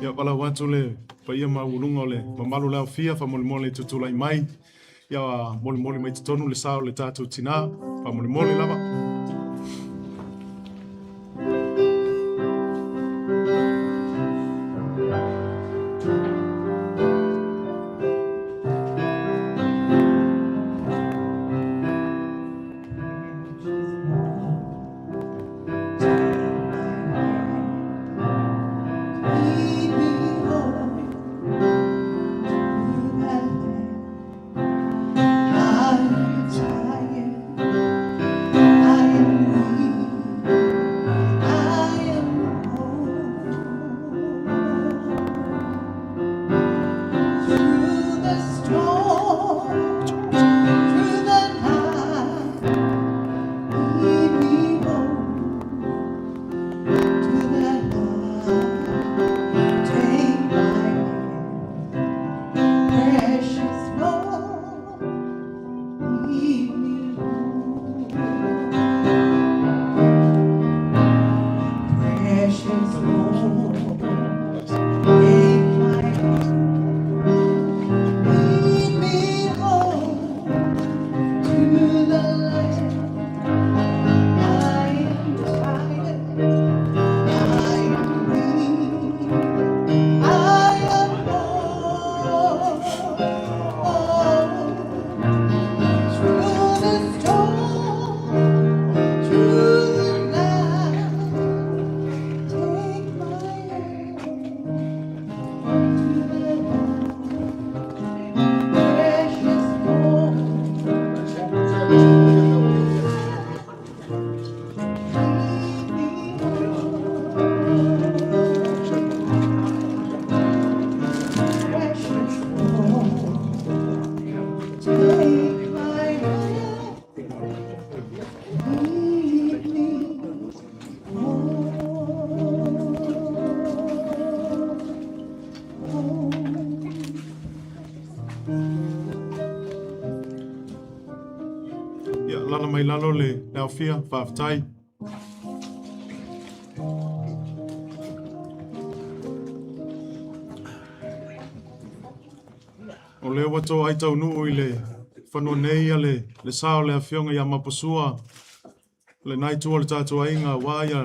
Ia valaau atu le paia maualuga o le mamalu o le aofia, faamolemole tutulai mai. Ia molimoli mai totonu le sa o le tatou tinā, faamolemole lava. Ia, lala mai lalo le aofia, faafetai. O lea ua toai taunuu i le fanua nei a le sa o le afioga ia Maposua, lena itu o le tatou aiga aua ia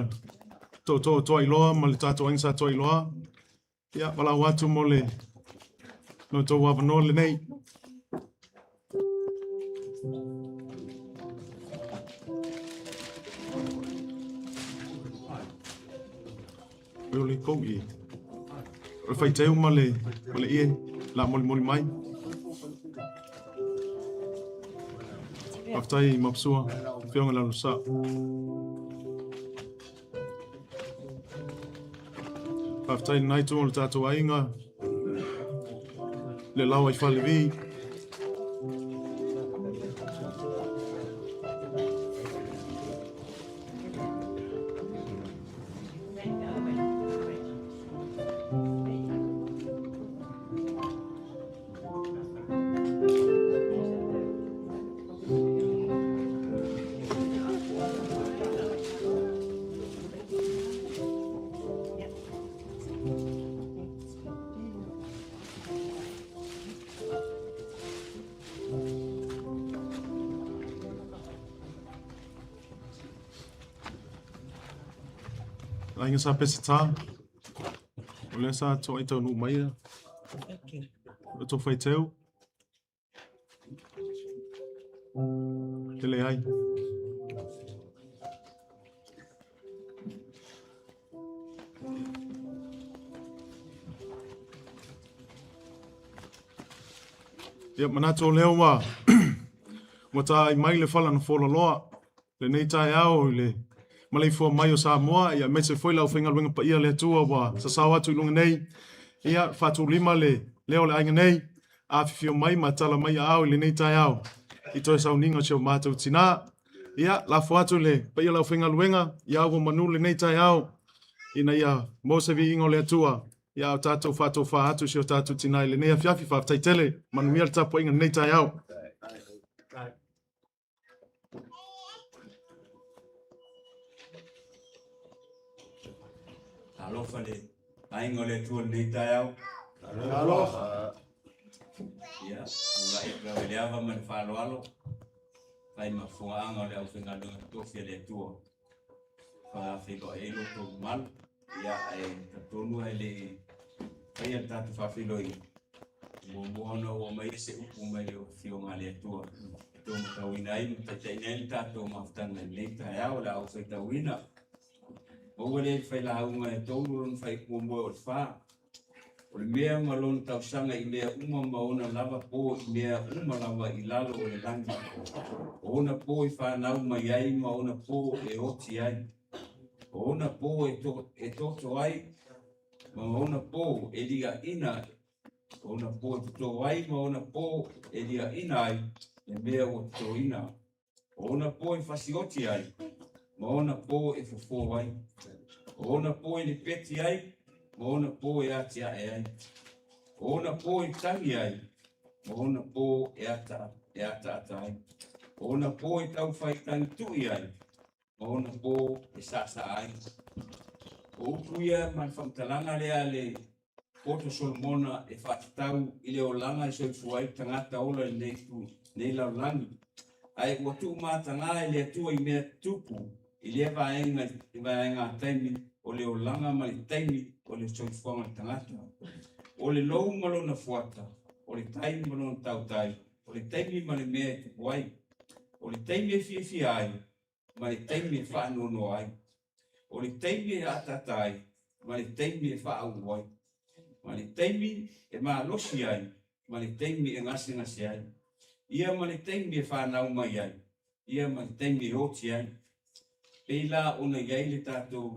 tootoo o Toailoa ma le tatou aiga sa Toailoa. Ia, valaau atu mo le lo outou avanoa lenei. O le kou i. O le faiteu ma le ie la molimoli mai. Faafetai Mapsua, Afioga Lalosa. Faafetai i lena itu o le tatou aiga, le laoa i Falevi. Aiga sa Peseta, o lea sa toai taunuu mai ia. O tō whaiteu. Te leai. Ia, manatu o lea ua ua taai mai le fala na folaloa lenei taeao i le maleifua mai o Samoa, ia aemaise foi le aufaigaluega paia a le Atua ua sasao atu i luga nei. Ia, faatulima le leo o le aiga nei, afifio mai ma tala mai aao i lenei taeao i toe sauniga o si o matou tina. Ia, lafo atu i le paia o le aufaigaluega, ia ua manu lenei taeao ina ia maua se viiga o le Atua. Ia, a o tatou faatofa atu i si o tatou tina i lenei afiafi. Faafetai tele, manuia le tapuaiga i lenei taeao. Talofa le aiga o le Atua i lenei taeao. Talofa. Ia, tulai atu lava i le ava ma le faaaloalo, fai ma fofoga o le aufaigaluega totofi a le Atua. Faafeiloai ai lo outou mamalu. Ia, ae talitonu ae le i faia le tatou faafeiloaiga, muamua ona oo mai se upu mai le Afioga a le Atua e taumatauina ai ma taitaiina ai le tatou mafutaga i lenei taeao o le a ou faitauina. Maua lea i le failauga e tolu lona faaiupu muamua e oo i le fa. O le mea ma lona tausaga i mea uma ma ona lava po i mea uma lava i lalo o le lagi. O ona po e fanau mai ai ma ona po e oti ai. O ona po e, to, e toto ai ma ona po e liaina. O ona po e toto ai ma ona po e liaina ai le mea ua totoina. O ona po e fasioti ai, ma ona po e fofo ai. O ona po e lepeti ai, ma ona po e atiae ai. O ona po e tangi ai, ma ona po e ata, e ataata ai. O ona po e taufai tagituʻi ai, ma ona po e saasaa ai. O upu ia ma le faamatalaga lea a le poto Solomona e faatatau i le olaga e soifua ai le tagata ola i lenei itu, lenei lalolagi. Ae ua tuumatagā e le Atua i mea tupu i lea vaega i vaega taimi o le olaga ma le taimi o le soifuaga o le tagata. O le lou ma lona fuata, o le tai ma lona tautai, o le taimi ma le mea e tupu ai. O le taimi e fiafia ai ma le taimi e faanoanoa ai. O le taimi e ataata ai ma le taimi e faauu ai. Ma le taimi e malosi ai ma le taimi e gasegase ai. Ia ma le taimi e fanau mai ai, ia ma le taimi e oti ai. Pei la ona i ai le tatou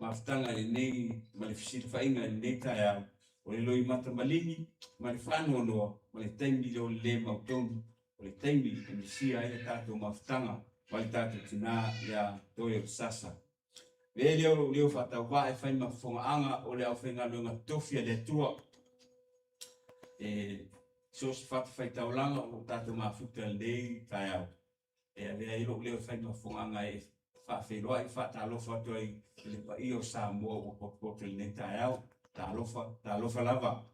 mafutaga i lenei ma le fesilafaiga i lenei taeao, o le loimata maligi ma le faanoanoa ma le taimi lea o le lē mautonu, o le taimi e misia ai le tatou mafutaga ma le tatou tinā iā Toe o le Sasa. Avea lea o lou leo faatauvaa e fai ma fofogaaga o le aufaigaluega totofi a le Atua e so o se fatafaitaulaga o lo o tatou mafuta i lenei taeao. E avea ai lou leo e fai ma fofogaga e faafeiloai, faatalofa atu ai i le paia o Samoa ua potopoto i lenei taeao. Talofa, talofa lava.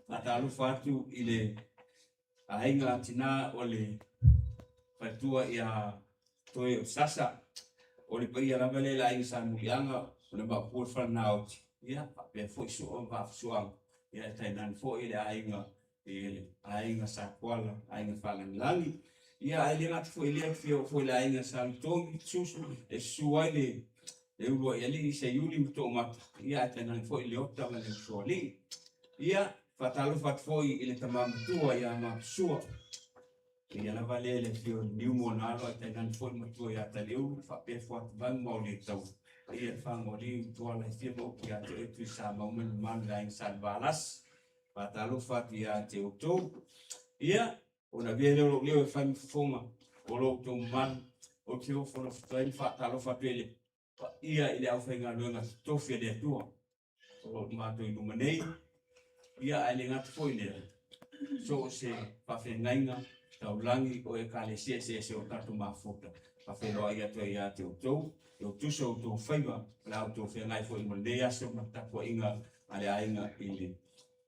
Faatalofa atu i le aiga tina o le faletua ia Toe o Sasa. O le paia lava lea i le aiga Sa Muliaga, o le Maopu o le Falenaoti, ia faapea foi Sua ma Vaafusuaga, ia e tainane foi le aiga i le aiga Sa Tuala, aiga Faalagilagi. Ia ae le gata foi i lea, fia oo foi i le aiga Sa Lutogi, susu e susu ai le le uluai alii Seiuli ma Toomata, ia ae tainane foi Leota ma le Usoalii. Ia, faatalofa atu foi i le tama matua ia Matusua, ia lava lea le afio o Niumo na alo ae tainane foi le matua ia Taliulu, faapea Fuativanu ma Olietau, paia le Fagoaliu, Tuala e fia ma upu ia te oe Tuisamau ma le mamalu i le aiga Sa Levalasi. Faatalofa atu ia te outou. Ia, ona avea lea o lou leo e fai ma fofoga o lo outou mamalu, ou te ofonofoto ai ma faatalofa atu ai i le paia i le aufaigaluega totofi a le Atua o lo o matou i luma nei. Ia, ae le gata foi i lea, so o se faafeagaiga taulagi o ekalesia eseese o tatou mafuta, faafeiloai atu ai ia te outou, e tusa o outou faiva, o le a outou feagai foi ma lenei aso ma le tapuaiga a le aiga i le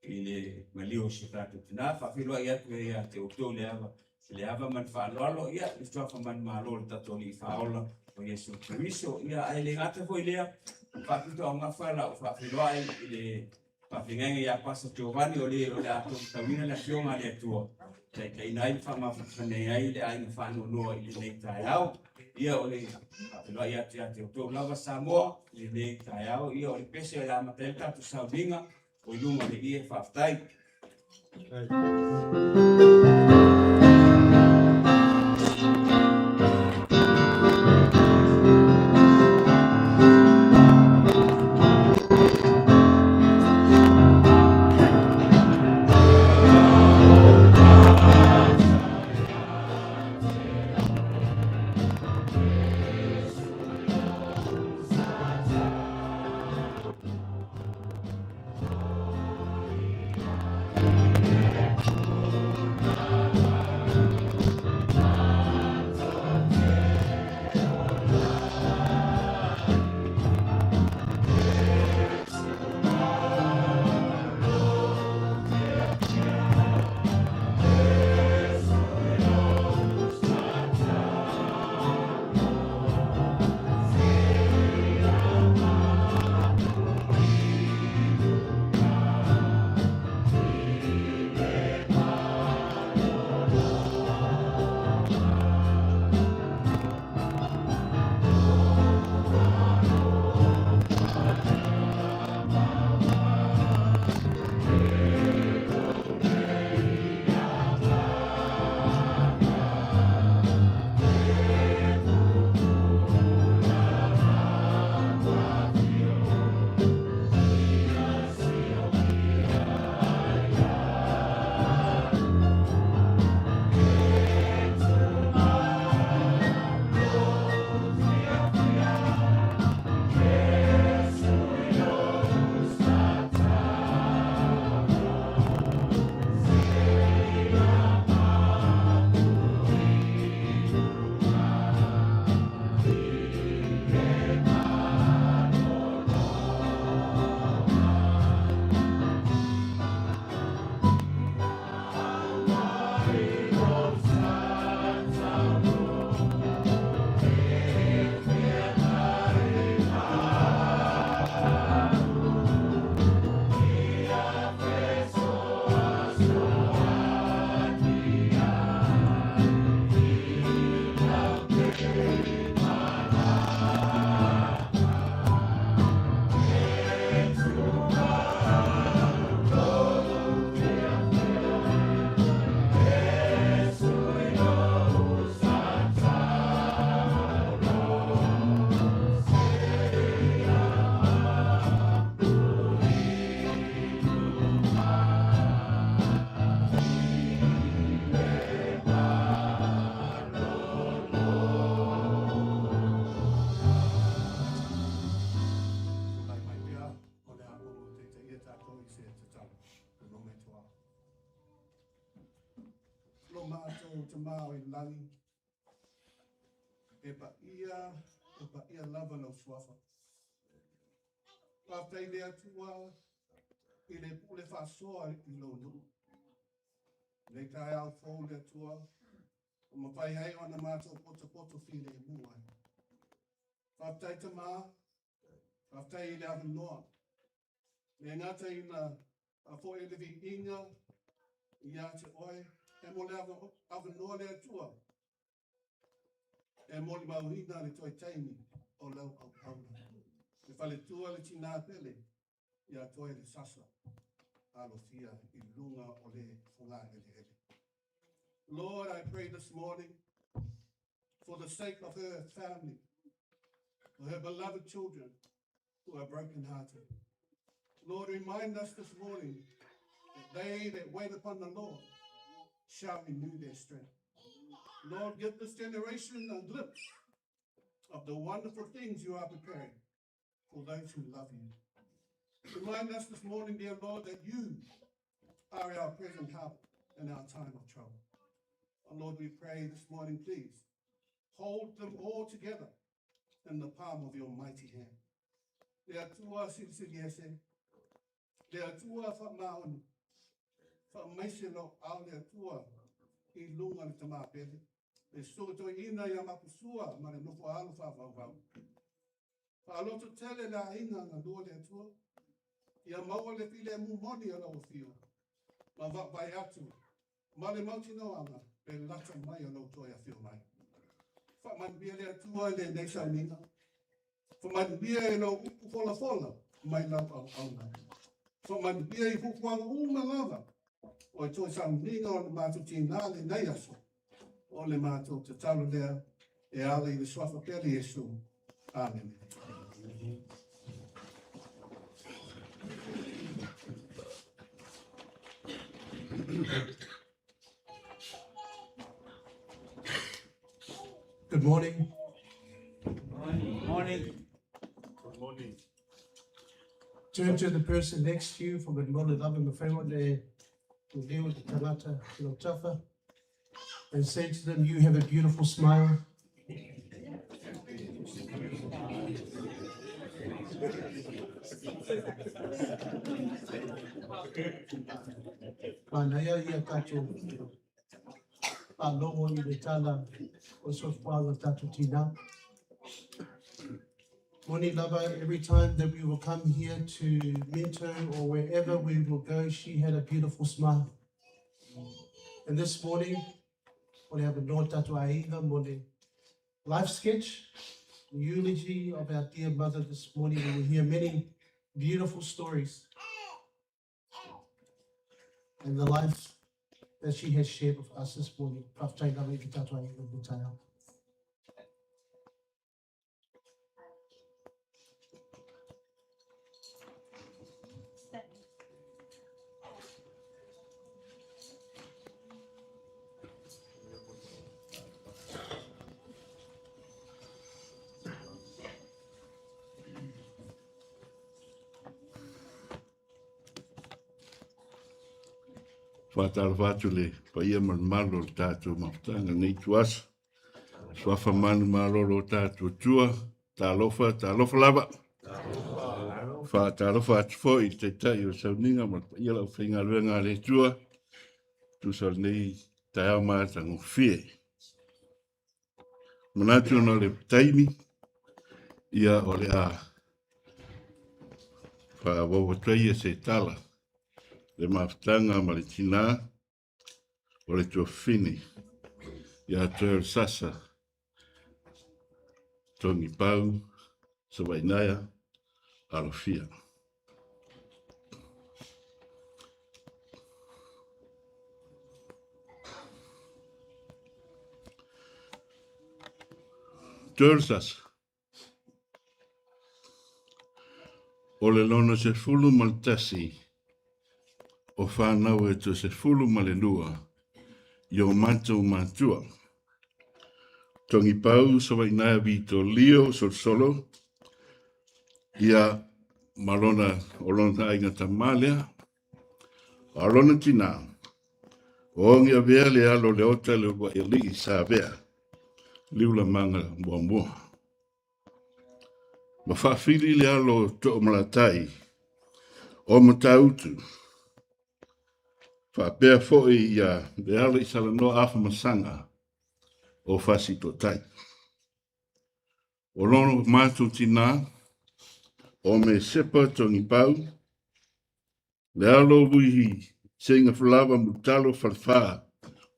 i le maliu o si o tatou tina. Faafeiloai atu ai ia te outou le ava, le ava ma le faaaloalo, ia, le suafa manumalo o le tatou Alii Faaola o Iesu Keriso. Ia, ae le gata foi i lea, faapitoaugafa lau faafeiloai i le faafeagaiga ia Pasa Giovanni o le o le a tauina le Afioga a le Atua, taitaiina ai ma faamafanafanaina ai le aiga faanoanoa i lenei taeao. Ia, o le faafeiloai atu ia te outou lava Samoa i lenei taeao. Ia, o le pese o le a amata ai le tatou sauniga o i luga o le ie. Faafetai. Tulai mai pea o le a ou taitaia tatou i se tatalo. Lo mai toa. Lo matou Tamā o i lagi, e paia lava lau suafa. Faafetai le Atua i le pule faasoa i lou nuu. Nei taeao fou le Atua, ua mafai ai ona matou potopoto filemu ai. Faafetai Tamā, faafetai i le avanoa. Le gata ina faafoi le viiga ia te oe, e mo le avanoa le Atua, e molimauina le toe taimi o lau auauna. Le faletua le tinā pele, ia toe le sasa, alofia i luga o le fogaeleele. Lord, I pray this morning for the sake of her family, for her beloved children who are brokenhearted. Lord, remind us this morning that they that wait upon the Lord shall renew their strength. Lord, give this generation a glimpse of the wonderful things you are preparing for those who love you. Remind us this morning, dear Lord, that you are our present help in our time of trouble. Oh, Lord, we pray this morning, please, hold them all together in the palm of your mighty hand. Le Atua silisili ese, le Atua faamaoni, faamaise lou aao le Atua i luga le tamā pele, le susuga toeaina ia Mapusua ma le nofo a alo faavauvau. Faalototele le aiga galue le Atua, ia maua le filemu moni o lau afio, ma vaavaai atu ma le mautinoaga le lata mai o lau toe afio mai. Faamanuia le Atua i lenei sauniga, faamanuia i lau upu folafola mai lau auauna. Faamanuia i fuafuaga uma lava O le toe sauniga o le matou tinā lenei aso, o le matou tatalo lea e ala i le suafa pele Iesu. Amene. Good morning. Morning. Morning. Good morning. Turn to the person next to you for the mole lava me whenua le leo te tangata ki lau tafa and say to them, you have a beautiful smile. Manaia ia tātou whālogo i le tala o sofuaga tātou tina. Moni lava, every time that we will come here to Minto or wherever we will go, she had a beautiful smile. And this morning, we have a no tātou aiga mo le life sketch, eulogy of our dear mother this morning. We will hear many beautiful stories and the life that she has shared with us this morning. Whaftai lava i te tātou aiga mo taeao. Faatalofa atu le paia ma le mamalu o le tatou mafutaga lenei ituaso. Suafa manumalo o tatou Atua, talofa, talofa lava. Faatalofa atu foi i le Taitai o le Sauniga ma le paia o le aufaigaluega a le Atua, tusa o lenei taeao matagofie. Manatu ona o le taimi, ia o le a faaauau atu ai se tala le mafutaga ma le tinā o le tuafafine ia Toeolesulusulu Togipau Savaiinaea Alofia. Toeolesulusulu, o le lona 11 o fanau e toe 12 i o matou matua. Togipau Savaiinaea Vitolio Solosolo, ia ma lona, o lona aiga tamā lea. A o lona tinā, o ogi avea le alo o Leota le uluai alii sa avea, Liulamaga muamua. Ma faafili le alo o Toomalatai o Matautu, faapea foi ia le alo i Salanoa Afamasaga o Fasitotai. O lona matou tinā, o Mesepa Togipau, le alo o Luihi Seigafalava Mulitalo Falefā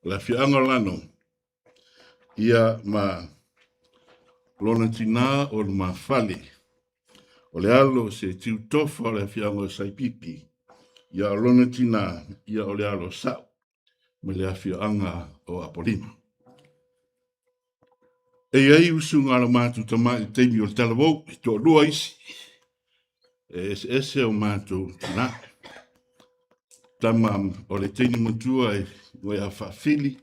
o le afioaga o Lano, ia ma lona tinā o Lumafale, o le alo o se Tiutofa o le afioaga o Saipipi, ia o lona tinā, ia o le alo o Sa'u ma le afioaga o Apolima. E i ai usuga a lo matou tama i le taimi o le talavou, e toalua isi, e eseese o matou tinā. Tama o le teine matua e ngoe a Faafili,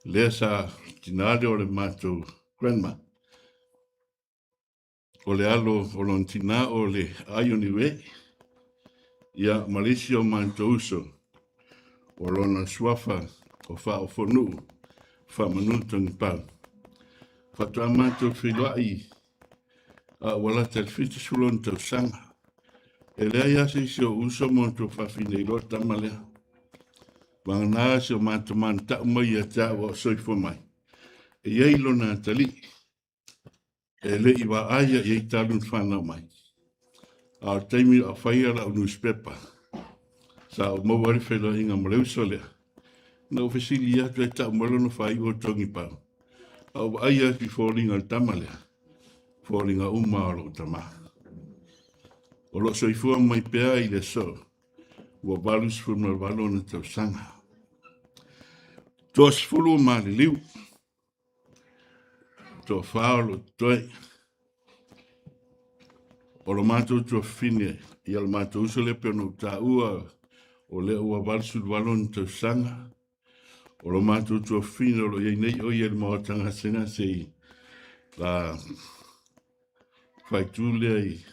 lea sa tinā lea o le matou grandma. O le alo o lona tinā o le Aioniue, ia ma le isi o matou uso, o lona suafa o Faaofonuu, Faamanu Togipau. Faatoa matou feiloai a ua lata i le 76 tausaga. E leai lava se isi o uso ma outou faafine iloa le tama lea. Vagana si o matou manatau mai ia te au a o soifua mai. E i ai lona atalii e le i vaaia i ai talu na fanau mai. A o le taimi o faia lau newspaper, sa ou maua ai le feiloaiga ma le uso lea. Na ou fesili atu e tau mai lona faaiu o Togipau. A ou vaai atu i foliga o le tama lea, foliga uma o lou tamā. O lo o soifua mai pea i le aso. Ua 88 ona tausaga. Toasefulu o maliliu. Toafa o lo totoe. O lo matou tuafafine, ia lo matou uso lea pei ona ou taua, o lea ua 88 ona tausaga. O lo matou tuafafine o lo o i ai nei o ia i le maota gasegase i la faaitu lea i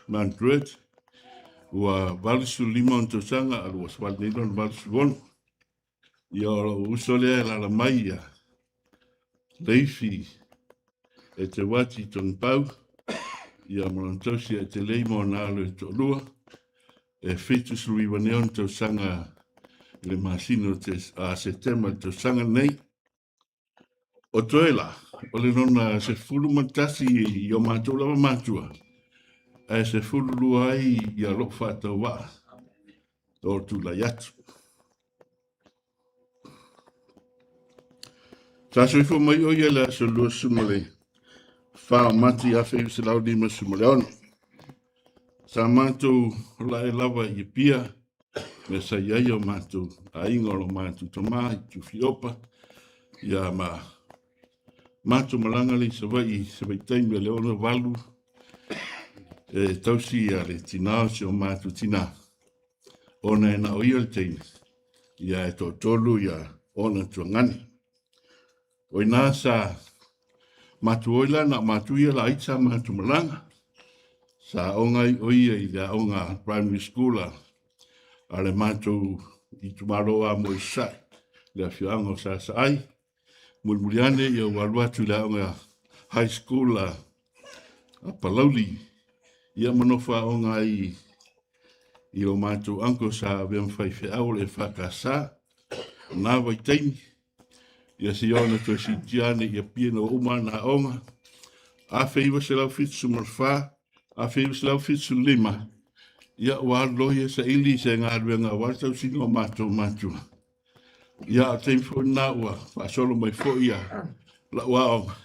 Mount Druitt, ua 85 ona tausaga, a ua savali nei lona 86. Ia o lou uso lea e alaala mai ia Leifi e te wati Togipau, ia ma lona tausi ia Etelei ma ona alo e toalua, e 79 nei ona tausaga i le masina o te, a Setema i le tausaga nei. O toe la, o le lona 11 i o matou lava matua, ae 12 ai ia lou faatauvaa o tulai atu. Sa soifua mai o ia le aso 24 o Mati 1956. Sa matou lae lava i Apia, mea sa i ai o matou aiga o lo matou tama i Tufiopa, ia ma matou malaga le i Savaii i se vaitaimi o le 68 e tausi ia le tina o si o matou tina, ona e na o ia le teine, ia e toatolu ia ona tuagani. O ina sa matou oi la na o matou ia laiti sa matou malaga. Sa aoga ai o ia i le aoga primary school a le matou itumalo a mo i Sasae, le afioaga o Sasaai. Mulimuli ane ia ua alu atu i le aoga high school a Palauli, ia ma nofo aoga ai i lo matou uncle sa avea ma faifeau o le EFKS. Na vaitaimi, ia se i ona toe siitia ane i Apia ina ua uma ana aoga, 1974, 1975, ia ua alu loa ia e saili i se galuega aua le tausiga o matou matua. Ia, o le taimi foi lena ua faasolo mai foi ia lau aoga,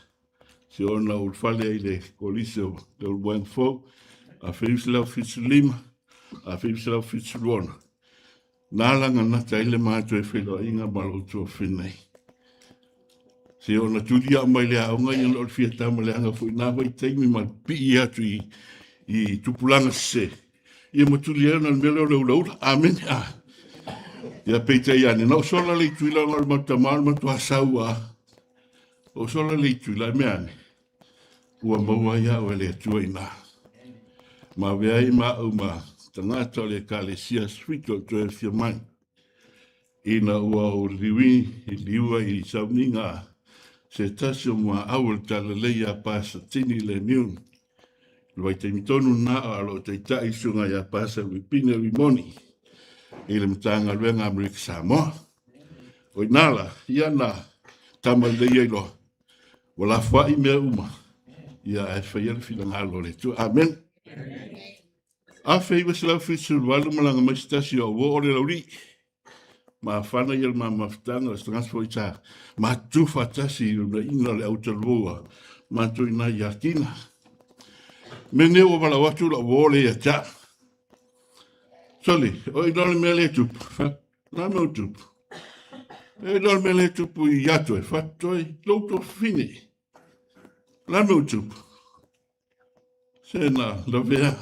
se ona ou ulufale ai i le Kolisi o Leulumoega Fou, 1975, 1976. Na laganata ai le matou feiloaiga ma lou tuafafine nei. Se ona tuli au mai le aoga ia na o le fia tama leaga foi na vaitaimi ma pipii atu i, i tupulaga sese. Ia ma tuli ai ona le mea lea o le ulaula. Amene. Ah. Ia peitai ane, na ou sola le itu ila ona o le matou tama o le matua sau a. Ou sola le itu ila e mea ane. Ua maua ai au e le Atua i ina. Ma avea ai ma au ma tagata o le Ekalesia Sefito o toe afio mai, ina ua ou liui i liua i sauniga a se tasi o muaau o le Talalelei ia Pasa Tini Lemiu. I le vaitaimi tonu lena a o lo o taitai le susuga ia Pasa Wipine Rimoni i le Matagaluega a Amerika Samoa. O i ina la, ia na tama lelei ai loa Ua lafoai mea uma, ia ae faia le finagalo o le Atua. Amen. 1978 malaga mai se tasi o au o le laulii. Mafana ia le mamafutaga o se tagata foi sa matutu faatasi i lunaiga o le autalua matou ina ia Kina. Mea nei ua valaau atu lau uo le ia te au. Sole, o ina o le mea le tupu. Na mea o tupu. E le o le mea le tupu i atu e fatu ai lou tuafafine. La mea o tupu. Se na lavea.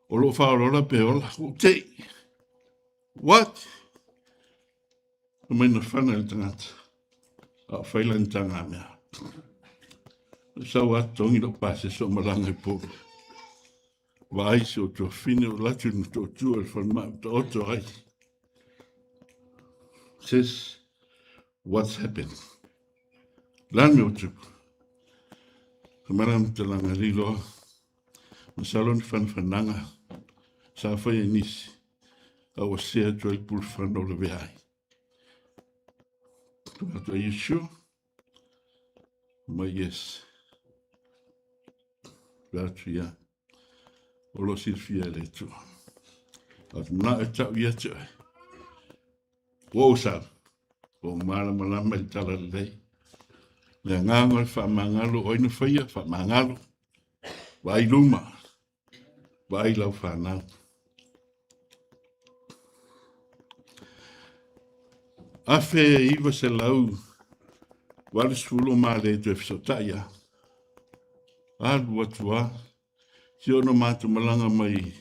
O loo faaolola pe ola. Ua tei. What? Mai na fana i le tagata. A o faila ni taga mea. Sau atu tongi lou pasese o malaga i Upolu. Vaai si o tuafafine o latu i le Motootua i le falemai o taoto ai. Sis, what's happened? La mea o tupu. Ka mala matalaga liloa. Masalo ni whanawhanaga sa whai e nisi. A ua sea atu ai le pulufana o le vea ai. Are you sure? Mai yes. Atu ia. O lo silafia e le Atua. A te manao e tau ia te oe. Ua ou sau. Ua ou malamalama i le tala lelei. Le agaga o le faamagalo, o ai na faia, faamagalo. Vaai luma. Vaai lau fanau. 1980 ma le toe fesootai a. Alu atu a. Si ona matou malaga mai,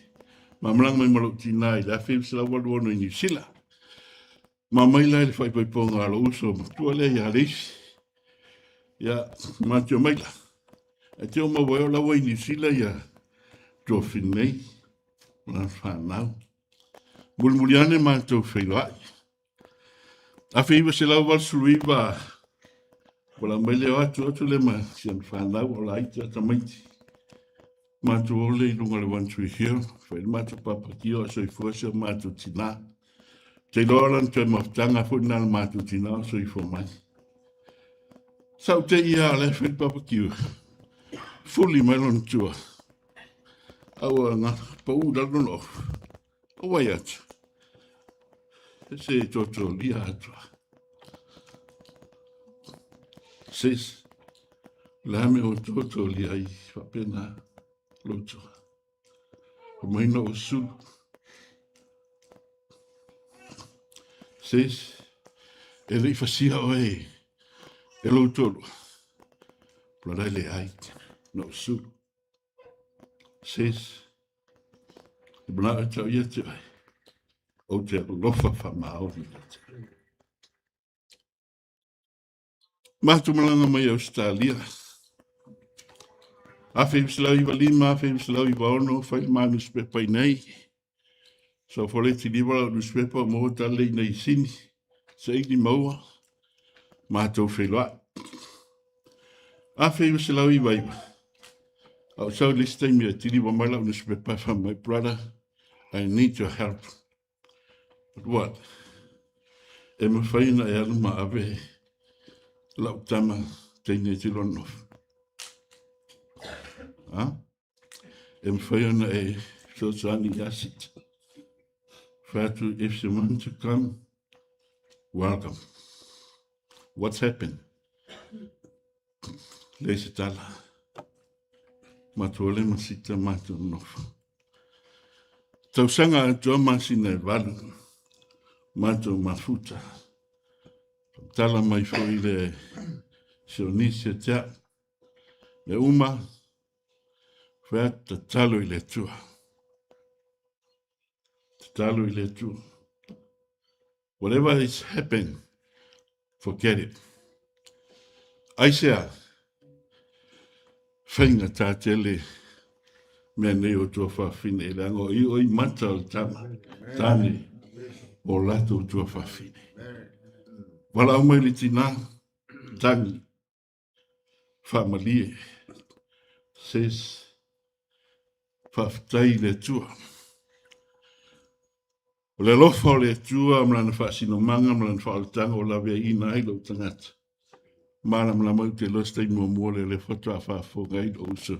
ma malaga mai ma lou tinā i le 1986 i Niu Sila. Ma mai la i le faaipoipoga a lou uso matua lea ia Leisi. Ia, matou mai la. Ae te o maua ai o la ua i Niu Sila ia Tuafine nei, ma lana fanau. Mulimuli ane matou feiloai. 1989, wala mai leo atu atu le ma si ana fanau o laiti a tamaiti. Matou ole i luga o le One Tree Hill, fai le matou papakio a soifua si o matou tinā. Te iloa lana toe mafutaga foi na le matou tinā o soifua mai. Sa ou te ia o le fai le papakio, fuli mai lona tua. A ua nga pau i lalo lona ofu. O wai atu. Se totolia atu. Sis, la me o totolia ai faapena loto. O mai na o sulu. Sis, e le i fasia oe e lou tolu. Pula le ai na o sulu. Sis, e manao e tau ia te oe, ou te alofa faamaoni ia te oe. Matou malaga mai Ausetalia, 1995, 1996, fai le ma newspaper i nei. So foleti liva lau newspaper o maua tale i nei sini, saili maua, matou feiloai. 1999, a o sau le isi taimi e tiliva mai lau newspaper e fai mai, brother, I need your help. But what? E mawhai na e alu ma ave lau tama teine e tilo nofo. Ha? E mawhai ona e fesoasoani ia Sita. Fai atu, if you want to come, welcome. What's happened? Leai se tala. Matua le ma Sita matou nofo. Tausaga atoa masina e valu, matou mafuta. Tala mai foi le Sionisi ia te au. Me uma, fai atu tatalo i le Atua. Tatalo i le Atua. Whatever is happened, forget it. Aisea, faigata tele mea nei o tuafafine, leaga o i o i mata o le tama, tane, o latou tuafafine. Valaau mai le tinā, tagi, faamalie, says, faafetai i le Atua. O le alofa o le Atua ma lana faasinomaga ma lana faaolataga ua laveaiina ai lou tagata. Malamalama ai ou te iloa se taimi muamua lea o lea faatoa faafofoga ai lou uso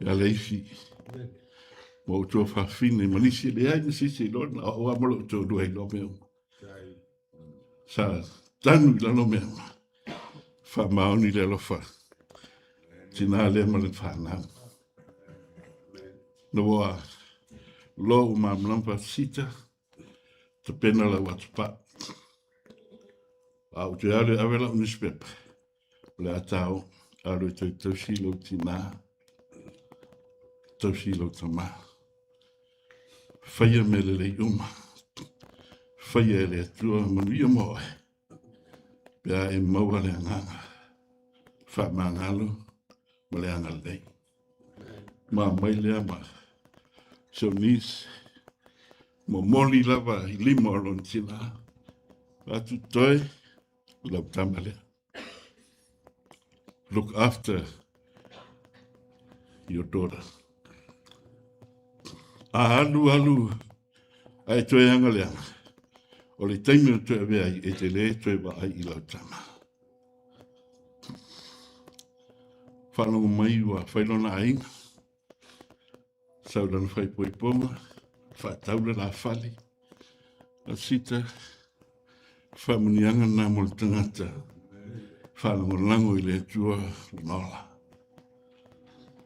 ia Leifi ma ou tuafafine ma nisi e leai ma se isi e iloa na o au lava ma lou toalua e iloa mea uma. Sa tanu i lalo mea uma. Faamaoni le alofa tinā lea ma le fanau. Na ua loa ua malamalama Pasita, tapena lau atupau. A ou toe alu e ave lau newspaper, o le a tao, alu e toe tausi lou tinā, tausi lou tamā. Faia mea lelei uma. Faia e le Atua manuia mo oe. Pe a e maua le agaga faamagalo ma le agalelei. Ma mai lea ma Shanice momoli lava i lima o lona tina. Atu toe lau tama lea. Look after your daughter. A alu alu ae toe anga leaga, o le taimi o toe avea ai e te le toe vaai i lau tama. Faalogo mai ua fai lona aiga, sau lana faaipoipoga, faatau le la fale, a sita faamanuiaga lena mo le tagata faalagolago i le Atua lona ola.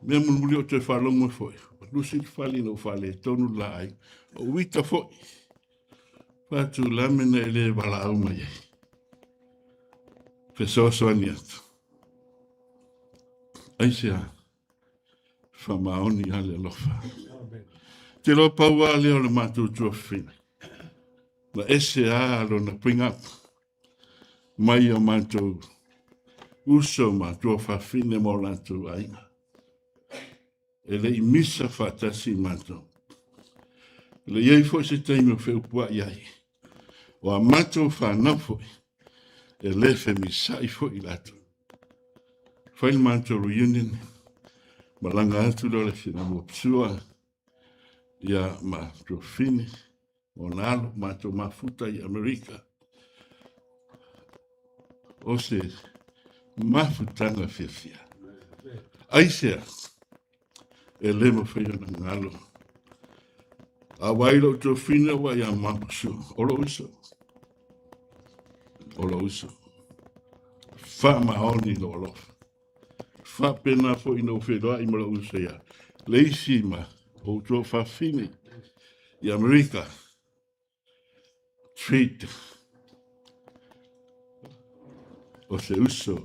Mea mulimuli o toe faalogo mai foi, lusi le fale ina ua faaletonu le la aiga. O uita foi, fai atu o le a le mea na e le valaau mai ai? Fesoasoani atu. Aisea? Faamaoni lava le alofa. Te iloa pau lava lea o le matou tuafafine. Na ese lava lona bring up mai o matou uso ma tuafafine ma o latou aiga. E le i misa faatasi matou. E le i ai foi se taimi o feupuai ai. O a matou fanau foi, e le femisa'i foi i latou. Fai le matou reunion, malaga atu lea o le Afioga Mopsua, ia ma Tuafine, ma ona alo, matou mafuta i Amerika. O se mafutaga fiafia. Aisea? E le mafai ona galo. A vaai lou tuafine ua ia Mapusu, o lou uso. O lou uso. Faamaoni lou alofa. Faapena foi ina ua feiloai ma lou uso ia Leisi ma ou tuafafine i Amerika. Treat o se uso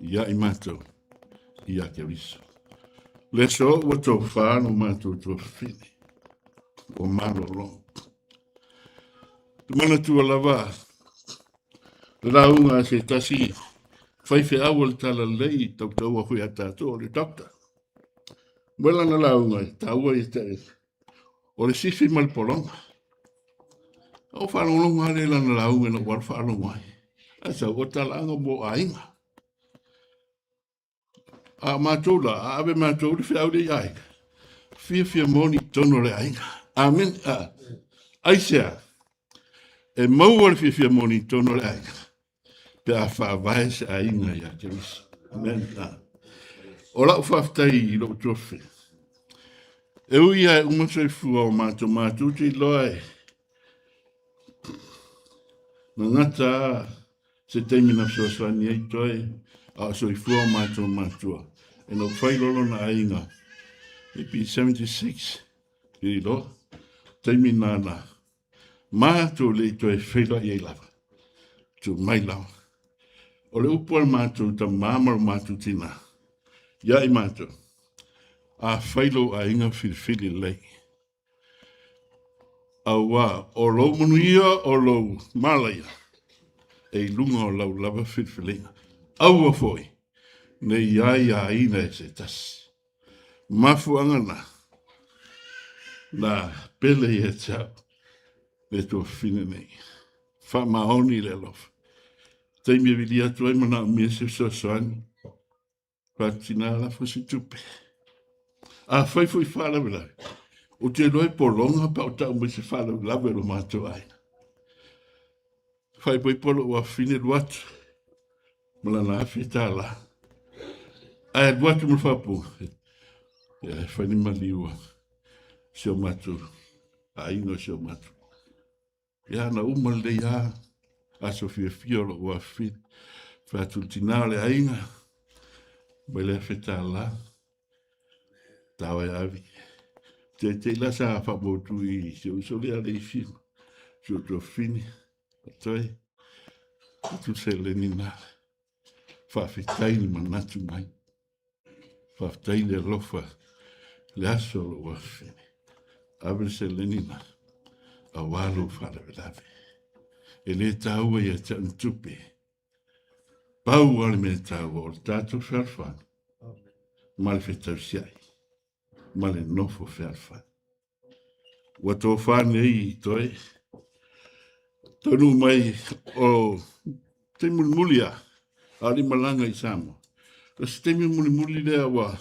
ia i matou ia Keriso. Le aso ua tofa lo matou tuafafine ua malolo. Te manatua lava le lauga a se tasi faifeau o le Talalelei i tautaua foi a tatou o le doctor. Mo lana lauga e taua ia te o le sifi ma le pologa. O faalogologo lava lea i lana lauga ina ua alu faalogo ai. Ae sau, o talaaga mo aiga. A o matou la, a ave matou le feau lea i aiga, fiafia moni i totonu o le aiga. Amen. Aisea? E maua le fiafia moni i totonu o le aiga pe a faavae se aiga ia Keriso. Amen. O lau faafetai i lou tuafe. E ui lava e uma soifua o matou matou te iloa e gagata lava se taimi na fesoasoani ai toe a o soifua o matou matua. E na fai loa lona aiga, maybe 76, le iloa, taimi na na matou le i toe feiloai ai lava, tuu mai lava. O le upu a le matou tamā ma lo matou tinā, ia i matou, afai lou aiga filifili lelei, auā o lou manuia o lou malaia e i luga o lau lava filifiliga. Aua foi ne i aiaina e se tasi. Mafuaaga na, na pele ia te au le tuafafine nei. Faamaoni le alofa. Taimi e vili atu ai manaomia se fesoasoani, Fatina lafo se tupe. Afai foi faalavelave, ou te iloa e pologa pe a ou tau mai se faalavelave o lo matou aiga. Faaipoipo lou afafine alu atu ma lana $1,000. Ae alu atu ma le faaupuga, ia e fai ni maliu a si o matou aiga o si o matou. Ia na uma lelei lava aso fiafia o lou afafine. Fai atu i le tina o le aiga, mai le $1,000, tao e ave. Teitei la sa faamautu i si ou uso lea le isi, si ou tuafafine, toe, atu le seleni na. Faafetai le manatu mai. Faafetai le alofa le aso o lou afafine. Ave le seleni na, aua lou faalavelave. E le taua ia te au ni tupe. Pau lava le mea taua o le tatou fealofani ma le fetausiai ma le nofo fealofani. Ua tofa nei toe taunuu mai o taimi mulimuli a a o le malaga i Samoa. O se taimi mulimuli lea ua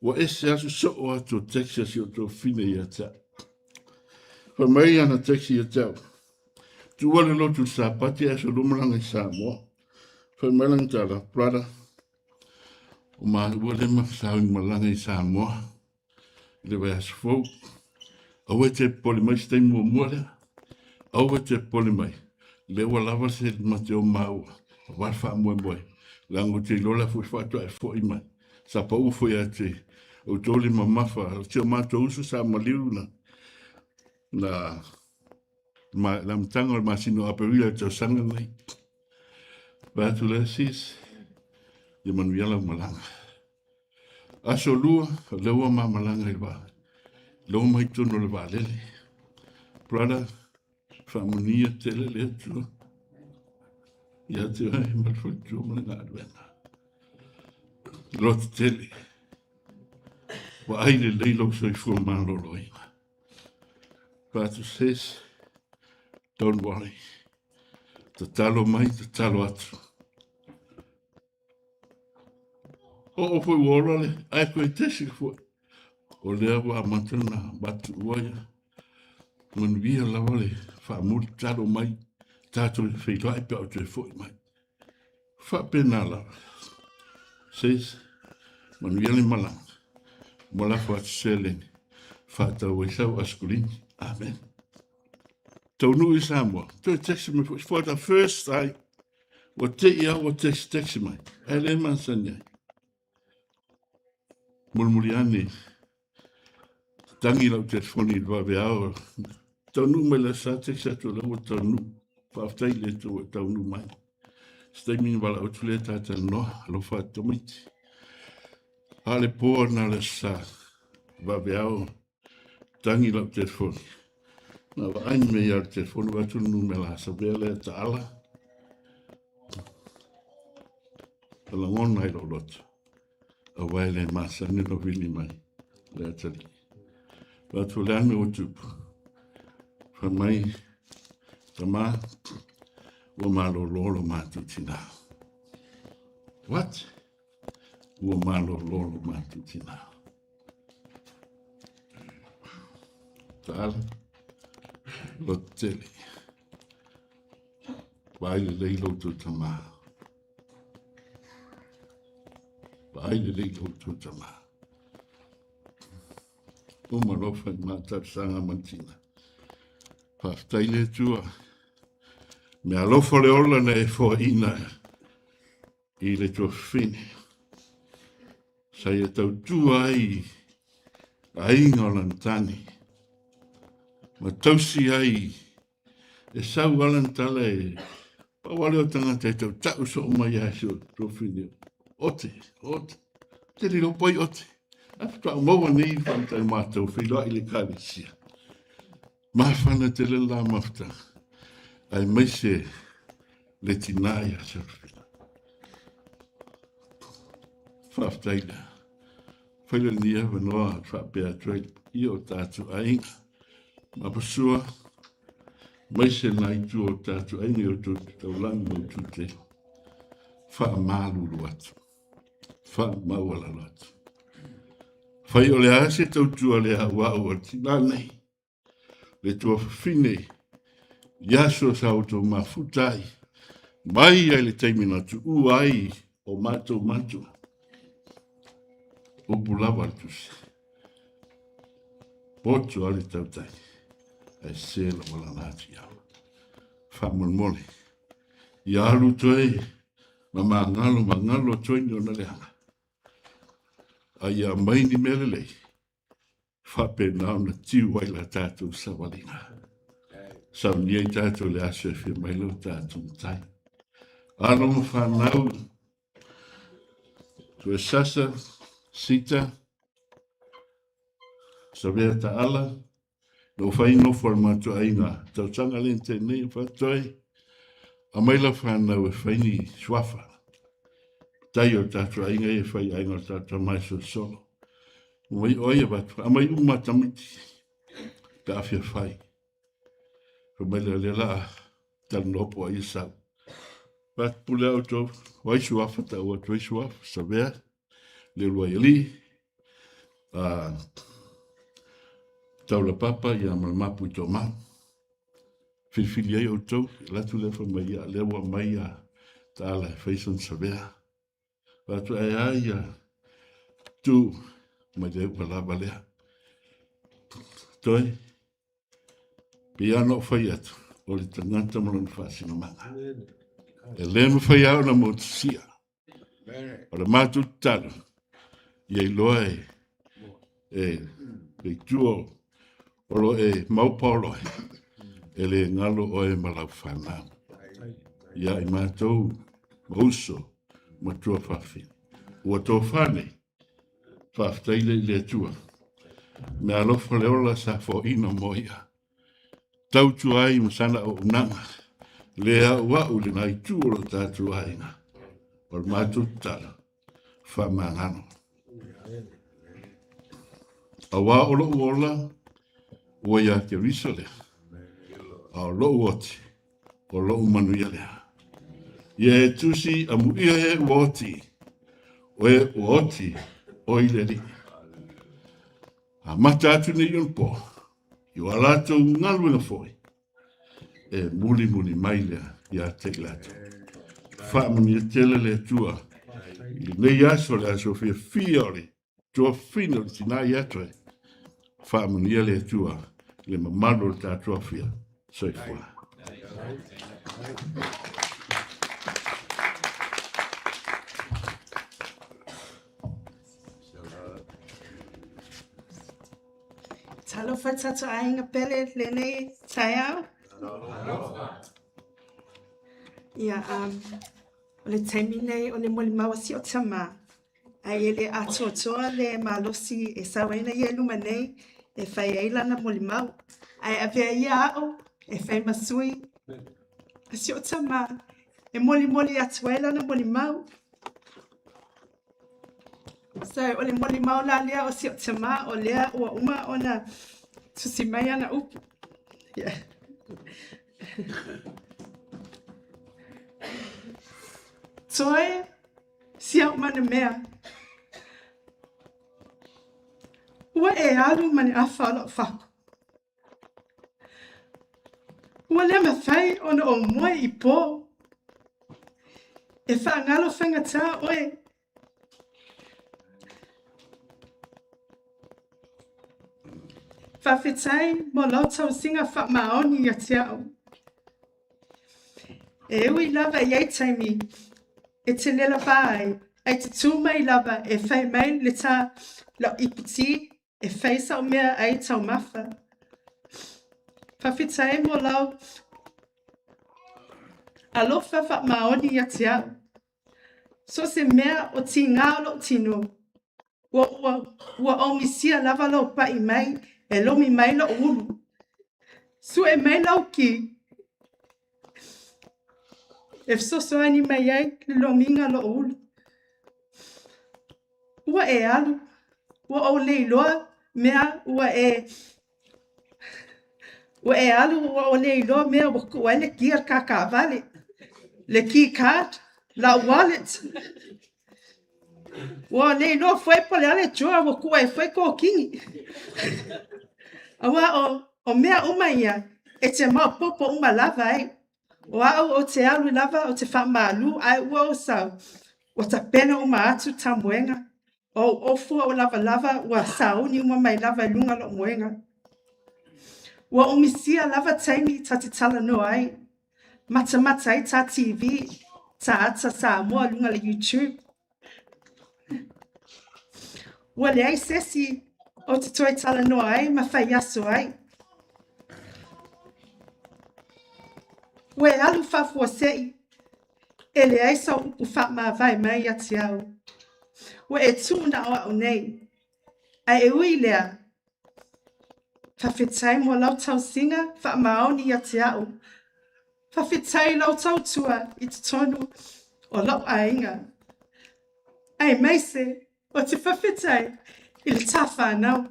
ua ese aso soo atu o taxi a si o tuafafine ia te au. Fai mai ana taxi ia te au, tuua le lotu i le Sapati ae aso Lua malaga i Samoa. Fai mai lana tala, brother, o maua lea ma sauni malaga i Samoa. i le vaiaso fou. Aua e te popole mai se taimi muamua lea. Aua e te popole mai. Lea ua lava se mate o maua. Aua le faamoemoe. Leaga ou te iloa la foi faatoa e foi mai. Sa pau foi ia te. Outou le mamafa, o si o matou uso sa maliu na na ma le amataga o le masina o Aperila i le tausaga lenei. Vae atu lea sis, ia manuia lau malaga. Aso Lua, o lea ua ma malaga i le vaa, lea ua mai totonu o le vaalele. Brother, faamanuia tele le Atua ia te oe ma le faletua ma le galuega. Loto tele, vaai lelei lou soifua maloloina. Fatu says, don't worry. Tatalo mai, tatalo atu. Oo foi ua ola le, ae toe tesi foi. O lea ua amata ona matuua ia. Manuia lava le faamuli tatalo mai, tatou feiloai pe a ou toe foi mai. Faapena lava. Sis, manuia le malaga. Ua lafo atu seleni faatau ai sau askulini. Amen. Taunuu i Samoa, toe text mai foi for the first time. Ua tei au ua text text mai. Ae le masani ai. Mulimuli ane, tangi lau telefoni i le vaveao. Taunuu mai le sa text atu o lea ua taunuu. Faafetai i le Atua ua taunuu mai. Se taimi na valaau atu lea ta talanoa, alofa atu tamaiti. A le po na le sa vaveao tangi lau telefoni. Na vaai me ia le telefoni atu le numera savea lea taala. Na lagona ai lou loto. Aua e le masani ona vili mai le atalii. Fai atu, O le a le mea ua tupu? Fai mai, Tama, ua malolo lo matou tina. What? Ua malolo lo matou tina. Taala, loto tele. Vaai lelei lo outou tama. Vaai lelei lo outou tama. Uma alofa i ma talosaga ma tina. Faafetai le Atua. Mea alofa le ola na e foaina i le tuafafine. Sa ia tautua ai aiga o lana tane ma tausi ai e sau lava lana tala e pau lava lea o tagata e tautau soo mai lava i si o tuafafine. Ote, ote, te lilo pai ote. Ae faatoa maua nei le faamatalaga matou feiloai i le ekalesia. Mafana tele le la mafutaga, aemaise le tinā ia Serafina. Faafetai lea. Fai le nia avanoa faapea atu ai ia o tatou aiga. Mapasua, aemaise nā itu o tatou aiga i o outou taulagi ma outou tele. Faamalulu atu. Faamaualalo atu. Fai o le a se tautua le auau a le tinā nei. Le tuafafine i aso sa outou mafuta ai, mai ai le taimi na tuua ai o matou matua. Upu lava le tusi. Poto a le tautai, ae se lava lana atu ia. Faamolemole, ia alu toe ma magalo magalo atu ai ni ona leaga. A ia aumai ni mea lelei, faapena ona tiu ai la tatou savaliga. Saunia i tatou le aso e fia mai lo tatou matai. Alo ma whanau, Tuesasa, Sita, Savea Taala, na ua fai nofo a le matou aiga tausaga lea na tea nei, faatoai aumai lau fanau e fai ni suafa. Tai o le tatou aiga ia e fai aiga o le tatou tama e solosolo. Mai o ai avatu, aumai uma tamaiti pe a fia fai. Fai mai lea, lea la talanoa po o ai e sau. Fai atu, pule a outou, o ai suafa tau atu ai suafa, Savea, Leuluaialii, Taulapapa ia ma le Mapu i Toamau. Filifili ai outou, alu atu lea fai mai, ia, lea ua aumai ia Taala e fai sona Savea. Fai atu, ae a ia tu mai lea ua lava lea. Toe, pei lava ona ou fai atu, o le tagata ma lona faasinomaga. E le mafai lava ona motusia. O le matou tatalo, ia iloa e E le itu o lo e maopaolo ai, e le galo oe ma lau fanau. Ia i matou ma uso ma tuafafine. Ua tofa nei, faafetai le i le Atua. Mea alofa le ola sa foaina mo ia. Tautua ai ma sana auaunaga, le auau i lena itu o lo tatou aiga. O le matou tatalo, faamagalo. Auā o lou ola ua iā Keriso lea, a o lou oti, o lou manuia lea. Ia e tusi amuia e ua oti, o e ua oti, o i le Alii. Amata atu nei ona po, i o a latou galuega foi, e mulimuli mai lea ia te i latou. Faamanuia tele le Atua i lenei aso, le aso fiafia o le tuafafine o le tina ia toe. Faamanuia le Atua i le mamalu o le tatou afia. Soifua. Talofa tatou aiga pele lenei taeao. Ia, o le taimi nei o le molimau a si o tama, ae e le atoatoa le malosi e sau ai na ia i luma nei e fai ai lana molimau. Ae avea ia au e fai ma sui a si o tama e molimoli atu ai lana molimau. So, o le molimau la lea o si o tama o lea ua uma ona tusi mai ana upu. Yeah. Toe si au mana mea. Ua e alu ma le afa o lou faku. Ua le mafai ona ou moe i pō. E faagalo faigata oe. Faafetai mo lau tausiga faamaoni ia te au. E ui lava i ai taimi e te lelava ai, ae te tū mai lava e fai mai le tā lau ipiti e fai sau mea ai taumafa. Faafetai mo lau alofa faamaoni ia te au. So o se mea o tigā o lou tino, ua, ua, ua ou misia lava lou pa'i mai e lomi mai lou ulu. Sue mai lau ki e fesoasoani mai ai le lomiga o lou ulu. Ua e alu, ua ou le iloa mea ua e ua e alu ua ou le iloa mea ua tuu ai le kia o le taavale, le key card, lau wallet. Ua le iloa foi po o le a le drawer ua tuu ai foi kokini. Aua o, o mea uma ia, e te maopoopo uma lava ai. O au ou te alu lava ou te faamalu, ae ua ou sau, ua tapena uma atu ta moega. O ou ofu o lavalava ua sauni uma mai lava i luga o lou moega. Ua ou misia lava taimi ta te talanoa ai. Matamata ai ta TV, ta ata Samoa i luga o le YouTube. Ua leai se isi ou te toe talanoa ai ma fai aso ai. Ua e alu faafuasei, e leai sau upu faamavae mai ia te au. Ua e tuu na o au nei. Ae e ui i lea, faafetai mo lau tausiga faamaoni ia te au. Faafetai i lau tautua i totonu o lou aiga. Aemaise ou te faafetai i le tā whānau.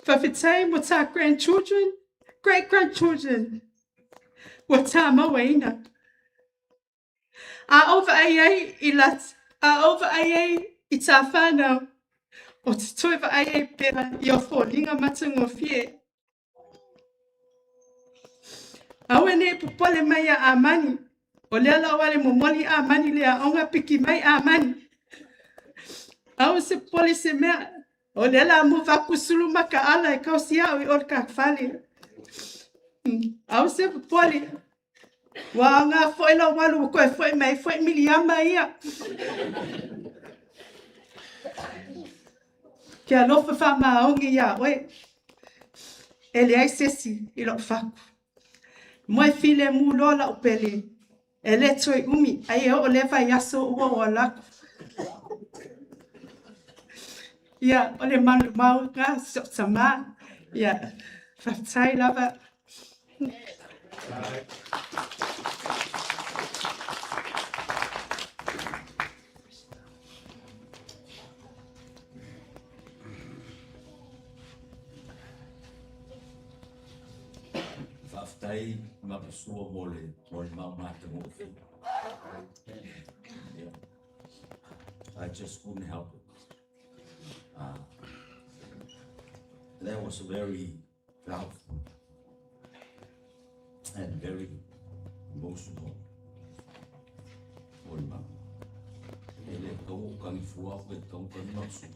Faafetai mo tā grandchildren, great grandchildren, ua tā mauaina. A ou vaai ai i la, a ou vaai ai i tā whānau, o te toe vaai ai pea i o foliga matagofie. Aua ne i popole mai ia Amani. O lea la ua le momoli Amani le aoga piki mai Amani. Aua se popole se mea. O lea la move aku sulu makaala e kausi au i o le ka fale. Aua se popole. Ua aoga foi lou alu ua toe foi mai foi miliama ia. Ke alofa faamaoni iā oe, e leai se isi i lou fatu. Moe filemu loa lau pele, e le toe umi, ai e oo lea vaiaso ua ou alu atu. Ia, o le manumau lena si ou tamā. Ia, faafetai lava. Faafetai Mapasua mo le molimau matagofie. Yeah. I just couldn't help it. That was very powerful and very emotional. Molimau. E le tau o kagifua e tau kagi masu.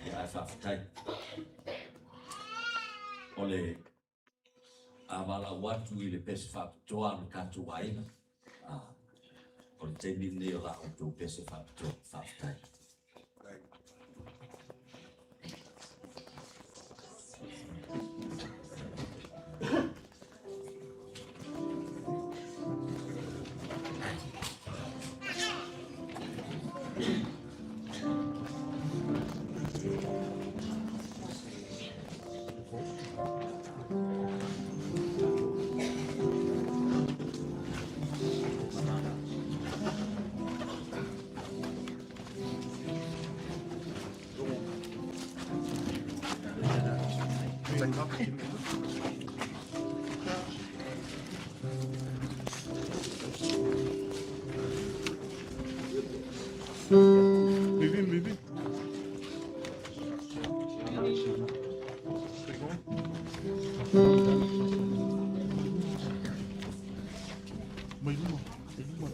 Ia, ae faafetai. O le a valaau atu i le pese faapitoa a le tatou aiga. O le taimi lenei o la outou pese faapitoa. Faafetai. Vivi, vivi. Mai luma, mai luma.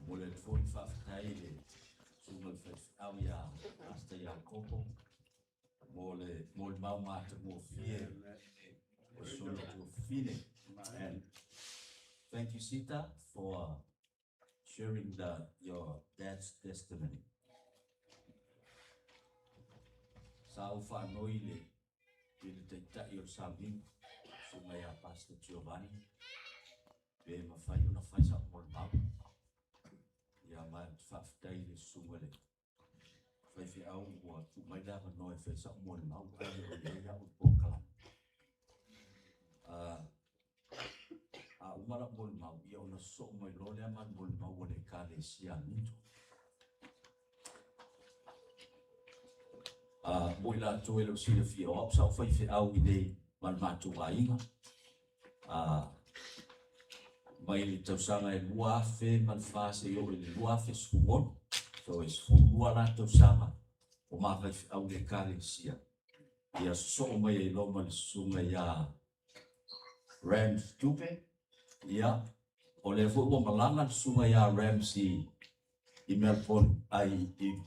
Momoli atu foi le faafetai i le Susuga i le Faifeau ia Pastor Iakopo mo le molimau matagofie o si ona tuafafine. And thank you, Sita, for sharing your dad's testimony. Sa ou faanoi i le Taitai o le Saming, Susuga ia Pastor Giovanni, pe mafai ona fai sa'u molimau. Ia ma ou te faafetai i le susuga i le faifeau ua tuu mai le avanoa e fai sa'u molimau ae le o i ai a'u i le polokalame. A uma la'u molimau, ia ona sosoo mai loa lea ma le molimau a le Ekalesia a Minto. Mo i latou e le o silafia, o au sa'u faifeau i inei ma le matou aiga mai le tausaga e 2004 seia oo i le 2016. So e 12 la tausaga o ma faifeau i le Ekalesia. Ia sosoo mai ai loa ma le susuga ia Rams Tupe. Ia, o lea foi ua malaga le susuga ia Rams i Melbourne, ai i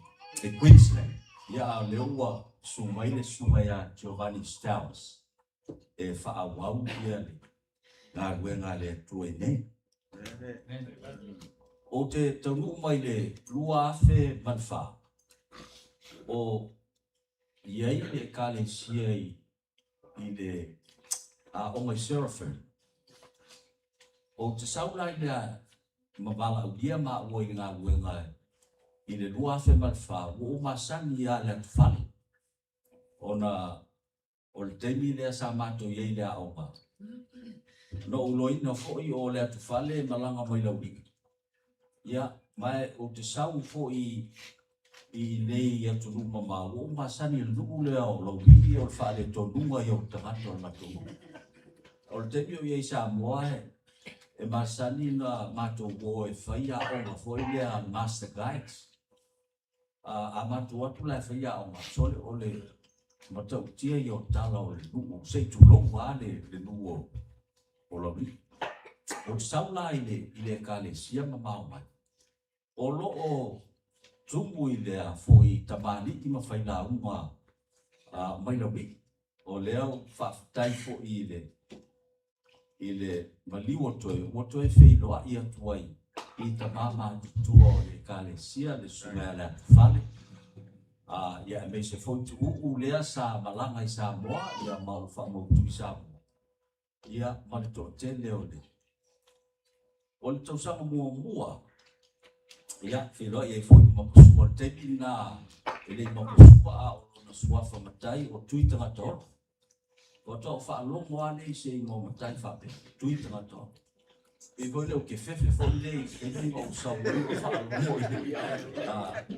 Queensland. Ia, a o lea ua susu mai le susuga ia Giovanni Stowers e faaauau ia le galuega a le Atua i nei. Ou te taunuu mai le 2004, o i ai le Ekalesia i le aoga i Seraphim. Ou te sau la i le ma valaaulia maua i le galuega i le 2004, ua ou masani ia le atufale, ona o le taimi lea sa matou i ai i le aoga. Na ou iloaina foi o le atufale e malaga mai Laulii. Ia, ma ou te sau foi i nei atunuu mamao, ua ou masani i le nuu lea o Laulii, o le faaletonuga ia o tagata o le matou nuu. O le taimi o i ai i Samoa, e masani na matou o e fai aoga foi lea Master Guides. A matou atu la e fai aoga, sole o le matautia ia o tala o le nuu, se i tulou lava le nuu o Laulii. Ou te sau la i le Ekalesia mamao mai, o lo o tumu i lea foi tamalii ma failauga mai Laulii. O lea ou faafetai foi i le maliu o toe, ua toe feiloai atu ai i tama matutua o le Ekalesia, le susuga ia Leatufale, ia aemaise foi Tuuu lea sa malaga i Samoa, ia ma ou faamautu i Samoa, ia ma le toatele o le tausaga muamua, ia feiloai ai foi ma Mapasua. O le taimi lena e le i Mapasua a o lona suafa matai o Tui Tagata Ola. Faatoa ou faalogo lava lea i se igoa matai faapea, Tui Tagata Ola. E foi lea ou te fefe foi lea i le taimi ma ou sau ai ou faalogo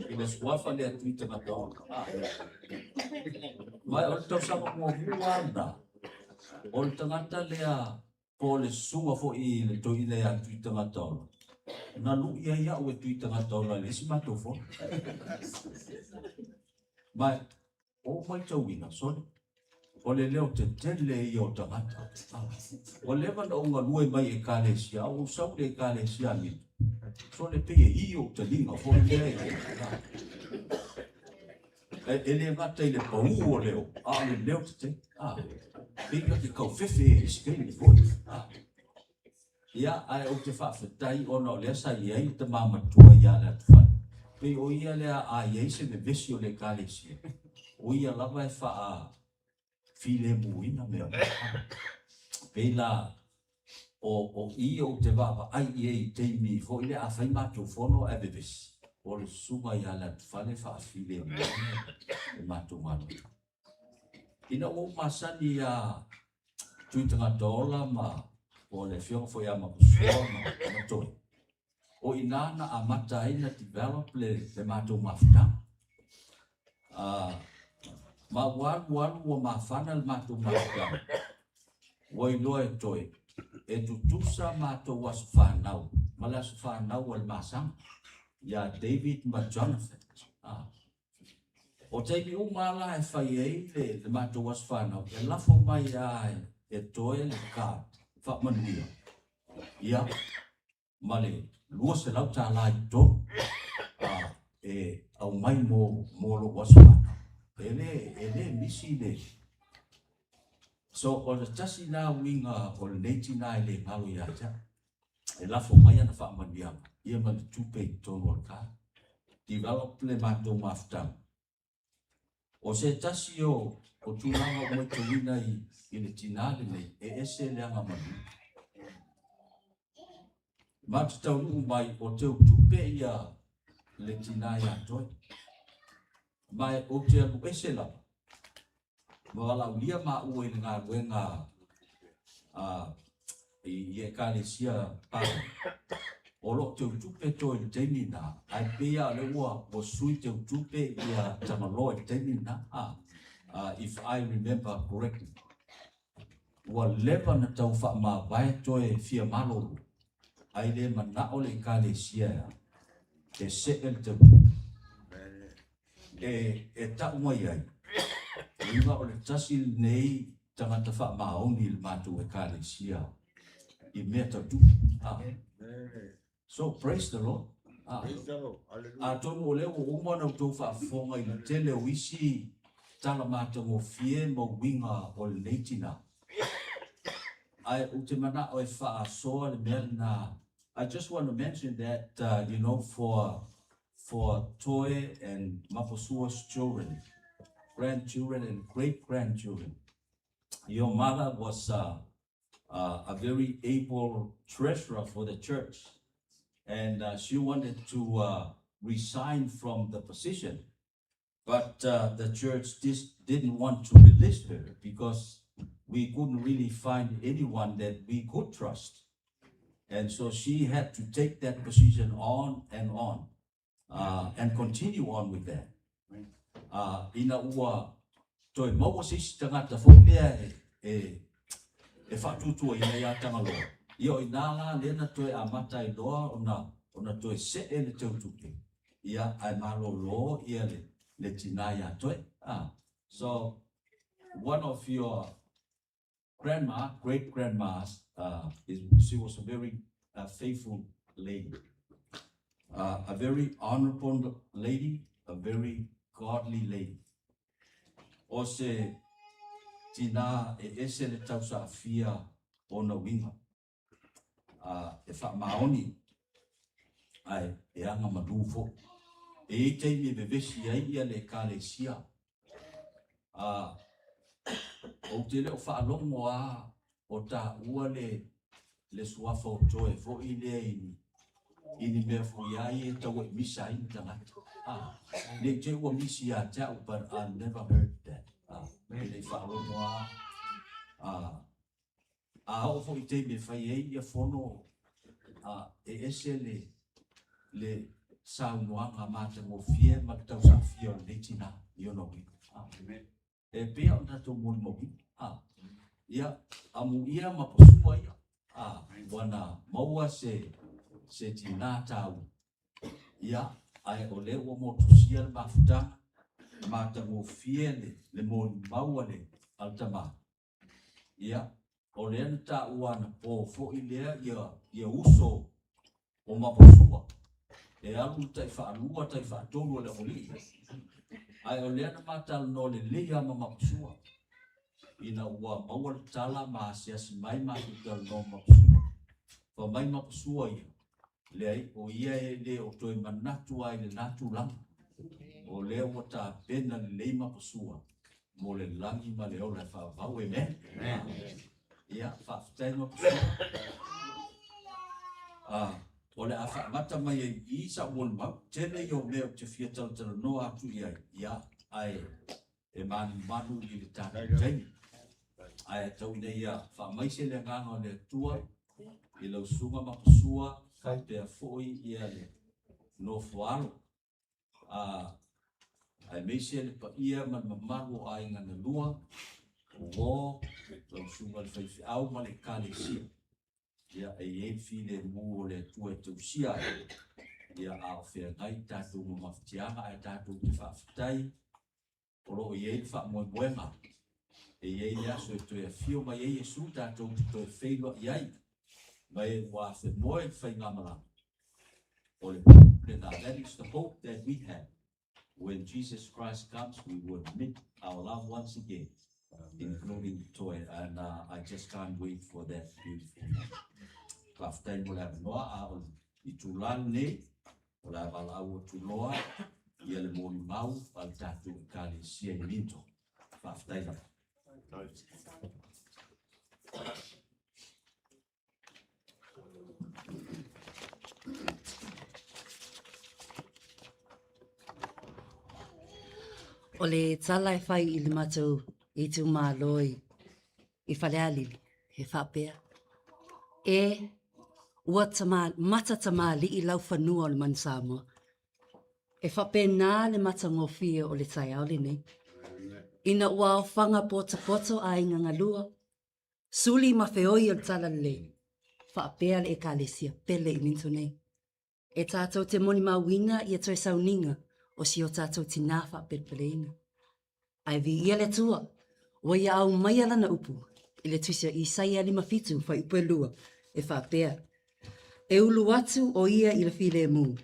i le suafa lea Tui Tagata Ola. Ma o le tausaga muamua lena, o le tagata lea po o le susuga foi i le toeaina ia Tui Tagata Ola, na lui ai au e Tui Tagata Ola i le isi matou fono. Ma ou matauina, sole, o le leo tetele ia o tagata. Ua leva na ou galue mai i Ekalesia, a ou sau i le Ekalesia a Mito, sole pei e i ou taliga foi lea e le gata i le pau o leo, a o le leo tetele. Pei na te taufefe e isi taimi foi. Ia, ae ou te faafetai ona o lea sa i ai le tama matua ia le atufale. Pei o ia lea a i ai se vevesi o le Ekalesia, o ia lava e faafilemuina mea uma. Pei la o i ou te vaavaai i ai i taimi foi lea a fai matou fono ae vevesi, o le susuga ia le atufale faafilemuina le matou galuega. Ina ua ou masani ia Tui Tagata Ola ma o le afioga foi ia Mapasua ma Toi, o i ina na amata ai na develop le matou mafutaga. Ma ua alu alu ua mafana le matou mafutaga, ua iloa e Toi, e tutusa matou aso fanau ma le aso fanau a le masaga ia David ma Jonathan. O taimi uma la e fai ai le matou aso fanau, e lafo mai lava e Toe le card faamanuia, ia, ma le $200 i totonu e aumai mo lou aso fanau. E le misi le. So, o le tasi na uiga o lenei tinā e le galo ia te au. E lafo mai ana faamanuiaga, ia ma le tupe i totonu o le car. Develop le matou mafutaga. O se tasi o tulaga o matauina i le tinā lenei, e ese le agamanu. Ma te taunuu mai o teutupe ia le tinā ia Toe. Ma e ou te alu ese lava, ma walaulia maua i le galuega i ekalesia pa. O lo teutupe Toe i le taimi na, ae pei a le ua sui teutupe ia Tagaloa i le taimi na. If I remember correctly. Ua leva na tau faamavae Toe fia malolo, ai le manao le ekalesia e see le teutupe. E tau mai ai, uiga o le tasi lenei tagata faamaoni i le matou ekalesia i mea tau tupe. So praise the Lord. Atonu o lea ua uma na outou faafofoga i le tele o isi tala matagofie ma uiga o lenei tinā. Ae ou te manao e faasoa le mea lena. I just want to mention that, for Toe and Maposua's children, grandchildren and great-grandchildren, your mother was a very able treasurer for the church, and she wanted to resign from the position, but the church just didn't want to release her because we couldn't really find anyone that we could trust. And so she had to take that position on and on and continue on with that. Ina ua toe maua se isi tagata foi lea e faatuatuaina ia Tagaloa. Ia o ina la lea na toe amata ai loa ona toe see le teutupe. Ia ae malolo ia le tinā ia Toe. So one of your grandma, great grandmas, she was a very faithful lady, a very honorable lady, a very godly lady. O se tinā e ese le tausaafia ona uiga. E faamaoni ae e agamanu foi. E i taimi e vevesi ai ia le ekalesia. Ou te le o faalogo a o taua le suafa o Toe foi lea i ni mea foi ai e tau e misa ai ni tagata. Ne i te ua misi ia te au, but I never heard that. E le faalogo a a oo foi i taimi e fai ai ia fono e ese le saunoaga matagofie ma le tausaafia o lenei tinā i ona uiga. E pea o tatou molimauina. Ia, amuia ma posua ia. Ua na maua se tinā tāua. Ia, ae o lea ua motusia le mafutaga, matagofie le molimau a le tamā. Ia, o lea na taua ana po foi lea ia uso o Maposua. E alu tai faalua, tai faatolu o le akolii. Ae o lea na matalanoa lelei a ma Maposua. Ina ua maua le tala ma asiasi mai matou talanoa ma Maposua. Fa mai Maposua ia, leai o ia e le o toe manatu ai le lena tulaga. O lea ua tapena lelei Maposua mo le lagi ma le ola e faavavau. Amen. Ia, faafetai Maposua. O le a faamata mai ai i sa molimau, tele i o mea ou te fia talatalanoa atu i ai, ia, ae e manumanu i le tatou taimi. Ae tau ina ia faamaise le agaga o le Atua i lau susuga Maposua faapea foi ia le nofo alo. Aemaise le paia ma le mamalu o aiga na lua, o uo, lau susuga le faifeau ma le ekalesia. Ia, e i ai le filemu o le Atua e tausia ai. Ia, a o feagai tatou ma mafatiaga ae tatou te faafetai o lo o i ai le faamoemoega. E i ai le aso e toe afio mai ai Iesu tatou te toe feiloai ai. Ma e ua afemoe le faigamalaga. That is the hope that we have. When Jesus Christ comes, we will meet our loved ones again, including Toi. And uh, I just can't wait for that beautiful moment. Faafetai mo le avanoa, a o le itula lenei, o le a valaau atu loa ia le molimau a le tatou Ekalesia i Minto. Faafetai lava. O le tala e fai i le matou itumalo i Falealili, he faapea, E, ua tama, mata tamalii lau fanua o le manu Samoa. E faapena le matagofie o le taeao lenei. Ina ua aofaga potopoto aiga galua, Suli ma feoi o le Talalelei, faapea le Ekalesia pele i Minto nei. E tātou te molimauina ia toe sauniga o si o tātou tinā faapelepeleina. Ae viia le Atua, ua ia aumaia lana upu i le tusi a Isaia 57 fuaiupu e 2, e faapea, E ulu atu o ia i le filemu,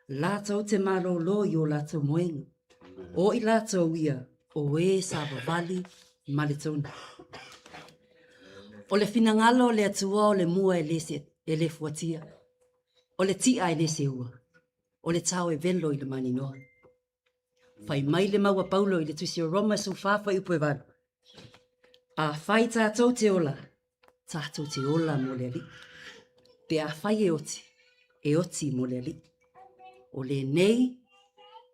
latou te malōlō i o latou moega. O i latou ia o e savavali ma le tonu. O le finagalo o le Atua o le mua e le, e le fuatia, o le ti'a e le seua, o le tao e velo i le maninoa. Fai mai le mau a Paulo i le tusi o Roma 14 fuaiupu e 8. Afai tātou te ola, tātou te ola mo le Alii. Pe afai e oti, e oti mo le Alii. O lenei,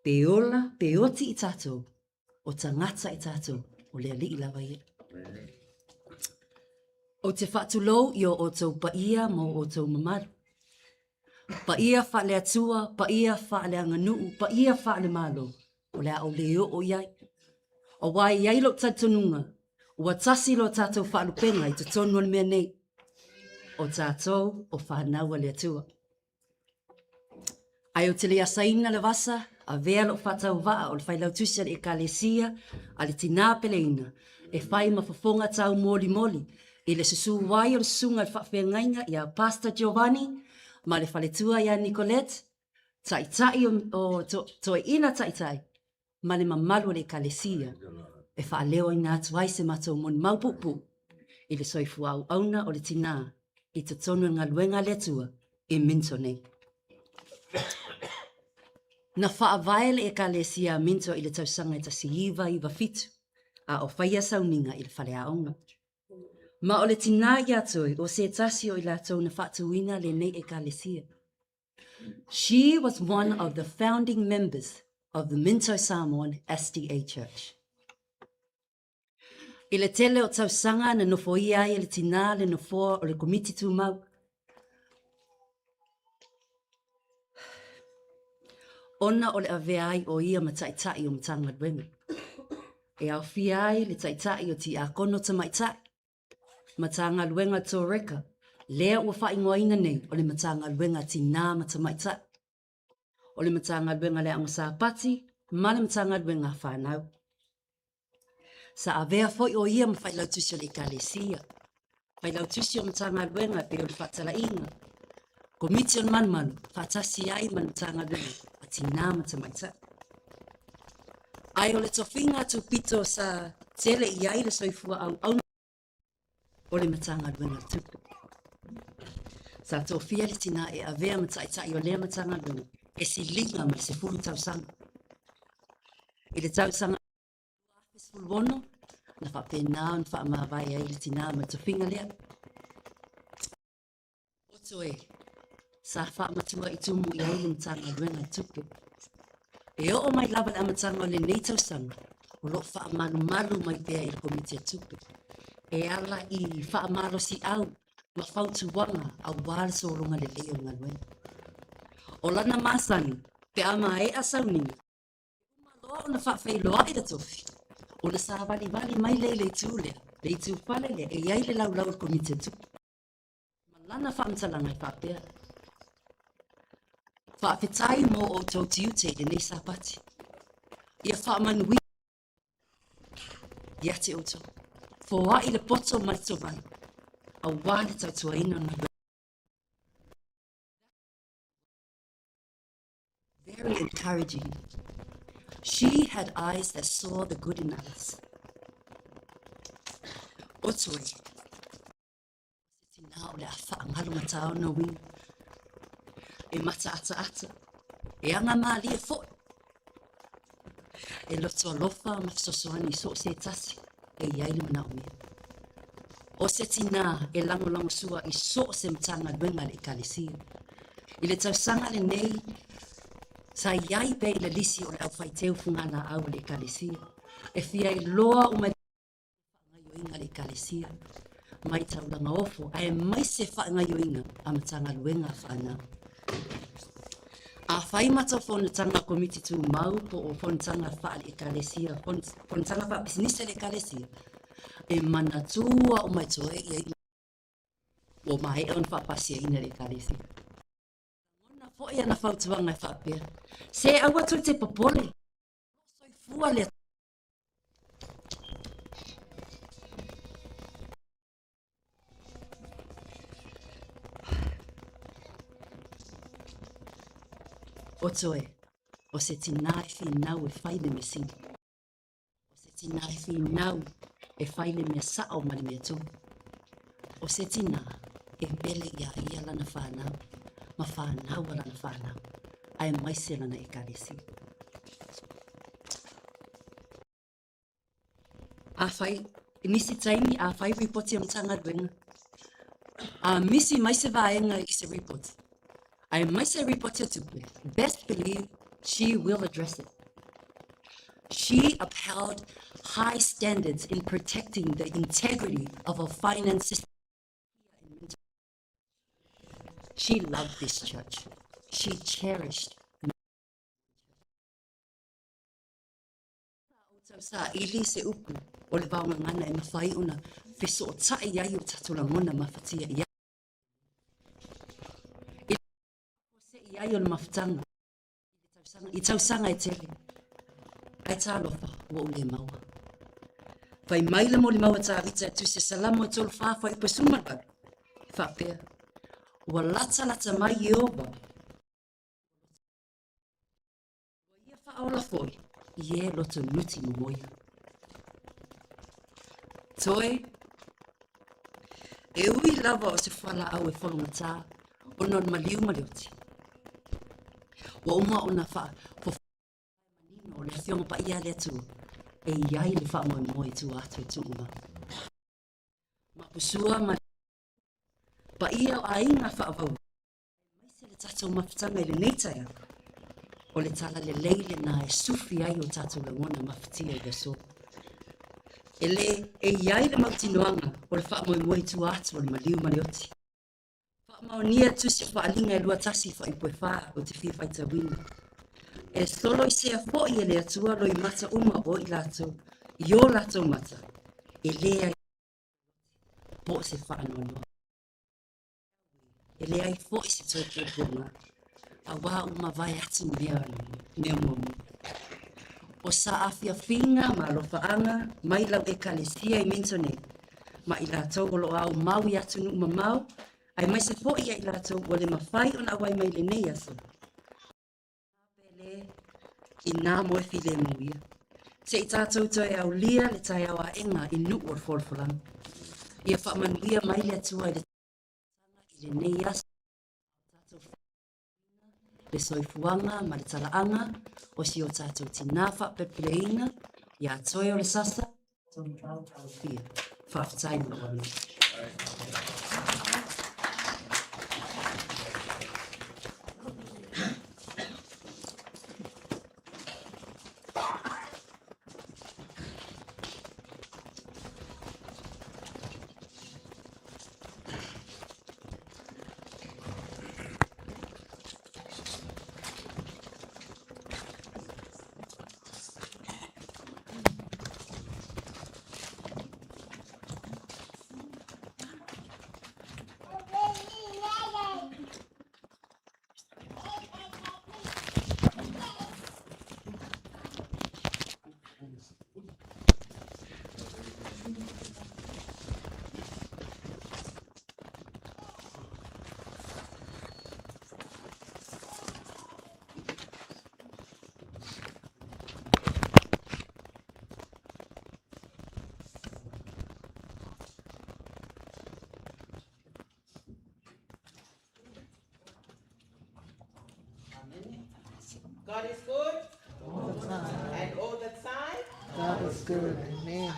pe ola, pe oti i tātou, o tagata i tātou, o le Alii lava ia. Ou te faatulou i o outou paia ma o outou mamalu. Paia faale-Atua, paia faaleaganuu, paia faale-Malo, o le a ou le oo i ai. Aua e i ai lou talitonuga, ua tasi lo tatou faalupega i totonu o le mea nei, o tatou o fanau a le Atua. Ae ou te le asaina le vasa, avea lou faatauvaa o le failautusi a le Ekalesia a le Tinā Peleina e fai ma fofoga taumolimoli i le susū ai o le susuga i le faafeagaiga iā Pastor Giovanni ma le faletua iā Nicolette, taitai o toeaina taitai ma le mamalu o le Ekalesia e faaleoina atu ai se matou molimau puupuu i le soifua auauna o le tinā i totonu o le galuega a le Atua i Minto nei. Na faavae le Ekalesia a Minto i le tausaga e 1997, a o faia sauniga i le faleaoga. Ma o le tinā iā Toi o se tasi o i latou na faatuina lenei Ekalesia. She was one of the founding members of the Minto Samoan SDA Church. I le tele o tausaga na nofoia ai e le tinā le nofoa o le Komiti Tumau, ona o le avea ai o ia ma taitai o Matagaluega. E aofia ai le taitai o Tiakono Tamaitai, Matagaluega Toreka, lea ua faaigoaina nei o le Matagaluega Tinā ma Tamaitai, o le Matagaluega le Aoga Sapati ma le Matagaluega a Fanau. Sa avea foi o ia ma failautusi o le Ekalesia, failautusi o Matagaluega e pei o le Faatalaiga, Komiti o le Malumalu, faatasi ai ma le Matagaluega a Tinā ma Tamaitai. Ae o le tofiga tupito sa tele i ai le soifua auauna o le Matagaluega o Tupe. Sa tofia le tinā e avea ma taitai o lea Matagaluega e siliga ma le 10 tausaga. I le tausaga 2016, na faapena ona faamavae ai le tinā ma le tofiga lea. O Toe, sa faamatua i tumu i ai le Matagaluega o Tupe. E oo mai lava le amataga o lenei tausaga, o lo o faamalumalu mai pea i le Komiti a Tupe, e ala i faamalosiau ma fautuaga aua le sologa lelei o le galuega. O lana masani, pe a maea sauniga, E uma loa ona faafeiloai le tofi, ona savalivali mai lea i le itu lea, le itu fale lea e i ai le laulau o le Komiti a Tupe. Ma lana faamatalaga e faapea, Faafetai mo outou tiute i lenei Sapati. Ia faamanuia ia te outou. Foai le poto ma le tomai, aua le tautuaina o le galuega. Very encouraging. She had eyes that saw the good in others. O Toe, o se tinā o le a faagalo mataono uiga, e mataataata, e aga malie foi, e loto alofa ma fesoasoani i so o se tasi e i ai le manaomia. O se tinā e lagolagosua i so o se Matagaluega a le Ekalesia. I le tausaga lenei, sa i ai pea i le lisi o le aufaiteu fugalaau a le Ekalesia, e fia iloa uma i faagaoioiga a le Ekalesia, mai taulaga ofo aemaise faagaoioiga a Matagaluega a fanau. Afai matou fonotaga a Komiti Tumau po o fonotaga faale-Ekalesia, fonotaga faapisinisi a le Ekalesia, e manatua uma e toe ia ua maea ona faapasiaina e le Ekalesia. Lagona foi ana fautuaga e faapea, Se aua tou te popole, o lo o soifua le Atua. O Toe, o se tinā e finau e fai le mea sili. O se tinā e finau e fai le mea sao ma le mea tonu. O se tinā e pele iā ia lana whānau, ma whānau a lana whānau, aemaise lana ekalesia. Afai, i nisi taimi, afai ripoti o Matagaluega, a misi mai se vaega i se ripoti, aemaise ripoti o tupe, best believe she will address it. She upheld high standards in protecting the integrity of our finance system. She loved this church. She cherished Sa outou saili se upu o le vaogagana e mafai ona fesootai ai o tatou lagona mafatia i I le i ai o le mafutaga i tausaga e tele, ae talofa ua ou le maua. Fai mai le molimau a Tavita e tusi Salamo e 34 fuaiupu e 18, e faapea, Ua latalata mai Ieova, Ua ia faaola foi i e loto nuti momoia. Toe, e ui lava o se fualaau e fologatā ona o le maliu ma le oti. Ua uma ona faafofoga manino o le Afioga Paia a le Atua e i ai le faamoemoe i tua atu e tuu mau. Mapusua ma paia o aiga faavauvau Aemaise le tatou mafutaga i lenei taeao, o le talalelei lena e sufi ai o tatou lagona mafatia i le aso. E le e i ai le mautinoaga o le faamoemoe i tua atu o le maliu ma le oti. Faamaonia le tusi o Faaaliga e 21 fuaiupu e 4 ou te fia faitauina. E soloisea foi e le Atua loimata uma o i latou i o latou mata, e leai po o se faanoanoa. E leai foi se toe puapuaga, auā ua mavae atu mea mea muamua. O saafiafiga ma alofaaga mai lau Ekalesia i Minto nei, ma i latou o lo o aumau i atunuu mamao, aemaise foi ia i latou ua le mafai ona auai mai i lenei aso. Pele, inā moe filemu ia. Se i tātou toe aulia le taeao aʻega i Nuu o le Folafolaga. Ia faamanuia mai le Atua i le i lenei aso, a o tātou le soifuaga ma le talaaga o si o tātou tinā faapelepeleina iā Toeolesasa Tolofia. Faafetai mo lou avanoa. God is good. All the time. And all the time. God is good. Amen.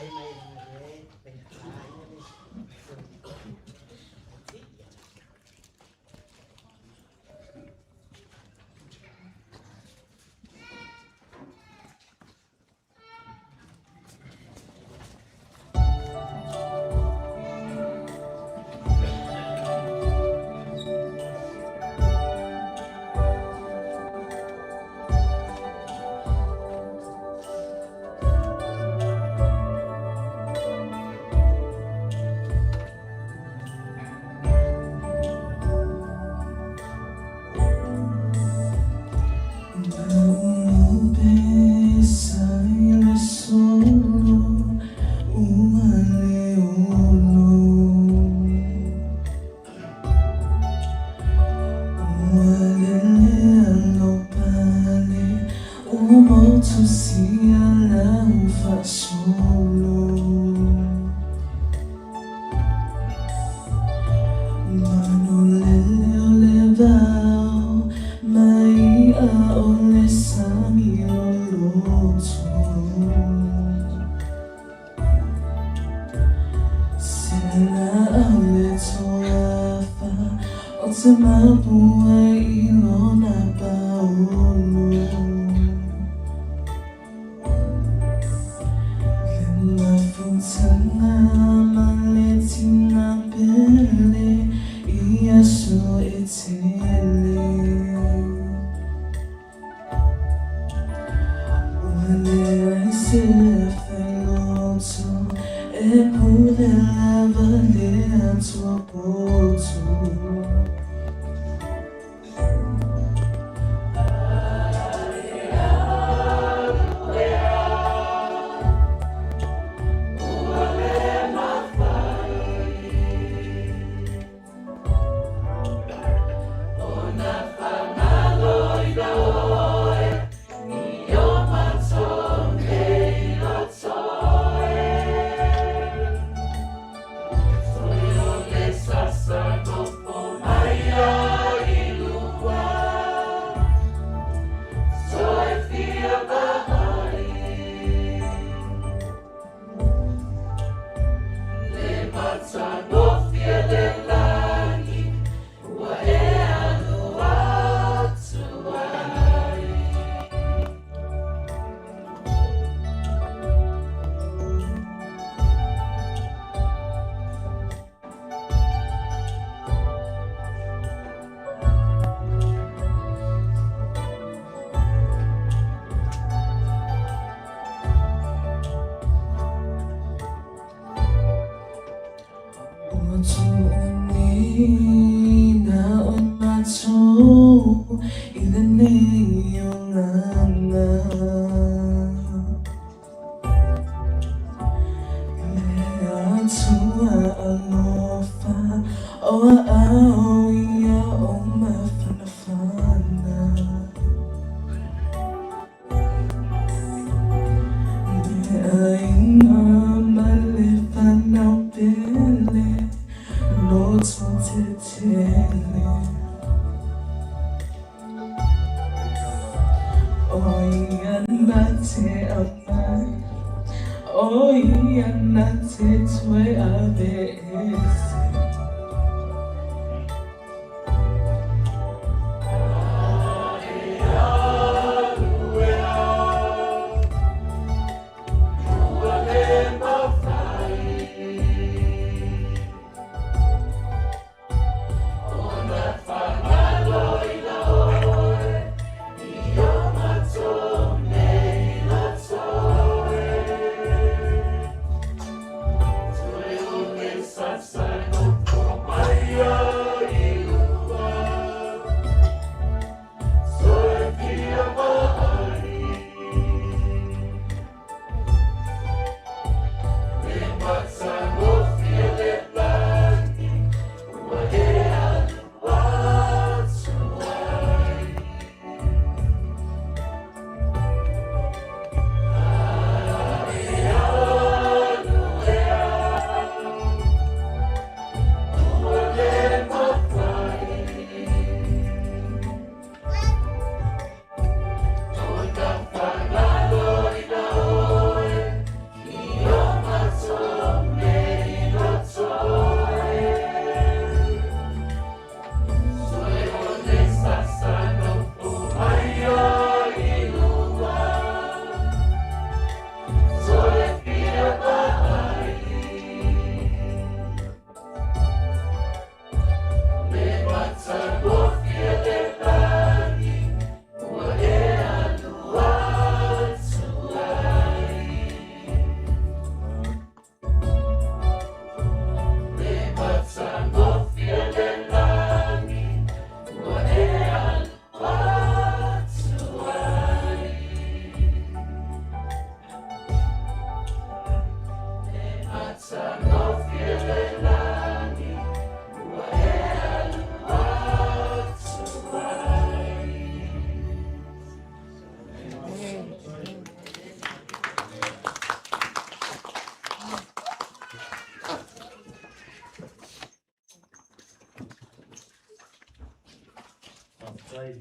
Sasa.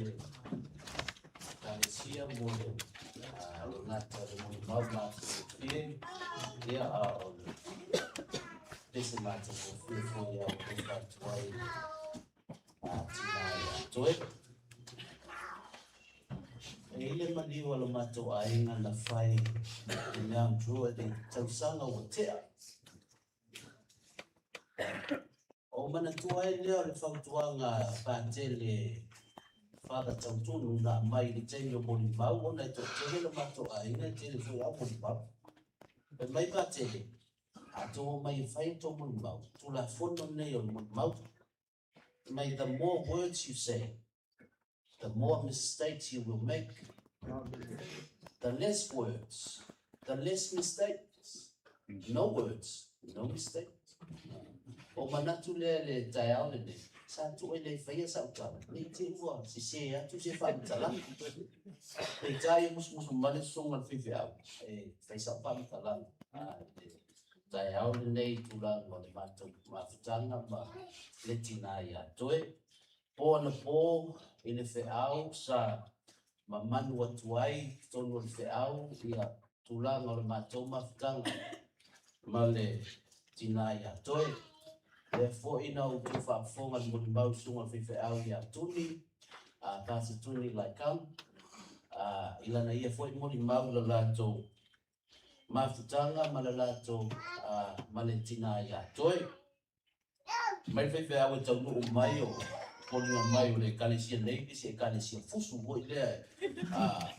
le Ekalesia mo le le gata o le molimau matagofie, ia, a o le pese matagofie foi ia ua alofa atu ai le tinā ia Toe. E i ai le maliu a lo matou aiga na fai i Mount Druitt i tausaga ua tea. Ou manatua ai lea o le fautuaga a Patele Father Tautunu na aumai i le taimi o molimau ona e toatele lo matou aiga e tele foi au molimau. Fai mai Patele, a outou omai e fai a outou molimau, Tulafono lenei o le molimau, fai mai the more words you say, the more mistakes you will make. The less words, the less mistakes. No words, no mistakes. O manatu lea i le taeao lenei, sa tuu ai le faia sau tala, ne i te i ua sese atu se faamatalaga. Peitai e musumusu mai le susuga i le faifeau e fai sau faamatalaga i le taeao lenei i tulaga o le matou mafutaga ma le tinā ia Toe. Po anapo i le feau sa mamanu atu ai i totonu o le feau ia tulaga o le matou mafutaga ma le tinā ia Toe. Lea foi na outou faafofoga i le molimau i le susuga i le faifeau ia Tuni, a Pastor Tuni Laikam, a, i lana ia foi molimau i le latou mafutaga ma le latou, a, ma le tinā ia Toe. Mai le faifeau e taunuu mai o foliga mai o le Ekalesia nei le isi Ekalesia fusu foi lea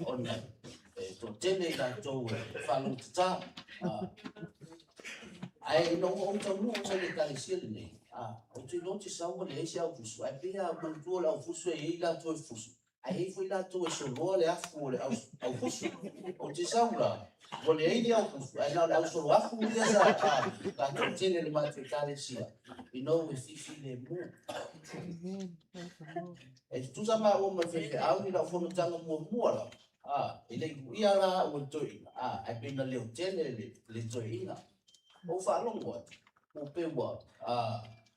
ona e toatele i latou e faalogotata. Ae ina ua ou taunuu mai le Ekalesia lenei, ou te iloa ou te sau ua leai se aufusu, ae pei lava manatua o le aufusu e i ai latou e fusu, Ae i ai foi latou e soloa le afu o le aufusu. Ou te sau la, ua leai ni aufusu, ae na o le au soloafu ia sa latou tele i le matou Ekalesia, ina ua fifilemu. E tutusa maua ma le faifeau i lau fonotaga muamua lava, e le i uia la au e le toeaina, ae pei na leo tele le toeaina. Ou faalogo atu, ua pei ua,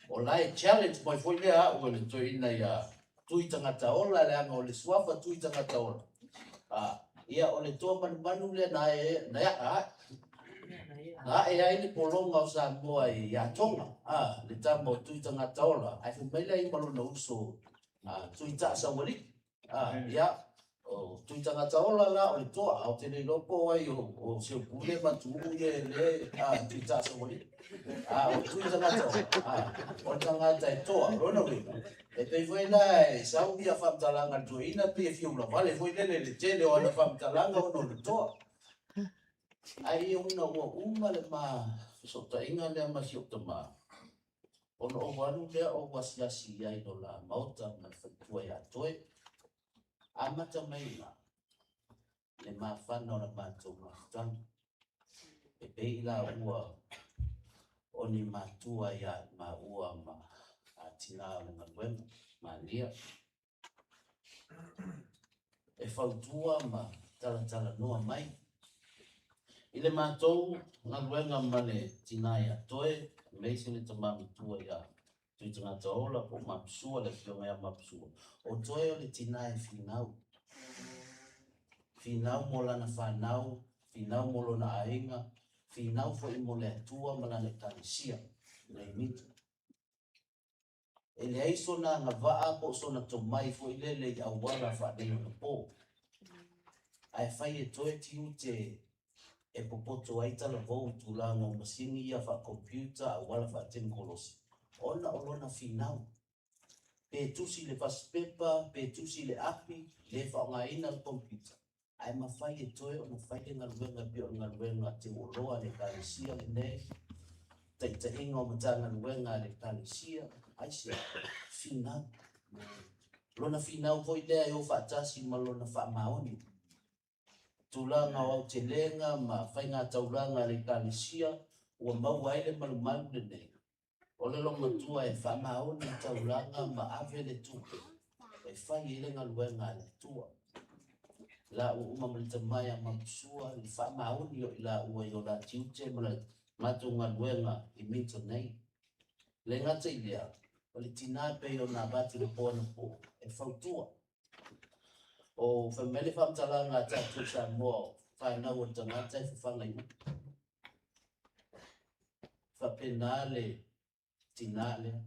o la e challenge mai foi lea au e le toeaina ia Tui Tagata Ola, leaga o le suafa Tui Tagata Ola. Ia, o le toa manumanu lea na ae, na ae, na ae ai le pologa o Samoa ia Tonga, le tama o Tui Tagata Ola, ae fai mai lea ia ma lona uso Tui Taasaualii. Ia, o Tui Tagata Ola la o le toa, a ou te le iloa po o ai o Seupule ma Tuuu ia e le Tui Taasaualii. A o Tui Tagata Ola, o le tagata e toa, o lona uiga, e pei foi la e sau ia faamatalaga a le toeaina pei e fia ulavale foi lele i le tele o ana faamatalaga ona o le toa. Ae ia uiga ua uma le ma fesootaiga lea ma si ou tama, Ona ou alu lea ou asiasi i ai i lo la maota ma le faletua ia Toe. Amata mai ina le mafana o la matou mafutaga. E pei i laua o ni matua ia maua ma tinā o le galuega, Malia. E fautua ma talatalanoa mai. I le matou galuega ma le tinā ia Toe, aemaise le tama matua ia Tuitagataola po o Mapusua, le afioga ia Mapusua, o Toe o le tinā e finau. Finau mo lana fanau, finau mo lona aiga, finau foi mo le Atua ma lana Ekalesia, nei mita. E leai sona agavaa po o sona tomai foi lele i auala faaneionapo. Ae fai e toe tiute e popoto ai talavou i tulaga o masini ia faa-computer, auala faatenikolosi, ona o lona finau. Pe tusi i le fasipepa, pe tusi i le api, le faaaogaina le computer, ae mafai e toe ona fai le galuega e pei o le galuega teuoloa a le Ekalesia lenei, taitaiga o Matagaluega a le Ekalesia, aisea? Finau. Lona finau foi lea e o faatasi ma lona faamaoni. Tulaga o aotelega ma faigataulaga a le Ekalesia ua maua ai le malumalu lenei. O le loomatua e faamaoni i taulaga ma ave le tupe e fai ai le galuega a le Atua. Laua uma ma le tama ia Mapusua le faamaoni o i laua i o la tiute ma le matou galuega i Minto nei. Le gata i lea, o le tina e pei ona avatu le po anapo e fautua. O fai mai le faamatalaga a tatou Samoa, o fanau a le tagata e fafaga i upu. Faapena le tinā lea.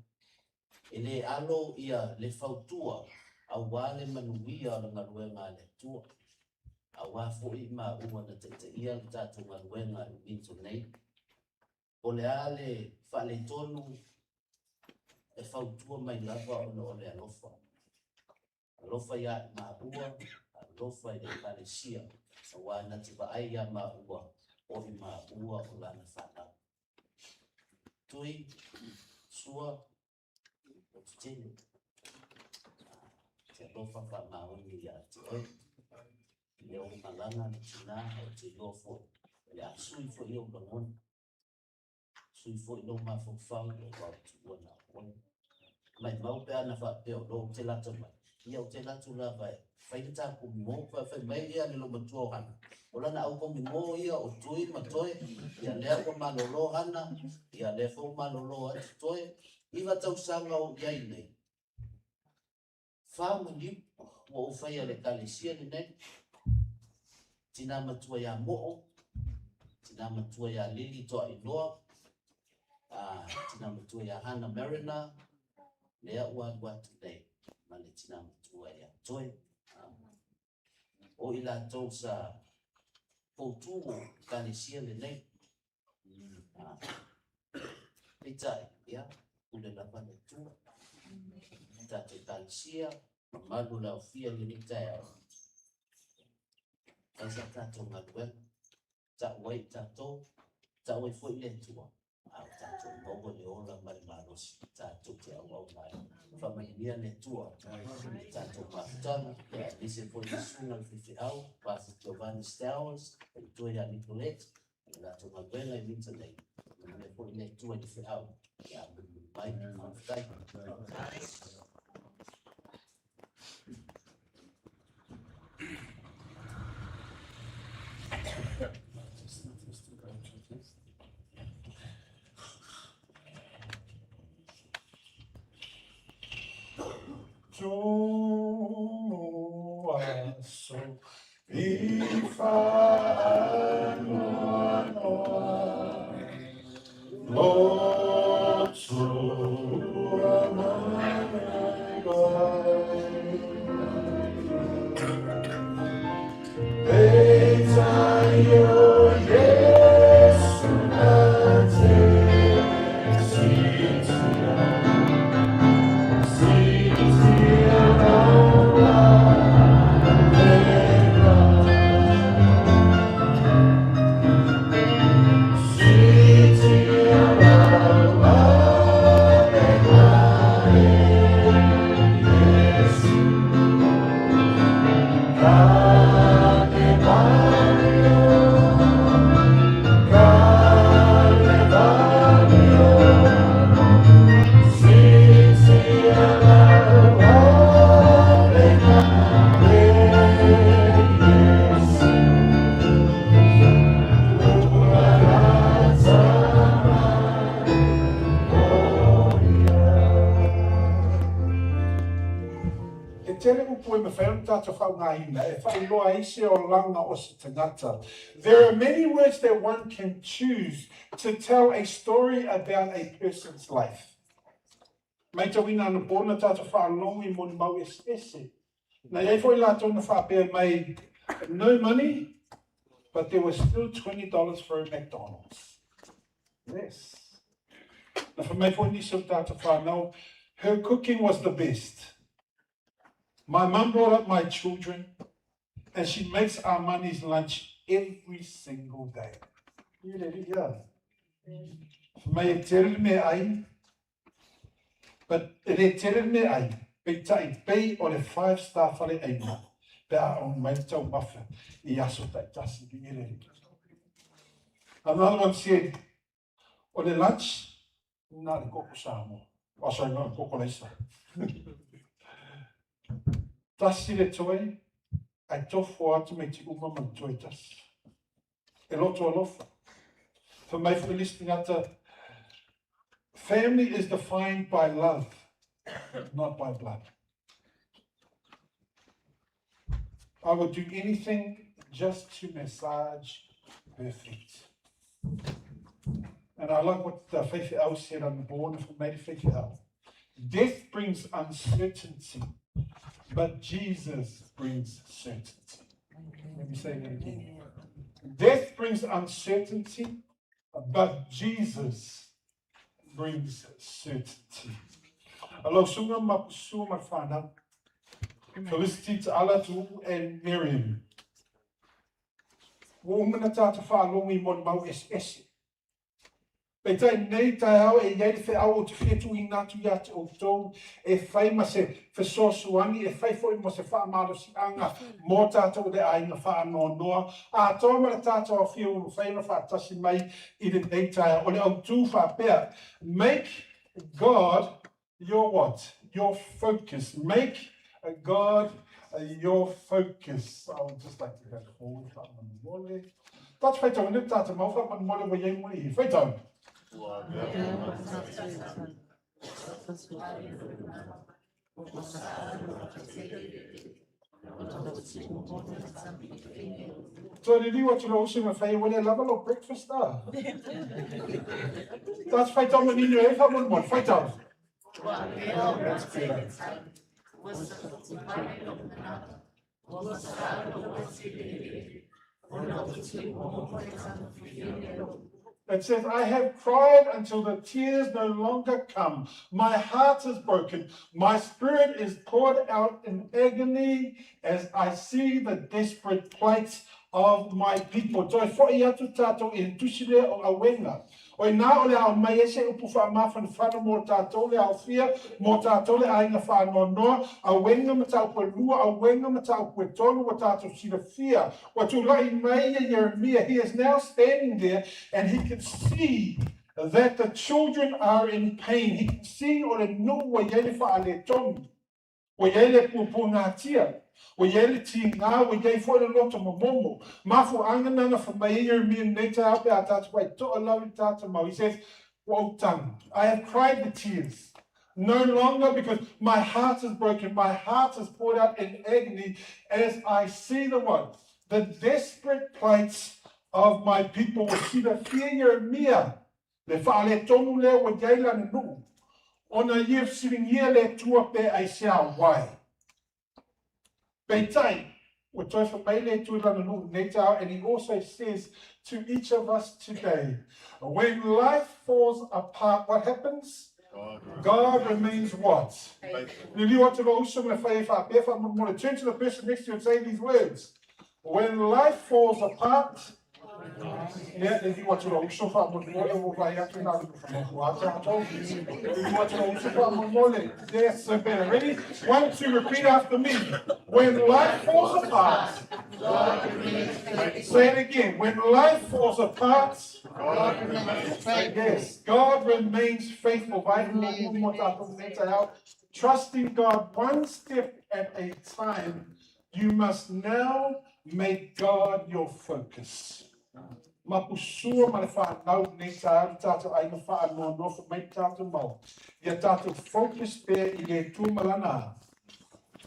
E le alo ia le fautua aua le manuia o le galuega a le Atua. Aua foi maua na taitaia le tatou galuega i Minto nei. Po o le a le faaletonu e fautua mai lava ona o le alofa. Alofa ia i maua, alofa i le Ekalesia, aua na te vaai iā maua o i maua o lana fanau. Tui, Sua, o te tele. Te alofa faamaoni ia te oe. Lea ua malaga le tinā, ou te iloa foi, o le a sui foi ou lagona. Sui foi lou mafaufau aua ua tuua na o oe. Maimau pe ana faapea o lou te lata mai, ia ou te alu atu lava e fai le ta komigo, fai mai ia le loomatua o Hana, o lana au komigo ia o Tui ma Toe, ia lea ua malolo Hana, ia lea foi ua malolo atu Toe, iva tausaga o i ai nei, fa maliu ua ou faia i le Ekalesia lenei, tina matua ia Moo, tina matua ia Lili Toailoa, tina matua ia Hana Mariner, lea ua alu atu nei ma le tina matua ia Toe. O i latou sa poutu o Ekalesia lenei. Peitai, ia, pule lava le Atua. Tatou Ekalesia, mamalu o le aofia i lenei taeao. Fai sa tatou galuega, tau ai i tatou, tau ai foi le Atua, a o tatou maua le ola ma le malosi tatou te auauna ai. Faamanuia le Atua i le tatou mafutaga, aemaise foi le susuga i le faifeau, Pastor Giovanni Stowers, faletua ia Nicolette, ma le latou galuega i Minta nei. Faamanuia foi le Atua i le feau ia mulimuli mai. Faafetai. E tele upu e mafai ona tatou faaaogaina e faailoa ai se olaga o se tagata. There are many words that one can choose to tell a story about a person's life. Maitauina anapo na tatou faalogo i molimau eseese. Na i ai foi latou na faapea mai, No money, but there was still $20 for a McDonald's. Yes. Na fai mai foi nisi o tatou whanau, her cooking was the best. My mum brought up my children and she makes Armani's lunch every single day. I le alii a. Fai mai e tele le meaai, but e le tele le meaai, peitai pei o le five star faleaiga pe a ono mai le taumafa i aso taitasi i le alii. Another one said, o le lunch, na le koko Samoa. Oh, sorry, na le koko laisa. Tasi le toe, ae tofo atu me ti uma ma le toe tasi. E loto alofa. Fai mai foi le isi tagata, family is defined by love, not by blood. I would do anything just to massage her feet. And I like what the Faifeau said on the board for Made Faifeau. Death brings uncertainty, but Jesus brings certainty. Let me say that again. Death brings uncertainty, but Jesus brings certainty. Alo sunga mapusua ma whanau. Felicity to Alatu and Miriam. Ua uma na tātou faalogo i molimau eseese. Peitai nei taeao e i ai le feau ou te fia tuuina atu ia te outou e fai ma se fesoasoani, e fai foi mo se faamalosiaga mo tātou o le aiga faanoanoa atoa ma le tātou aofia ua mafai ona faatasi mai i lenei taeao. O le autū faapea, Make God your what? Your focus. Make God your focus. I would just like to go forward. Whakamanumole. Tātou whaitau, ina tātou mau whakamanumole wa iei mo i. Whaitau. Toi ririu atu lo usu ma whai wale lava lo breakfast a. Tātou whaitau manino e whamanumole. Whaitau. That's better. It says, I have cried until the tears no longer come. My heart is broken. My spirit is poured out in agony as I see the desperate plight of my people. Toi fo'i atu tātou i le tusi lea o Auenga. O inā o le ao mai ai se upu faamafanafana mō tātou le aofia, mō tātou le aiga faanoanoa, auenga mataupu e lua, auenga mataupu e tolu, ua tātou silafia. Ua tula'i mai ia Ieremia, he is now standing there and he can see that the children are in pain. He can see o le nuu ua i ai le faaletonu. Ua i ai le puapuagatia, ua i ai le tīgā, ua i ai foi le loto momomo. Mafuaaga na na fai mai ai Ieremia lenei taeao pe a tātou ai toa lau i tātou mau. He says, Ua ou tangi. I have cried the tears. No longer because my heart is broken, my heart is poured out in agony as I see the what? The desperate plights of my people. Ua silafia Ieremia Le faaletonu lea ua i ai lana nuu, ona ia fesiligia le Atua pe aisea wai. Peitai, ua toe fai mai le Atua i lana nuu lenei taeao, and he also says to each of us today, when life falls apart, what happens? God remains what? Liliu atu lou uso ma le fai ai faapea faamolemole. Turn to the person next to you and say these words. When life falls apart, Ia, le liliu atu lou uso faamolemole ua vaai atu nā lima whakamahu a tātou. Liliu atu lou uso faamolemole. Yes, so better. Ready? One, two, repeat after me. When life falls apart, say it again. When life falls apart, God remains faithful. Yes, God remains faithful. Vai mo mo tātou nei taeao. Trusting God one step at a time. You must now make God your focus. Mapusua ma le whanau nei taeao le tātou aiga whaanoanoa wha mai tātou mau. Ia tātou focus pea i le Atua ma lana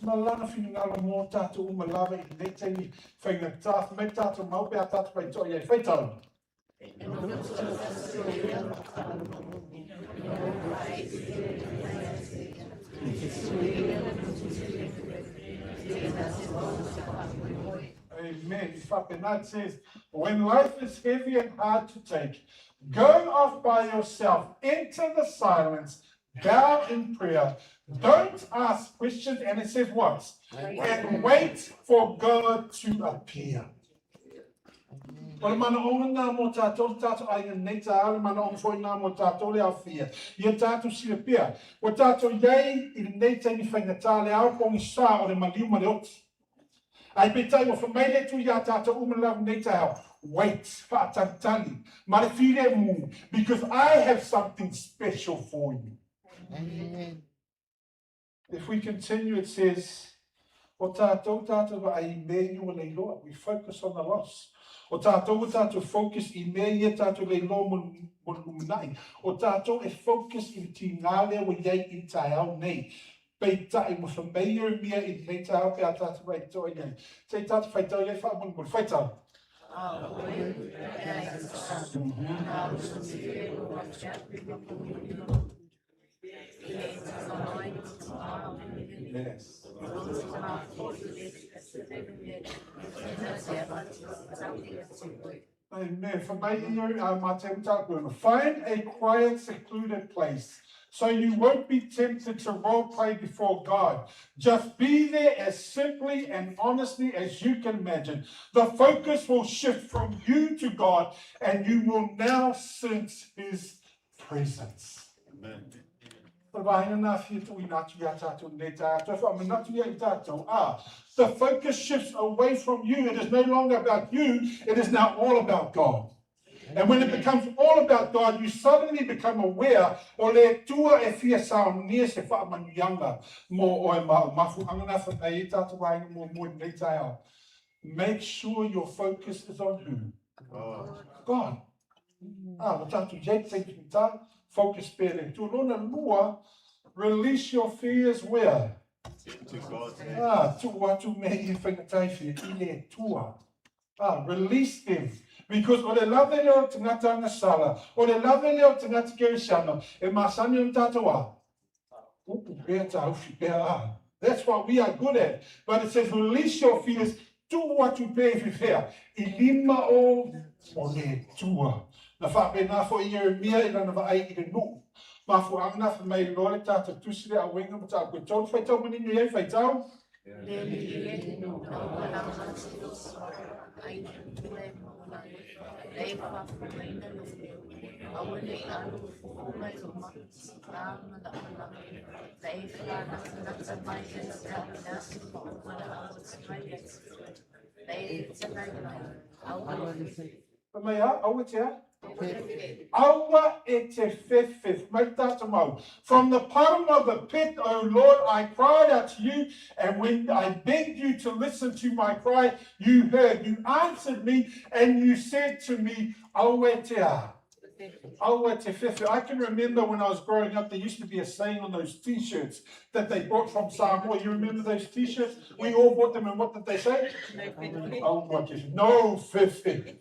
ma lana whinengalo mō tātou uma lava i lenei taimi whaingatā wha mai tātou mau pea tātou pai toa i ai whaitau. Amen. It says, when life is heavy and hard to take, go off by yourself, enter the silence, bow in prayer, don't ask questions, and it says what? And wait for God to appear. O le manaʻoga lena mo tātou le tātou aiga nei taeao, le manaʻoga foi lena mo tātou le aofia. Ia tātou silafia, ua tātou i ai i lenei taimi faigata le ao pogisa o le maliu ma le oti. Ae peitai ua fai mai le Atua iā tātou uma lava lenei taeao, wait, faatalitali, ma le filemu, because I have something special for you. Amen. If we continue, it says, O tātou tātou vaai i mea ia ua leiloa, we focus on the loss. O tātou ua tātou focus i mea ia tātou leiloa mo, mo le lumanai. O tātou e focus i le tīgā lea ua i ai i le taeao nei. Peitai ua fai mai Ieremia i lenei taeao pe a tatou faitoa i ai. Se i tatou faitau i ai faamolemole. Faitau. Yes. Amen. Fai mai Mateu Matau, find a quiet, secluded place so you won't be tempted to role play before God. Just be there as simply and honestly as you can imagine. The focus will shift from you to God, and you will now sense His presence. Amen. O le vaega lena fia tuuina atu iā tātou nei tātou, whaamanatu ia i tātou, ā, the focus shifts away from you, it is no longer about you, it is now all about God. And when it becomes all about God, you suddenly become aware o le Atua e fia saonia se whaamanuianga mō oe ma o mafuanga nā whanau i tātou vaega muamua i lenei taeao. Make sure your focus is on who? God. God. Ah, ua tātou iai te taimi tā, focus pea le Atua. Lona lua, release your fears where? To God's hand. Ah, tuu atu me i whaingataiwhi i le Atua. Ah, release them. Because o le lave lea o tangata angasala, o le lave lea o tangata kerisiano, e masani ona tātou a. Upu pea tāufi pea a. That's what we are good at. But it says release your fears, tuu atu pea i whiwhea, i lima o, o le Atua. Na faapena foi Ieremia i lana vaai i le nuu. Mafuaaga na fai mai loa le tātou tusi le auenga ma tāu koe tolu faitau manino i ai faitau. Fai mai a, aua te a? Aua e te whewhe, mai tātou mau. From the bottom of the pit, O Lord, I cried out to you, and when I begged you to listen to my cry, you heard. You answered me, and you said to me, Aua te a. Aua te whewhe. I can remember when I was growing up, there used to be a saying on those T-shirts that they bought from Samoa. You remember those T-shirts? We all bought them, and what did they say? Aua te No whewhe.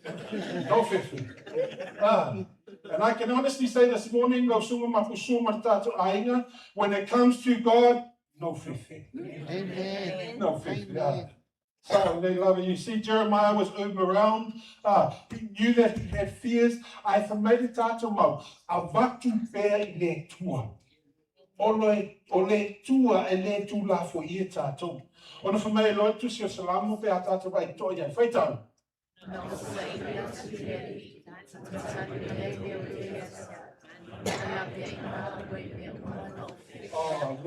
No whewhe. Ah. And I can honestly say this morning, lau sunga mapu ma tātou aiga, when it comes to God, no whewhe. Amen. No whewhe. Ah. So they love it. You see, Jeremiah was overwhelmed. He knew that he had fears. Ae fai mai le tātou mau, avatu pea i le Atua. O le, o le Atua e le tūlafoia tātou. Ona fai mai e loa tusi o Salamo pe a tātou vai toa i ai. Whaitau. Oh,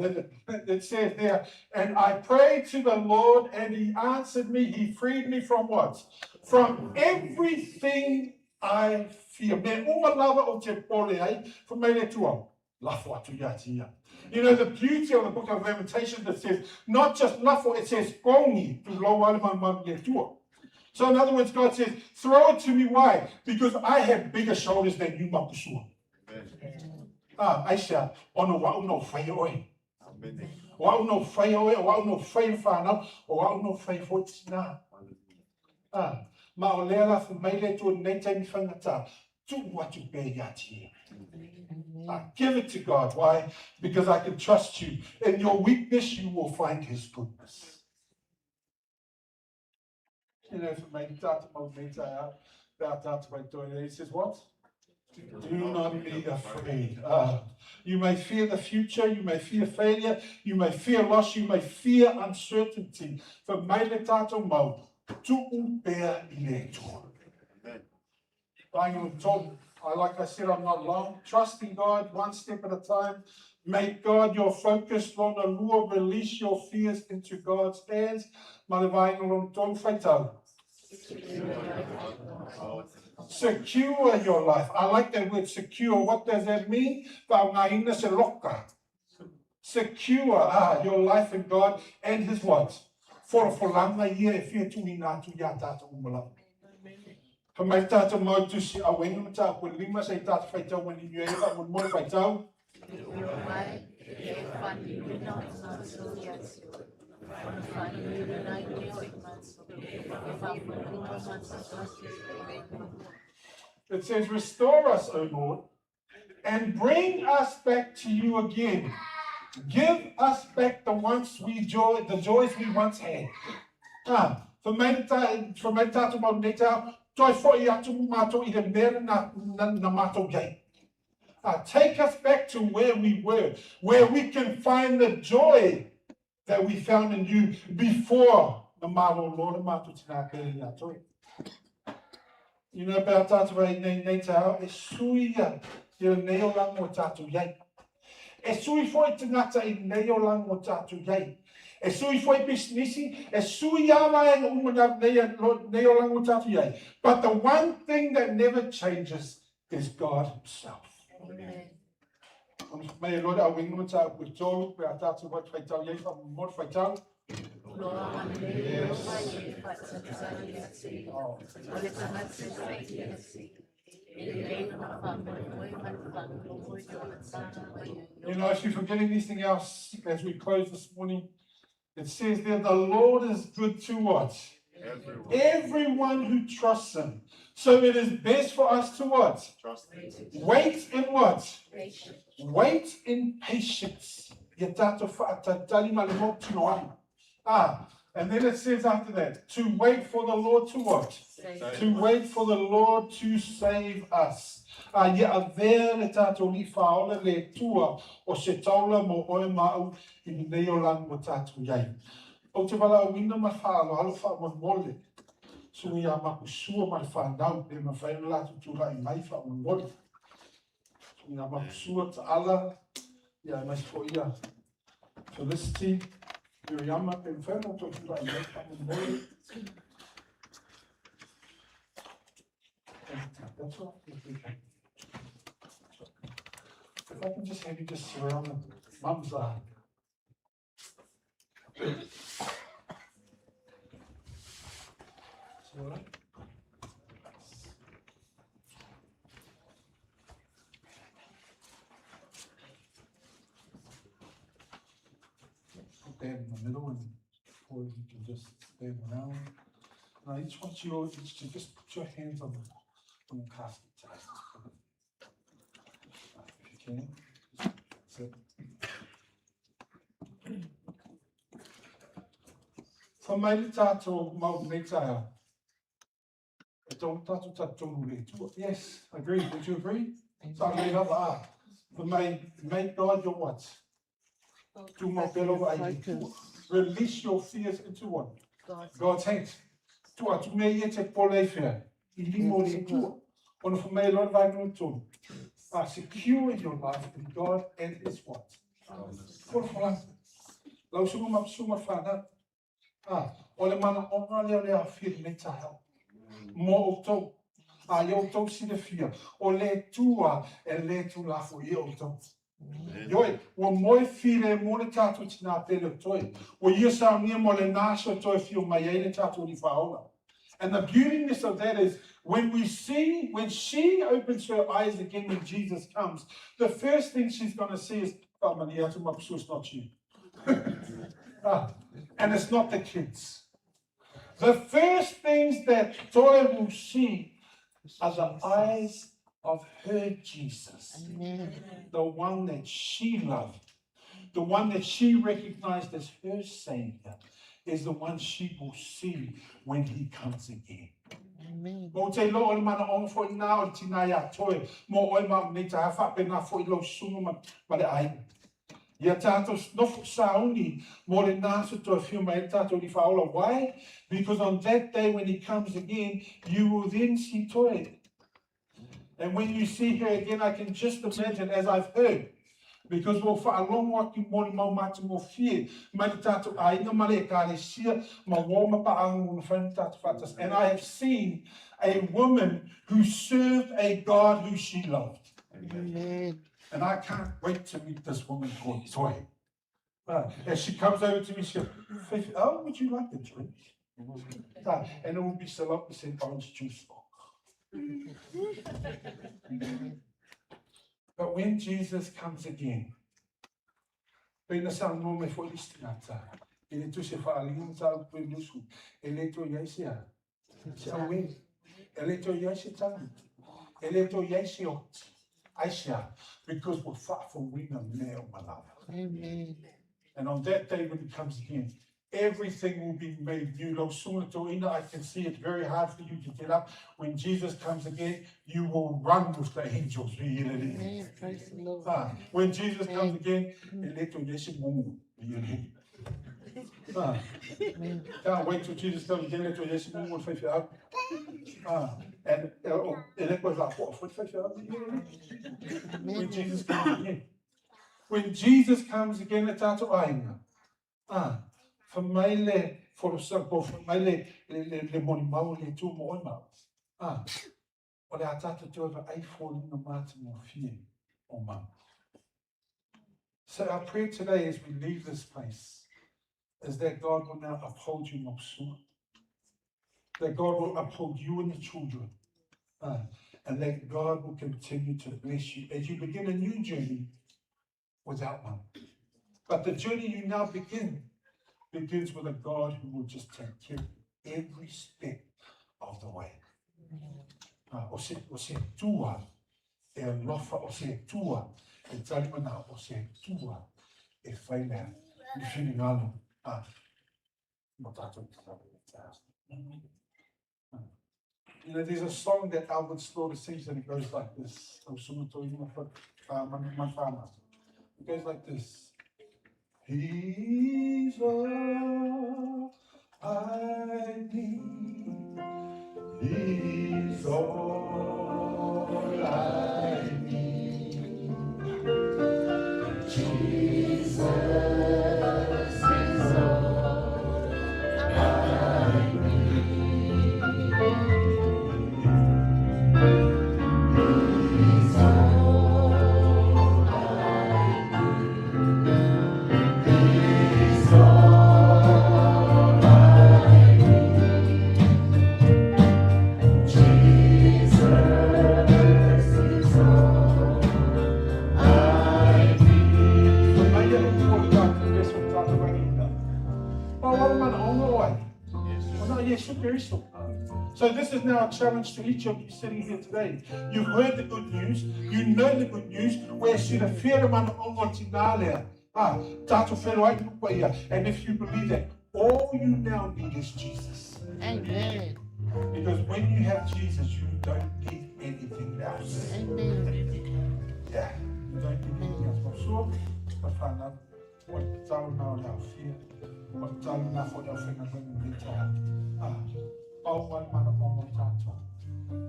it says there, and I prayed to the Lord, and he answered me. He freed me from what? From everything I fear. Me uma lava o te pole ai, fai mai le Atua, lafo atu ia te ia. You know, the beauty of the book of Lamentations, it says, not just lafo, it says kongi, tu lo ale manumanu le Atua. So in other words, God says, throw it to me. Why? Because I have bigger shoulders than you, Mapusua. Ah, aisea, ona o au na whai oe. O au na whai oe, o au na whai le whānau, o au na whai foi tina. Ah, ma o lea la fai mai le Atua nei taimi whaingata, tuu atu pea ia te ia. I give it to God. Why? Because I can trust you. In your weakness, you will find his goodness. You know, for me, tātou mau nei tae pe a tātou mai toi. He says what? Do not be afraid. You may fear the future, you may fear failure, you may fear loss, you may fear uncertainty. Fai mai le tātou mau, tuu pea i le Atua. Amen. I, like I said, I'm not long. Trust in God one step at a time. Make God your focus. Lona lua, release your fears into God's hands. Ma le vaega lona tolu faitau. Secure your life. I like that word secure. What does that mean? Faaaogaina se loka. Secure ah, your life in God and His what? Folafolanga ia e fia tuuina atu iā tātou uma lava. Fai mai tātou mau tusi auenga ma tākou lima se i tātou faitau mani nui ai la mo mo faitau. It says, Restore us, O Lord, and bring us back to you again. Give us back the once we joy, the joys we once had. Ah, for mai ta, for mai tātou mau nei tā, toi whoi atu mātou i le mea na, na, na mātou iai. Take us back to where we were, where we can find the joy that we found in you before the malo lo le mātou tina pere ia toi. You know, pea tātou ai nei nei te ao, e sui ia i le nei o lango o tātou iai. E sui foi te ngata i nei o lango o tātou iai. E sui foi bisnisi, e sui a vaenga uma na nei, nei o lango o tātou iai. But the one thing that never changes is God himself. Amen. Mai e loa le auinga ma tāu i tolu, pe a tātou wai whaitau iai, wha mo whaitau. Yes. You know, if you forget anything else as we close this morning, it says there, the Lord is good to what? Everyone. Everyone who trusts him. So it is best for us to what? Trust. Wait in what? Patience. Wait in patience. Ah, and then it says after that, to wait for the Lord to what? Save. To wait for the Lord to save us. A ia avea le tātou li whaola le tua o se taula mo oe mau i lenei o lanu o tātou iai. Ou te valaauina ma faaaloalo faamolemole sui iā Makusua ma le fanau pe mafai ona latou tulai mai faamolemole. Sui iā Makusua, Taala, ia aemaise foi ia Felicity, Miriama, pe mafai ona outou tulai mai faamolemole. That's all. If I can just have you just surround the mum's arm. Put that in the middle and or you can just stand around. And I each want you each to just put your hands on the, on the casket today. If you can. That's it. Fa mai le tātou mau nei taeao. E tō tātou tātou le tua. Yes, agree. Would you agree? Sa le lava a. Fa mai, make God your what? Tu mau pelo ai le tua. Release your fears into what? God's hands. Tu atu me ia te pole i whea. I limo le tua. Ona fa mai loa vai no tonu. Secure your life in God and his what? Folafolanga. Lau susuga ma susuga whanau. Ah, o le manaoga lea o le aofia i lenei taeao. Mo outou. A ia outou silafia, o le Atua e le tulafo ia outou. Ioe, ua moe filemu le tatou tinā pele o Toi. Ua ia saunia mo lena aso e toe afio mai ai le tatou Alii Faaola. And the beautiness of that is when we see, when she opens her eyes again when Jesus comes, the first thing she's going to see is, oh, mani atu mapusu, it's not you. ah, and it's not the kids. The first things that Toi will see are the eyes of her Jesus, Amen. the one that she loved, the one that she recognized as her Savior, is the one she will see when he comes again. Amen. Mo te lo o le mana onga fo i nā o le tina ia toe, mo oe ma nei ta whapena fo i lau susuga ma, ma le aiga. Ia tātou nofo sauni mo le nā so toe whio mai e tātou li whaola. Why? Because on that day when he comes again, you will then see Toi. And when you see her again, I can just imagine, as I've heard, because ua faalogo atu mo le mau matagofie mai le tātou aiga ma le ekalesia ma uō ma paaga ua mafai ona tātou faatasi. And I have seen a woman who served a God who she loved. Amen. And I can't wait to meet this woman called Toi. As she comes over to me, she goes, Faith, oh, would you like a drink? And it will be 100% orange juice. But when Jesus comes again, Pei na saunoa mai foi le isi tagata, e le toe se faaaliga mataupu e musu, e le toe i ai se a? Se auē. E le toe i ai se tagi. E le toe i ai se oti. Aisea? Because ua faafouina mea uma lava. Amen. And on that day when he comes again, everything will be made new. Lau susuga toeaina, I can see it's very hard for you to get up. When Jesus comes again, you will run with the angels. Amen. Praise the Lord. Ah, when Jesus comes again, e le toe i ai se mumu. Ah, can't wait till Jesus comes again, le toe i ai se mumu o le faifeau. Ah, and e le koe faafo'a foi le faifeau. When Jesus comes again. When Jesus comes again, le tātou aiga. Ah, fai mai le folasaga po o fai mai le, le, le, le molimau a le Atua mo oe ma au. Ah, o le a tātou toe vaai foliga matagofie o mama. So our prayer today as we leave this place is that God will now uphold you, Mopsua. That God will uphold you and the children. And that God will continue to bless you as you begin a new journey without one. But the journey you now begin begins with a God who will just take care of every step of the way. O se, o se Atua e alofa, o se Atua e tali manao, o se Atua e fai lea le finagalo mo tātou te You know, there's a song that Albert Slaughter sings and it goes like this. It goes like this. He's all I need. He's all I need. Jesus is all I need. He's all I need. He's all I need. Jesus is all I need. Fai mai le upu o le tatou vesi o le tatou rangiina. Pau lava manaoga o ai? O na Iesu Keriso. So this is now a challenge to each of you sitting here today. You've heard the good news, you know the good news, ua e silafia le manaoga o le tinā lea. Ah, tātou whenua i lupa ia. And if you believe that, all you now need is Jesus. Amen. Because when you have Jesus, you don't need anything else. Amen. Yeah, you don't need anything else. Mapsua, ma whanau, o le tatalo na o le aofia, o le tatalo na fo le aufaigaluega i lenei taeao. Ah, pau mai manaoga o tātou,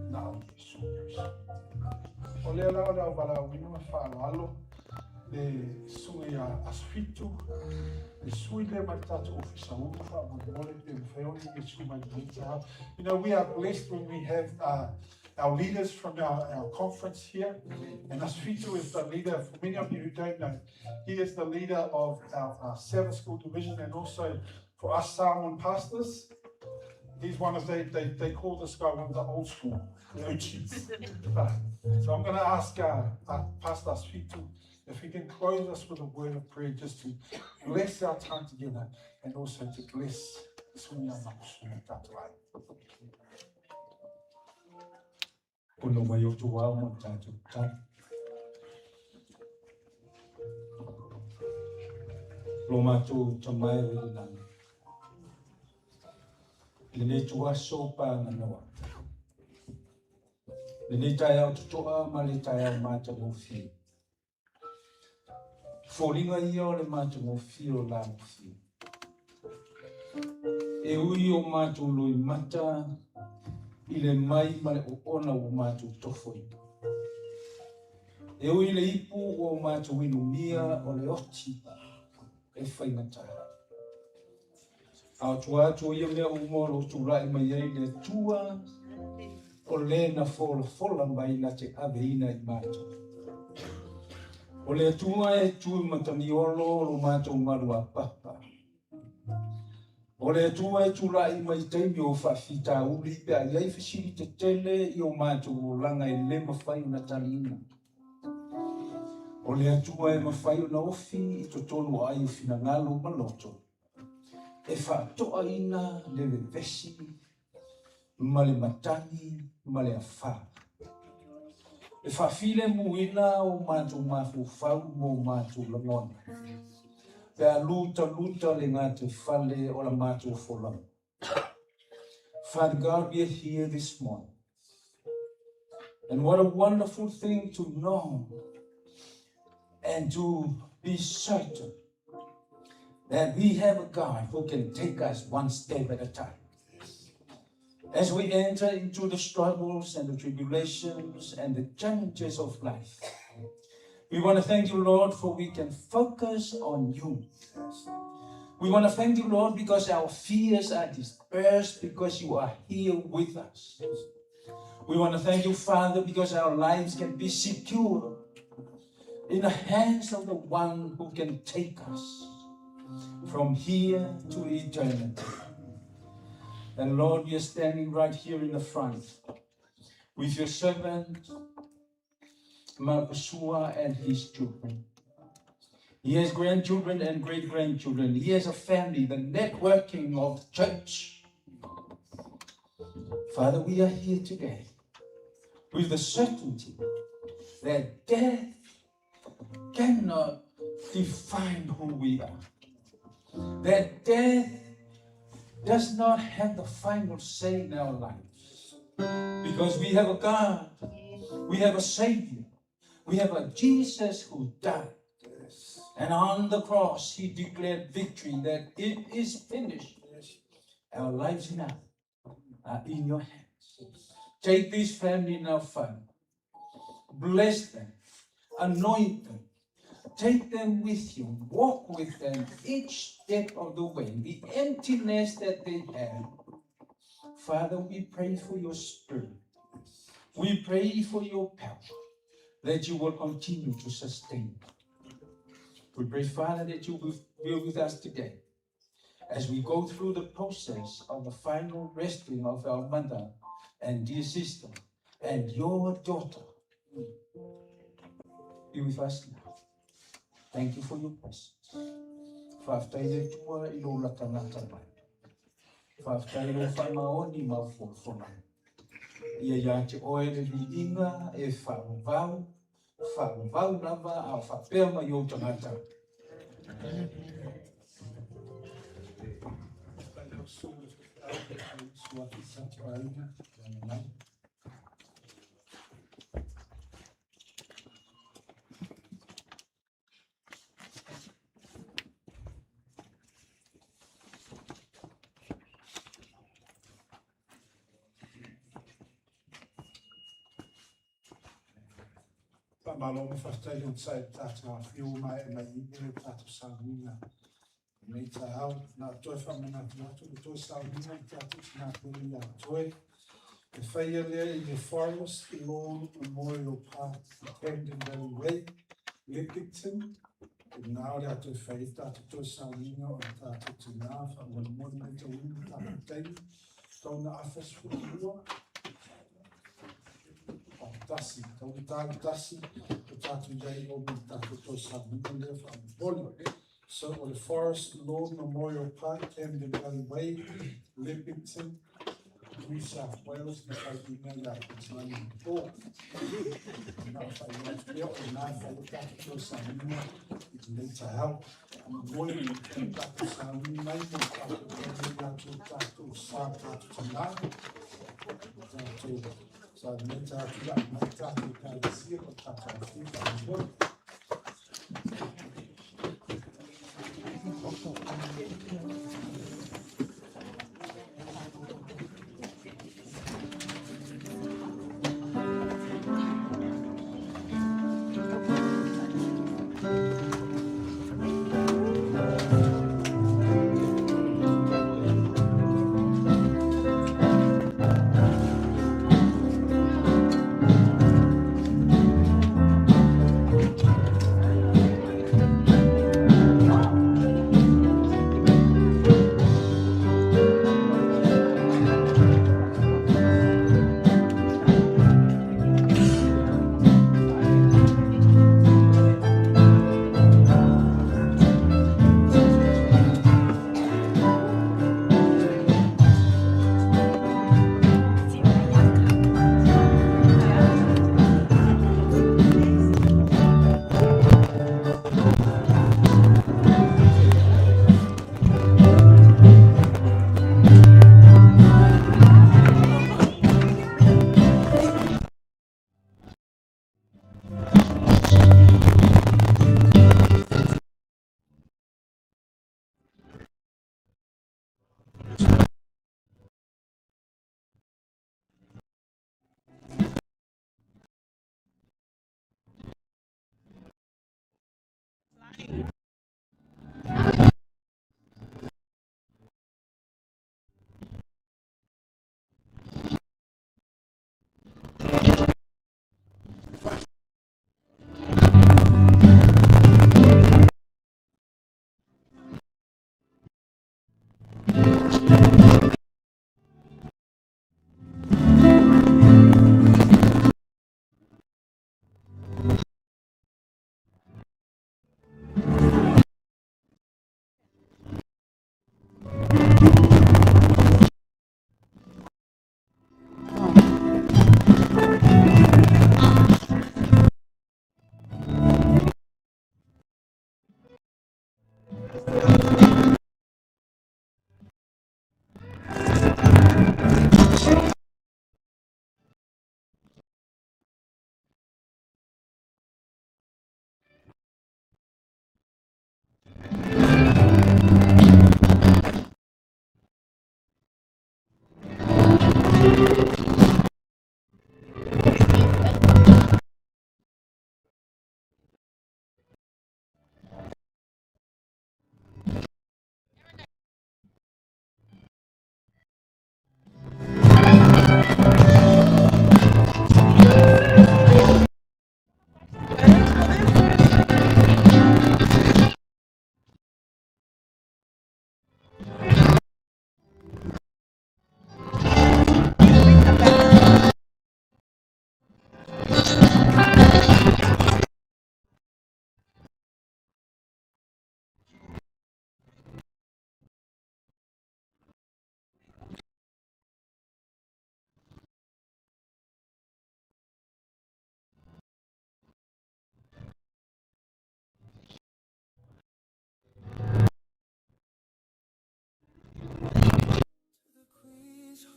na o Iesu Keriso. O lea la o le au valaauina ma faaaloalo le susuga ia Asofitu, le sui lea mai le tatou Ofisa Ulu faamolemole pe mafai ona ia sui mai lenei taeao. You know, we are blessed when we have our leaders from our conference here. And Asofitu is the leader, for many of you who don't know, he is the leader of our Sabbath School division and also for us Samoan pastors. He's one of they call this guy one of the old school OGs. So I'm going to ask Pastor Asofitu if he can close us with a word of prayer just to bless our time together and also to bless this one. Pono mai o tou ao ma le tatou tatalo. Lo matou Tama e o i le lagi, i lenei ituaso paganoa, lenei taeao totoa ma le taeao matagofie. Foliga ia o le matagofie o la gofie. E ui o matou loimata i le mai ma le oona ua matou tofoina. E ui le ipu ua o matou inumia o le oti e faigata. A o tua atu o ia mea uma o lo o tulai mai ai le Atua o le na folafola mai na te aveina i matou. O le Atua e tu i matagiolo o lo matou maluapapa. O le Atua e tulai mai i taimi o faafitauli pe a i ai fesili tetele i o matou olaga e le mafai ona taliina. O le Atua e mafai ona ofi i totonu o ai o finagalo ma loto, e faatoaina le vevesi ma le matagi ma le afā. E faafilemuina o matou mafaufau ma o matou lagona, pe a lutaluta le gataifale o la matou folauga. Father God, we are here this morning. And what a wonderful thing to know and to be certain that we have a God who can take us one step at a time. As we enter into the struggles and the tribulations and the challenges of life, we want to thank you, Lord, for we can focus on you. We want to thank you, Lord, because our fears are dispersed because you are here with us. We want to thank you, Father, because our lives can be secure in the hands of the one who can take us from here to eternity. And Lord, we are standing right here in the front with your servant, Mapasua, and his children. He has grandchildren and great grandchildren. He has a family, the networking of church. Father, we are here today with the certainty that death cannot define who we are. That death does not have the final say in our lives. Because we have a God, we have a Savior, we have a Jesus who died. And on the cross, he declared victory that it is finished. Our lives now are in your hands. Take this family now, Father. Bless them, anoint them, take them with you, walk with them each step of the way. The emptiness that they have, Father, we pray for your spirit. We pray for your power that you will continue to sustain. We pray, Father, that you will be with us today as we go through the process of the final resting of our mother and dear sister and your daughter. Be with us now. Thank you for your presence. Faafetai le Atua i lou latalata mai. Faafetai lou faamaoni ma au folafolaga. Ia ia te oe le viiga e faavavau, faavavau lava a o faapea mai ou tagata. Faamalo ma faafetai le onosai i le tatou afio ua maea mai i le tatou sauniga i lenei taeao. Na o toe faamanatu atu le toe sauniga i le tatou tina pele ia Toe. E faia lea i le Forest Lawn Memorial Park i Camden Valley Way, Leppington. I ina o le a toe fai ai le tatou toe sauniga o le tatou tina faamolemole matauina le tatou taimi. Tatau ona afa 12 tasi, tatau ona ta le tasi o tatou i ai o ma le tatou toe sauniga lea faamolemole. So o le Forest Lawn Memorial Park, Camden Valley Way, Leppington, New South Wales, na fai email ia te Simon Po. Na fai atu pea o lena e fai ai tatou toe sauniga i lenei taeao. Momoli le tatou sauni mai mo le tatou tatou tatou sa tatou tina. Tatou sa nei tatou la mai tatou ekalesia o tatou afio faamolemole.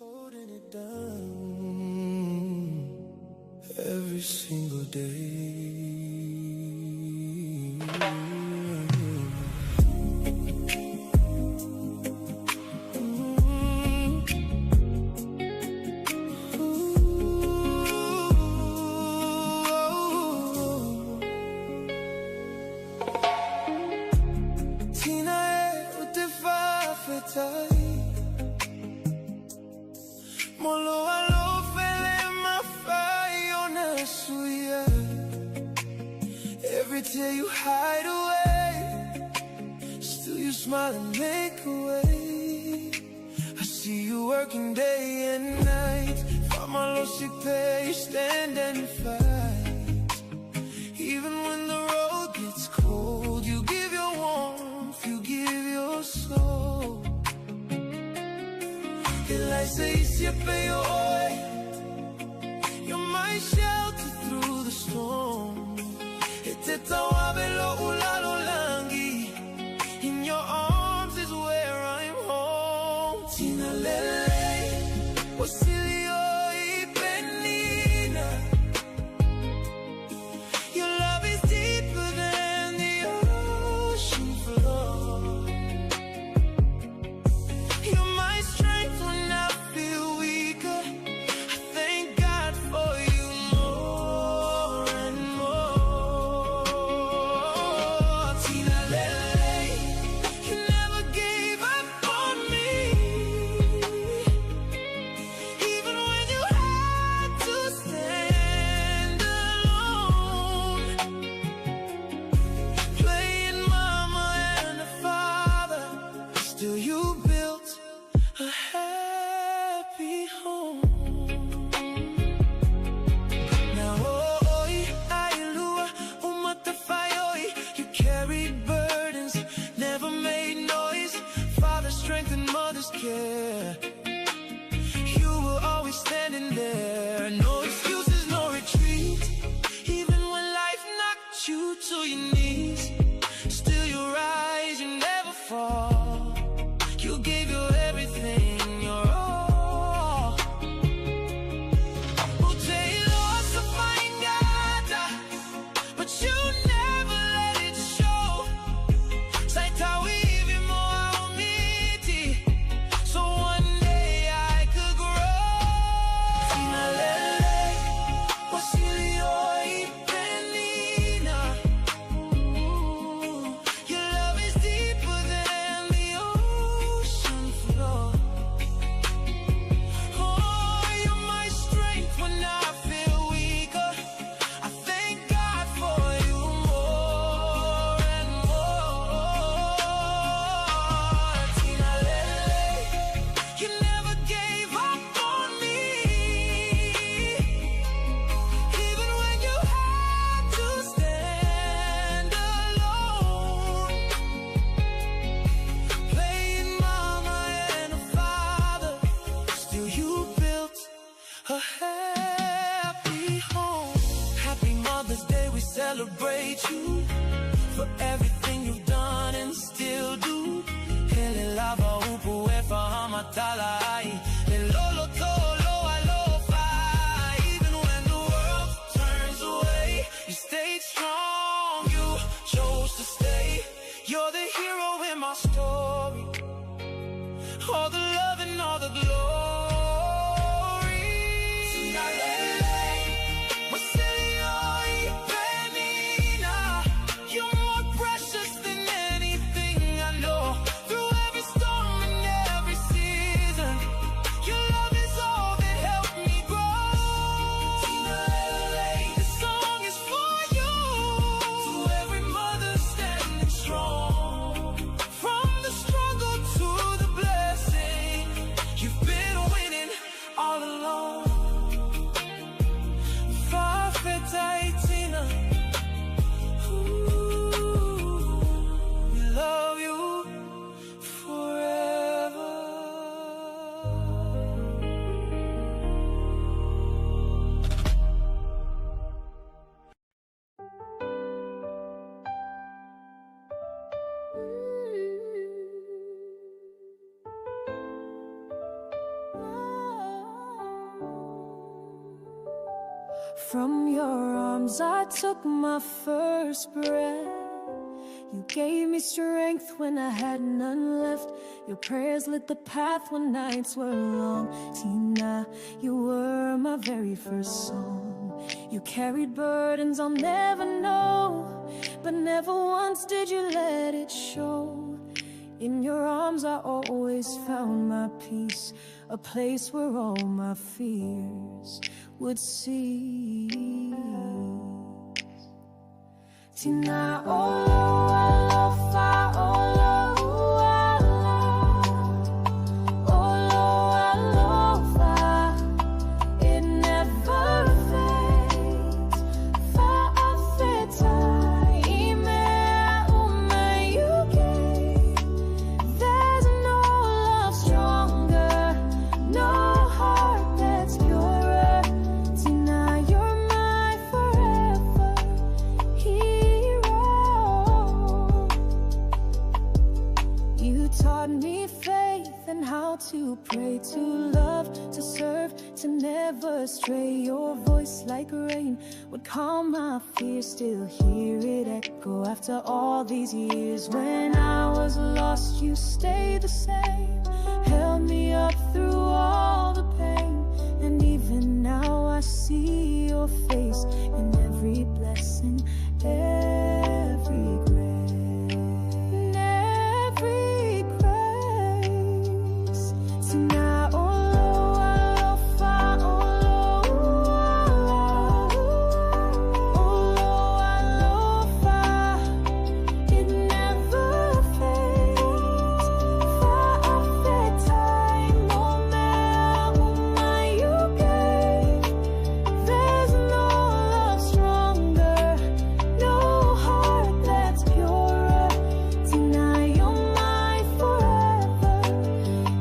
Holding it down every single day. Tina e o te whawhetai Molo alo fele mawhai o na suia. Every tear you hide away, still you smile and make a way. I see you working day and night. Famalosi pay, you stand and fight. Even when the road gets cold, you give your warmth, you give your soul. You're my shelter through the storm. Itetawabelo ulalo langi. In your arms is where I'm home. Tina lele, wasilio. Happy home. Happy Mother's Day, we celebrate you for everything you've done and still do. Hele lava upu e fa'amatala ai le loloto o lou alofa. Even when the world turns away, you stayed strong, you chose to stay. You're the hero in my story. All the love and all the glory. Sinalele, Wasilioi Penina. You're more precious than anything I know. Through every storm and every season, your love is all that helped me grow. Sinalele, this song is for you. To every mother standing strong. From the struggle to the blessing, you've been winning all along. Fa'afetai Tina, ooh, we love you forever. From your arms I took my first breath. You gave me strength when I had none left. Your prayers lit the path when nights were long. Tina, you were my very first song. You carried burdens I'll never know, but never once did you let it show. In your arms I always found my peace, a place where all my fears would cease. Tina olo alofa olo ala olo alofa, it never fades. Fa'afetai i mea uma you gave. There's no love stronger, no heart that's purer. Tina, you're my forever hero. You taught me faith and how to pray, to love, to serve, to never stray. Your voice like rain would calm my fears. Still hear it echo after all these years. When I was lost, you stayed the same. Held me up through all the pain. And even now I see your face in every blessing, every grace. In every grace. Tina olo alofa olo ala olo alofa, it never fades. Fa'afetai mo mea uma you gave. There's no love stronger, no heart that's purer. Tina, you're my forever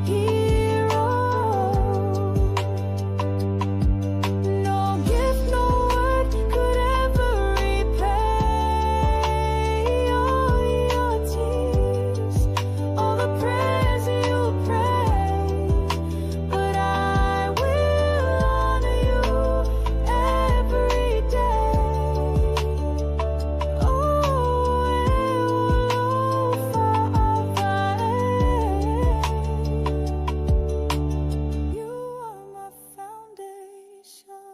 hero. No gift, no word could ever repay all your tears, all the prayers you prayed. But I will honor you every day. Oh, you are my foundation.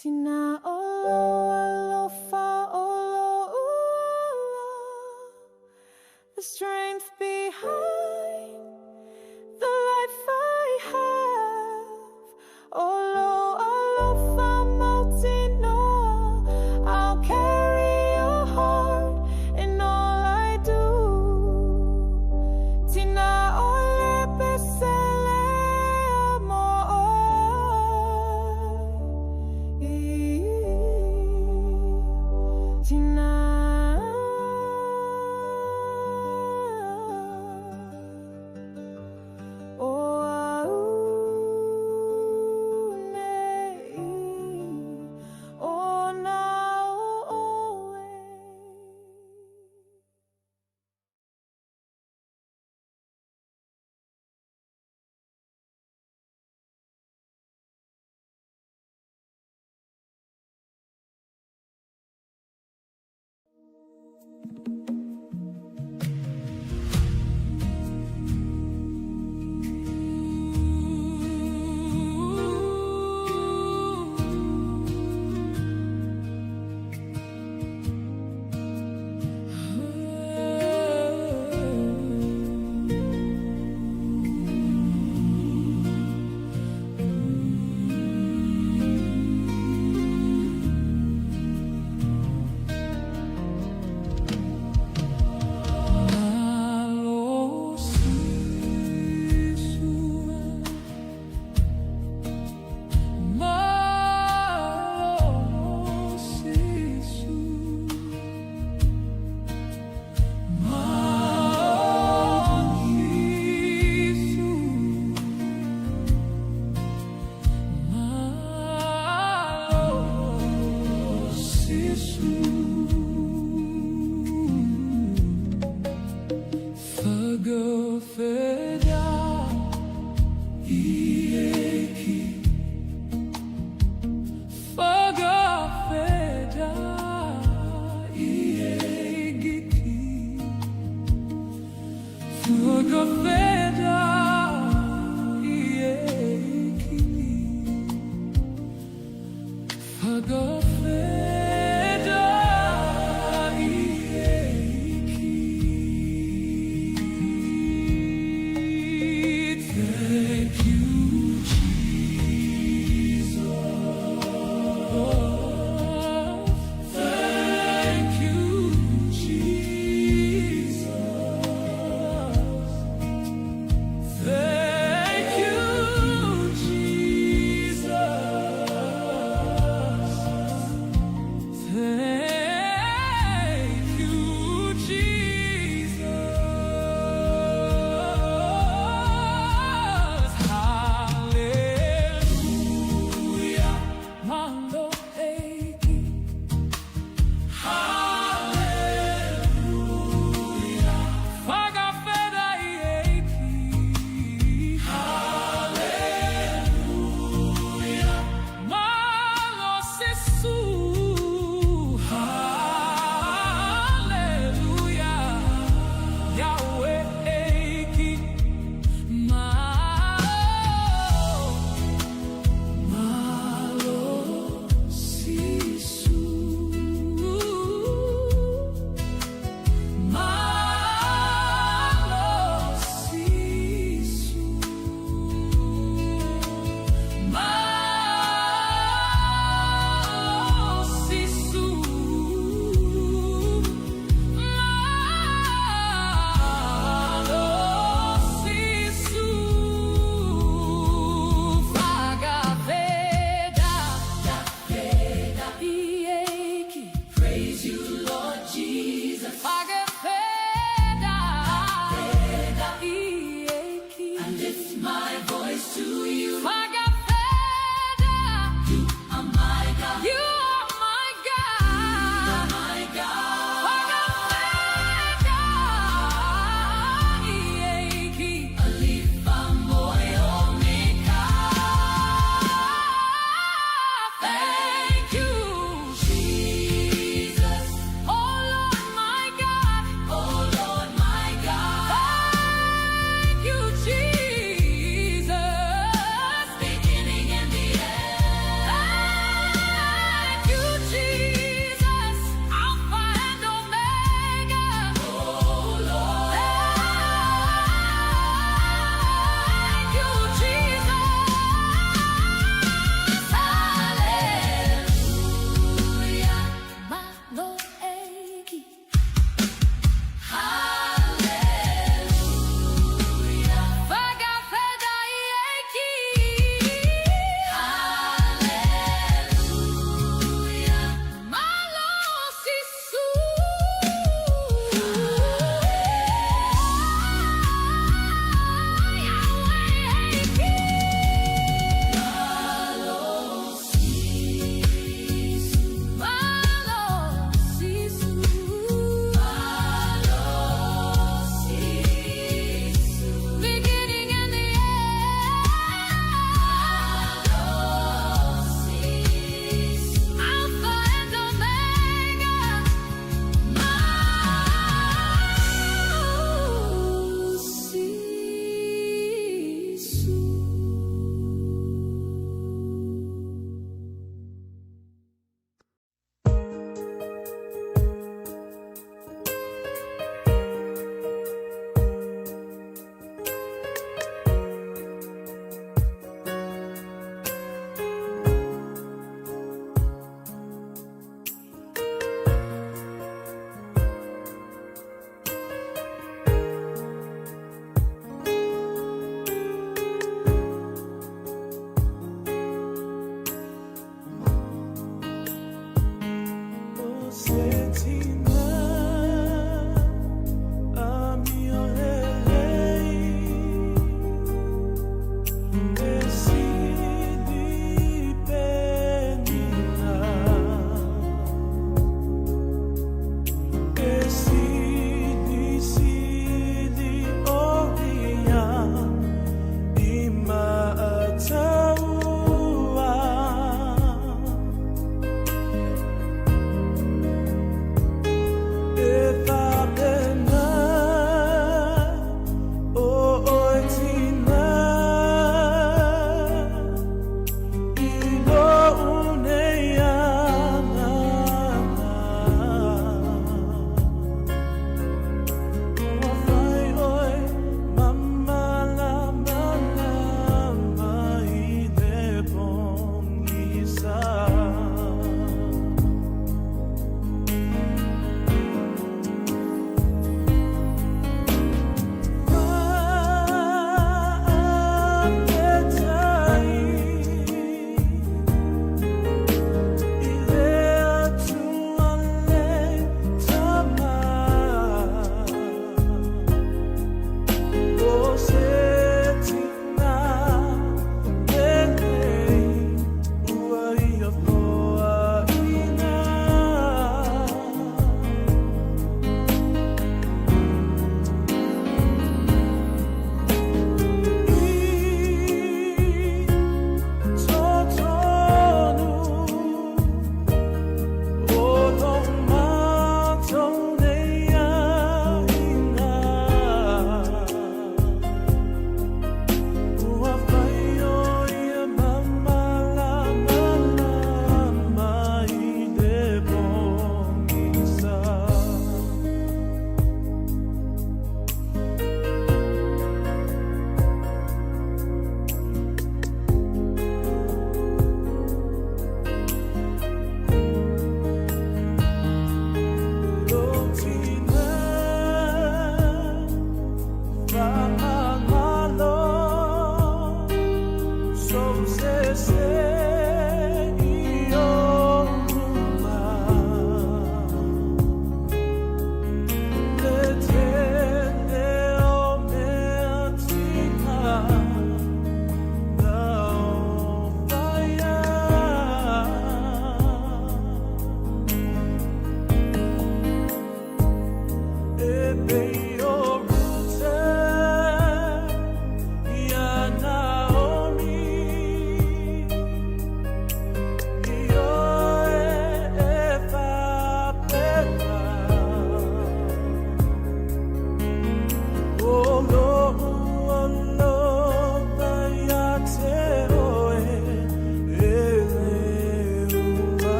Tina olo alofa olo uala, the strength behind the life I have. Olo alofa mautinoa, I'll carry your heart in all I do. Tina ole pesele mo oe. Thank you, Jesus. Thank you, Jesus. Thank you, Jesus.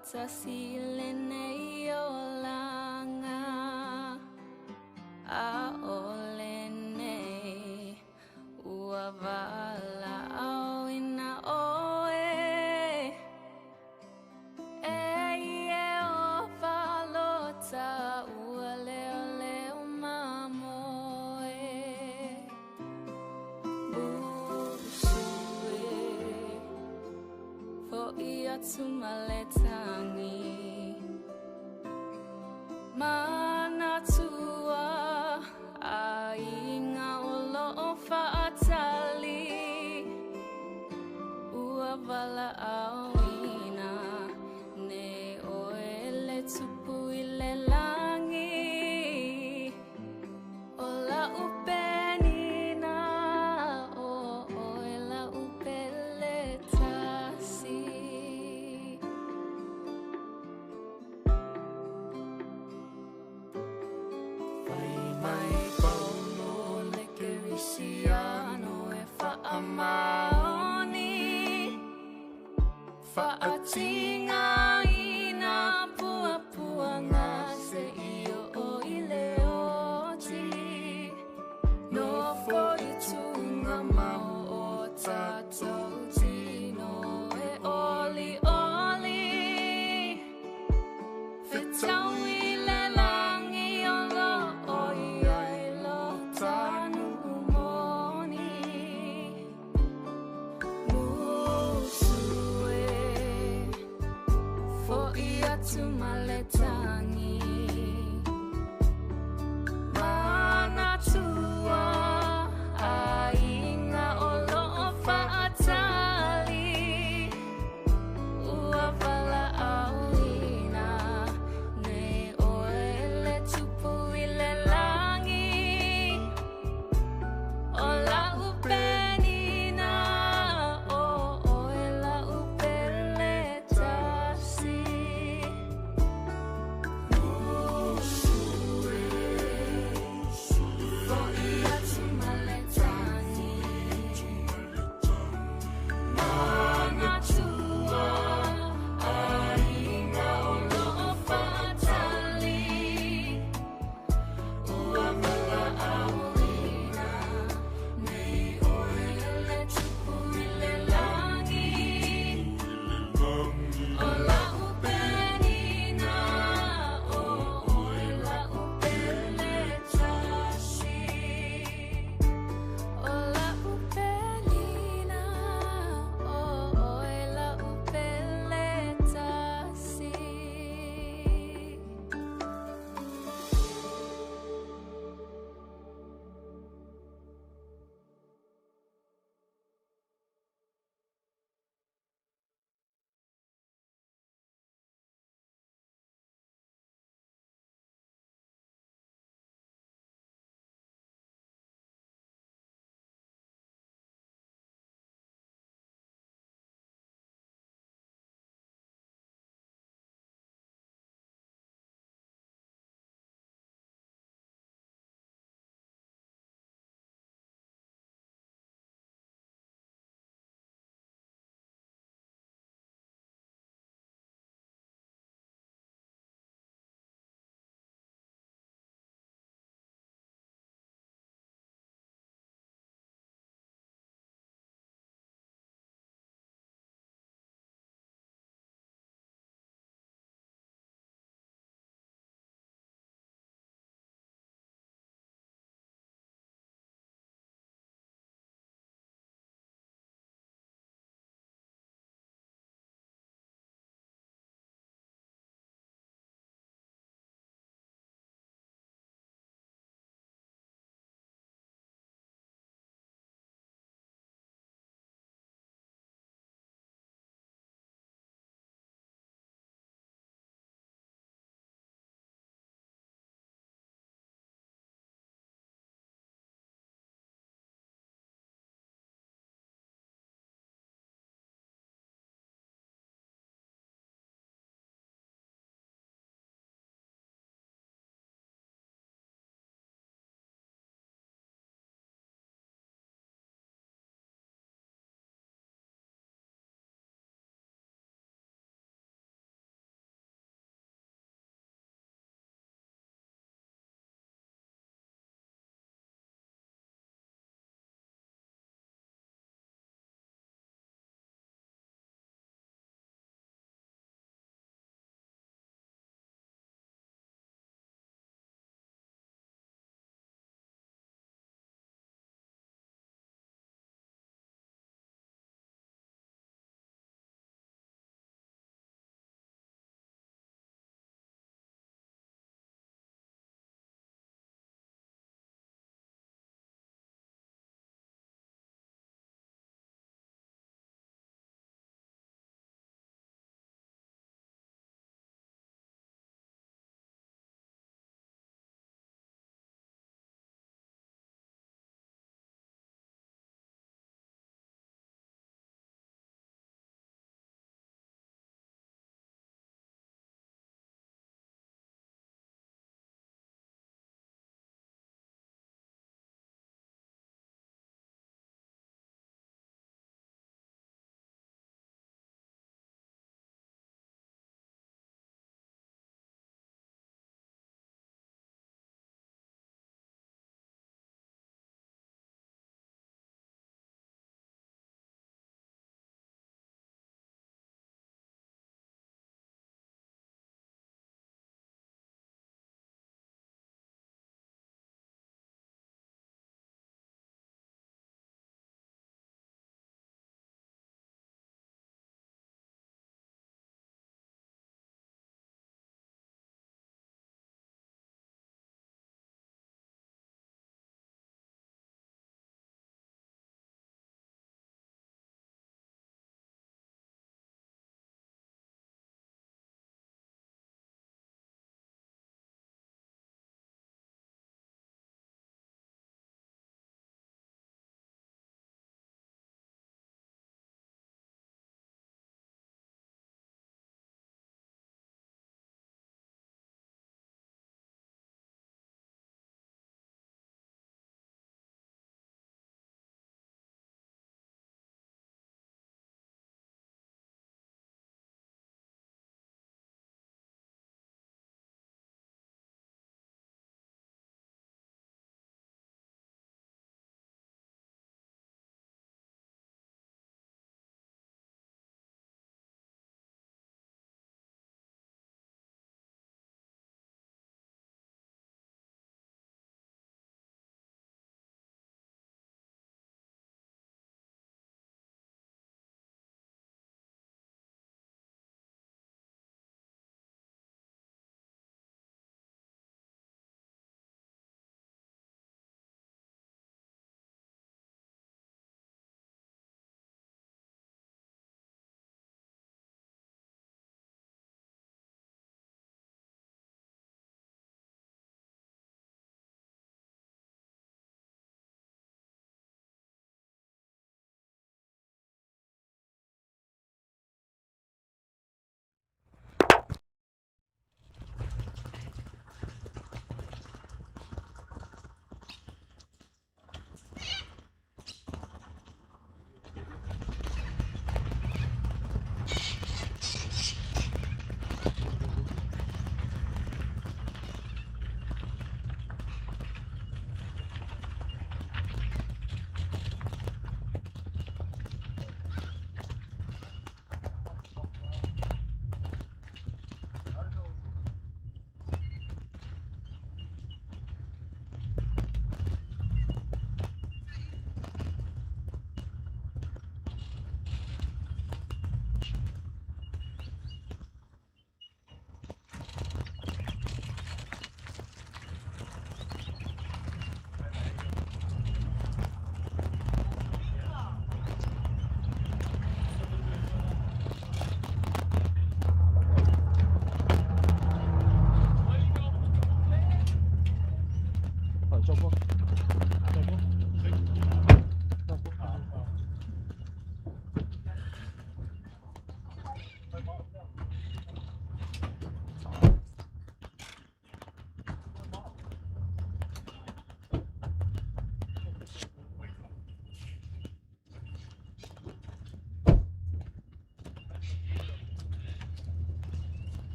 faatasi i lenei olaga. Aʻole nei ua valaauina oe. E Ieova lota ua leoleo mamoe. Busu e foʻi atu ma le tagi. Manatua aiga o loo faatali. Ua valaauina nei oe le tupu i le lagi. O la'u penina o oe la'u pele tasi.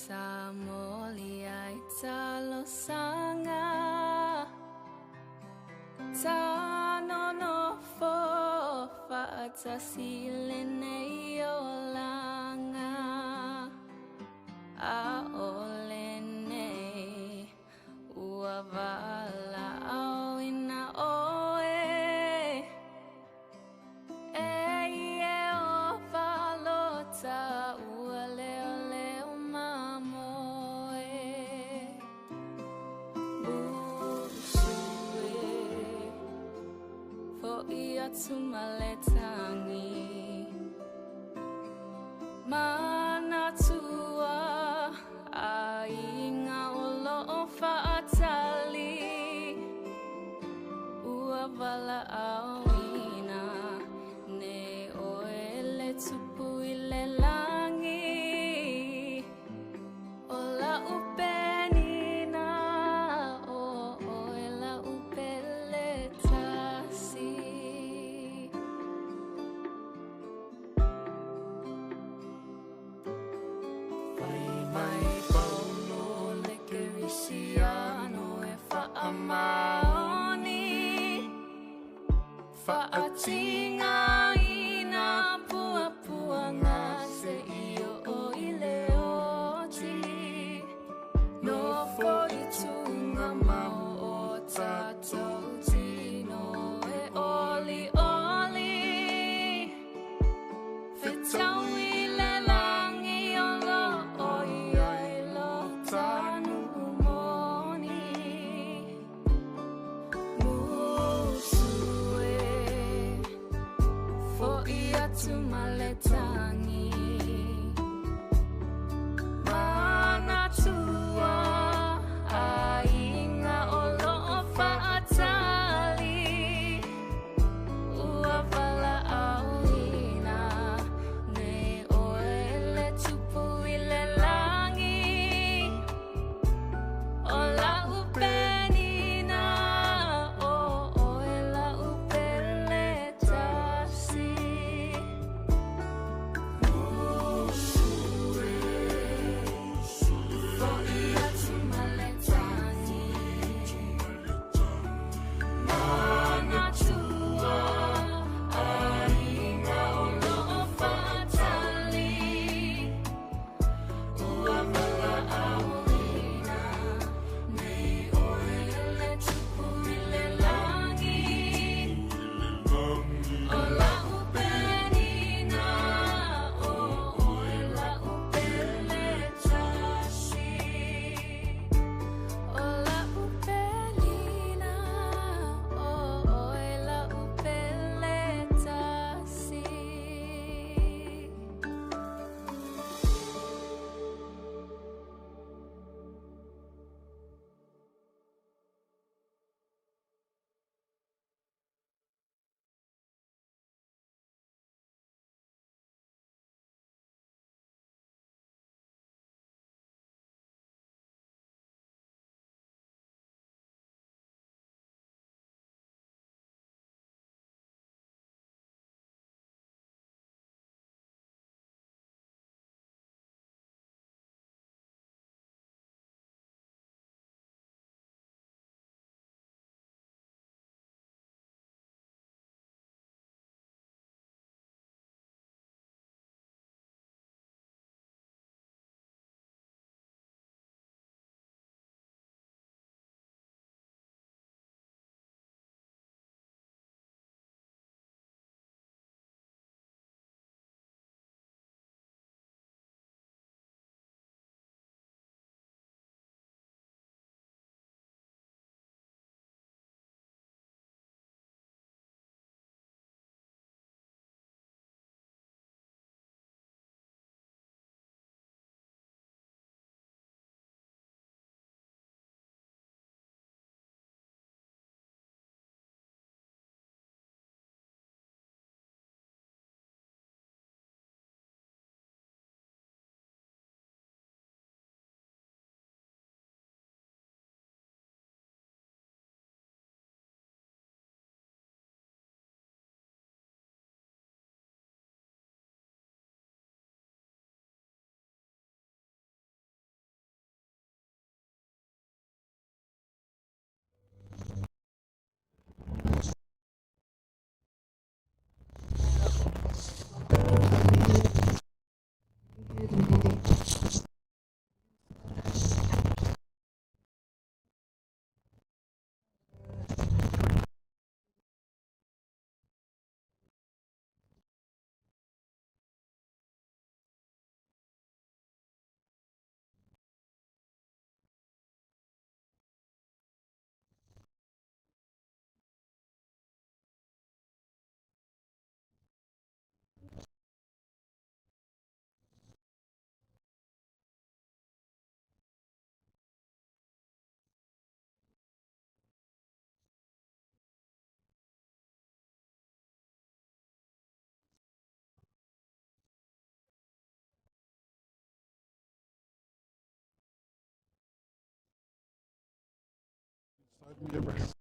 Sa moli ai talosanga Tanonofo fa'atasi lenei olaga ʻAʻole nei ua valaʻauina ʻoe E Ieova lota ua leoleo mamoe Musu e foʻi atu ma le tagi Manatua ʻaiga o loʻo faʻatali Ua valaʻauina nei ʻoe e le Tupu i le lagi ʻO laʻu penina ʻo ʻoe laʻu pele tasi. Fai mai Paulo le Kerisiano e faamaoni Faatigaina puapuaga seia oo i le oti Nofo i tugamao o tatou tino e olioli Fetaui le lagi o loo i ai lo ta nuu moni Musu e foʻi atu ma le tagi Manatua ʻaiga o loo faʻatali Ua valaʻauina nei ʻoe e le Tupu i le lagi ʻO laʻu penina ʻo ʻoe laʻu pele tasi. Mage.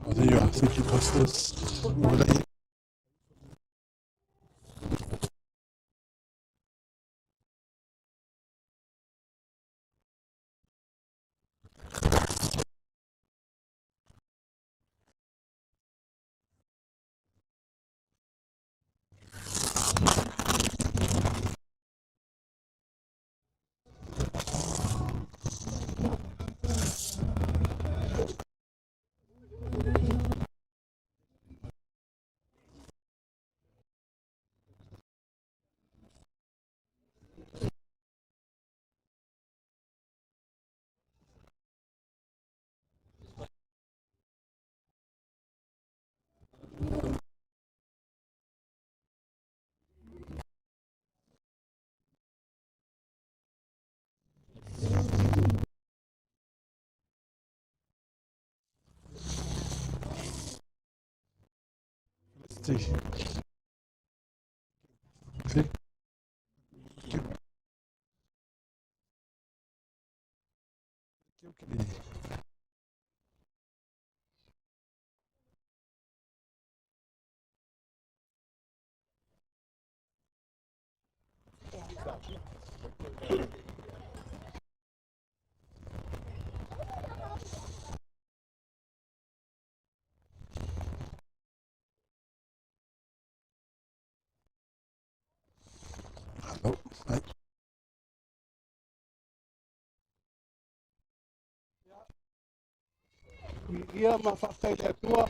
Oh, there you are. Thank you, pastors. Oh, ai. Ia ma faafetai le Atua.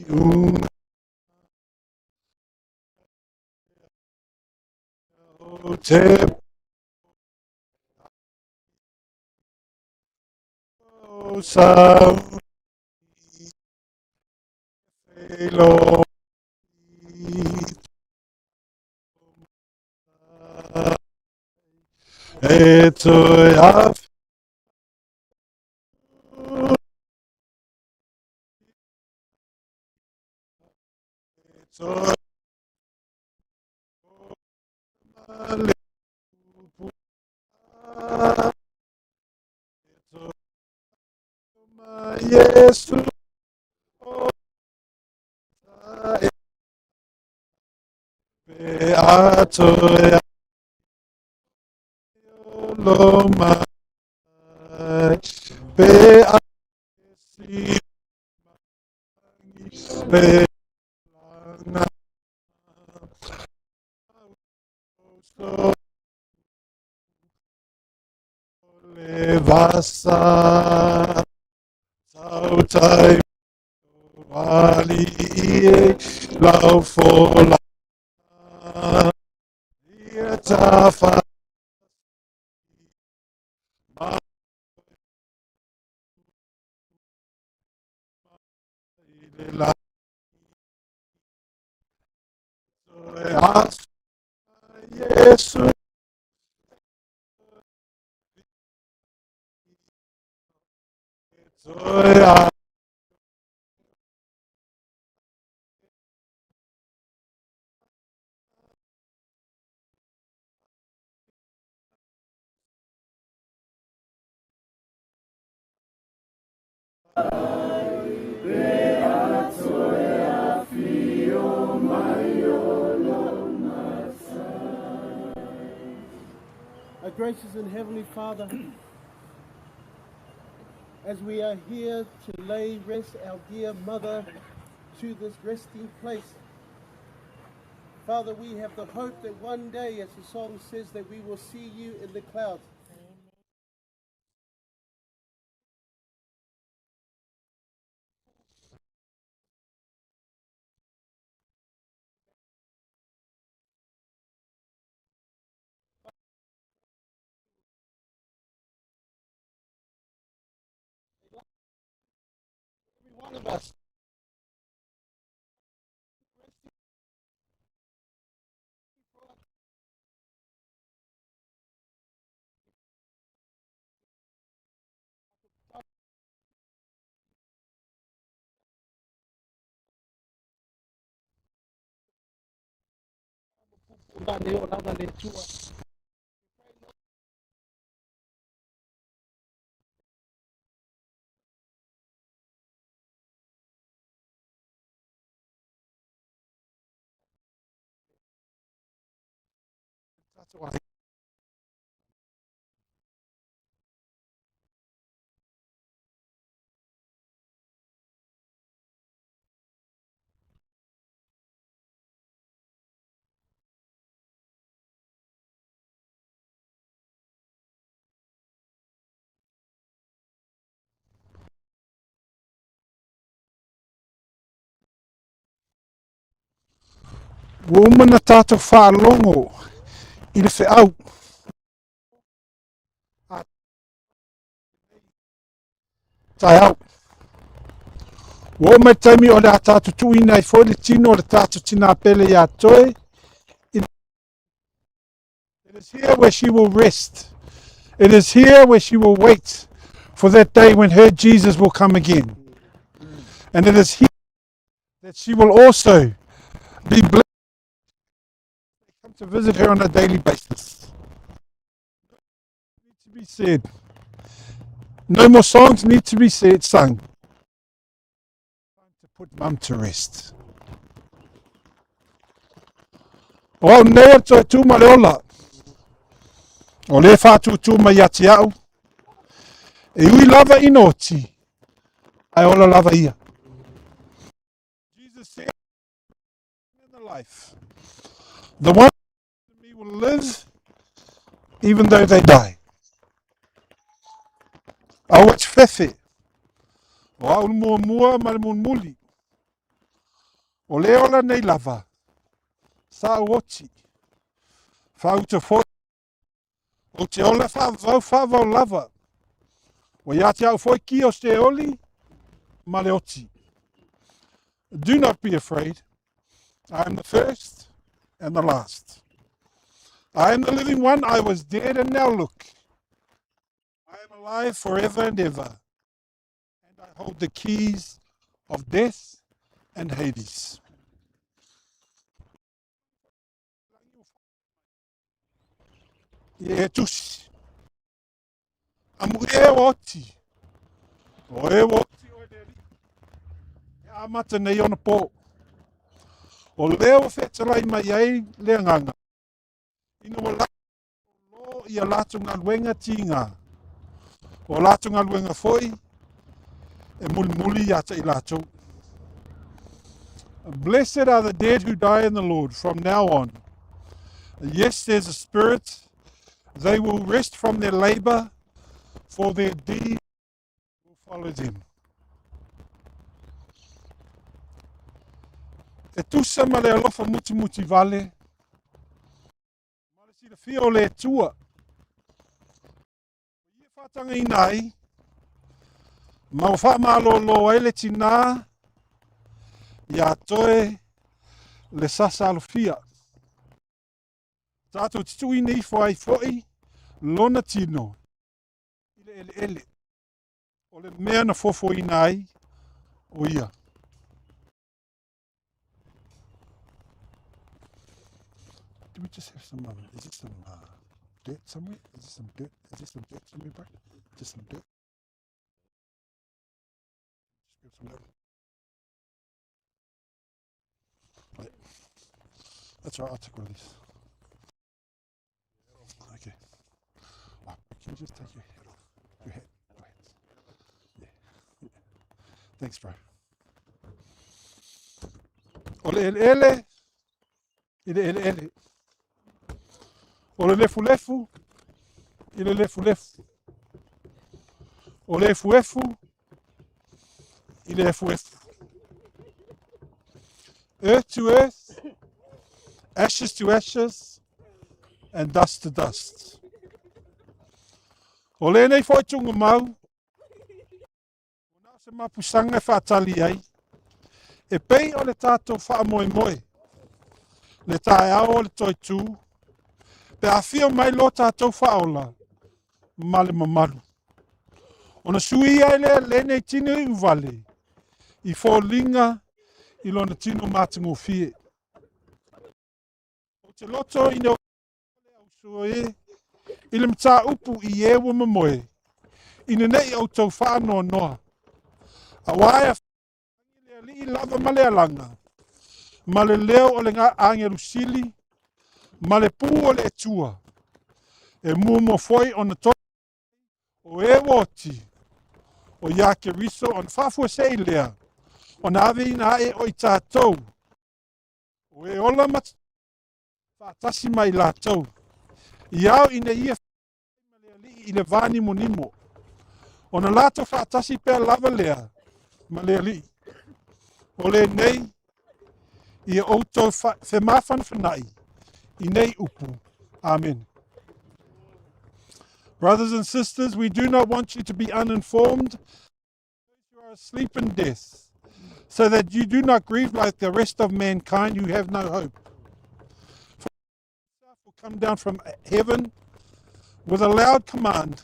iuga o te o sa i E toe awhi E toe ma le upu E toe ma Iesu o ta e Pe a toe olo mai Pe a si pe langa so le vasa tautai wali i lau fola ia tafa ma i le la toe aso Iesu toe a Our gracious and heavenly Father, as we are here to lay rest our dear mother to this resting place, Father, we have the hope that one day, as the song says, that we will see you in the clouds. Every one of us. Ua uma ona tatou faalogo i le feau a taeao. Ua oo mai le taimi o le a tatou tuuina ai foi le tino o le tatou tinā pele iā Toe. It is here where she will rest. It is here where she will wait for that day when her Jesus will come again. And it is here that she will also be blessed. Come to visit her on a daily basis. Need to be said. No more songs need to be said, sung. Time to put mum to rest. O au nei o toe tū ma le ola. O le whātūtū mai ia te au. E ui lava ina oti, ae ola lava ia. Jesus said, in the life. The one in me will live even though they die. Au atu fefe. O au le muamua ma le mulimuli. O le ola nei lava, sa ou oti, faauta foi, ou te ola faavavau faavavau lava. Ua ia te au foi ki o Seoli ma le oti. Do not be afraid. I am the first and the last. I am the living one. I was dead and now look. I am alive forever and ever. And I hold the keys of death and Hades. Ia e tusi. Amu e ua oti. O e ua oti oe le alii. E amata nei ona pō. O lea ua fetalai mai ai le agaga. Ina ua lō i a latou galuega tīgā. O a latou galuega foi e mulimuli iā te i latou. Blessed are the dead who die in the Lord from now on. Yes, there's a spirit. They will rest from their labor, for their deeds will follow them. E tusa ma le alofa mutimuti vale, Ma le silafia o le Atua, o ia e faatagaina ai, ma ua faamalōlō ai le tinā iā toe le sasa alofia. Tātou te tuuina ifo ai foi lona tino i le eleele, o le mea na fofoina ai o ia. Do we just have some, um, is this some uh, dirt somewhere? Is this some dirt? Is this some dirt somewhere, bro? Just some dirt? Just grab some dirt. Wait. That's all right, I'll take one of these. Okay. Oh, can you just take your hat off? Your hat. Your hat. Yeah. yeah. Thanks, bro. O le eleele, i le eleele. O le lefulefu, i le lefulefu. O le efuefu, i le efuefu. Earth to earth, ashes to ashes, and dust to dust. O lenei foi tunga mau, o na se mapusanga e whaatali ai, e pei o le tātou whaamoemoe, le taeao o le toitū, pe afio mai lo tātou whaola, ma le mamalu. Ona sui ai lea lenei tino i uvale, i foliga i lona tino matagofie. Ou te loto ina ua le auso e i le mataupu i e ua momoe, ina ne i outou faanoanoa, auā e afatangi le alii lava ma le alaga, ma le leo o le agelu sili, ma le pū o le Atua, e muamua foi ona togi mai o e ua oti, o iā Keriso ona faafuasei lea, ona aveina aʻe o i tatou, O e ola ma faatasi ma i latou, i ao ina ia ma le alii i le va nimonimo, ona latou faatasi pea lava lea ma le alii. O lenei, ia outou femafanafanaʻi i nei upu. Amen. Brothers and sisters, we do not want you to be uninformed who are asleep in death, so that you do not grieve like the rest of mankind who have no hope. For himself will come down from heaven with a loud command,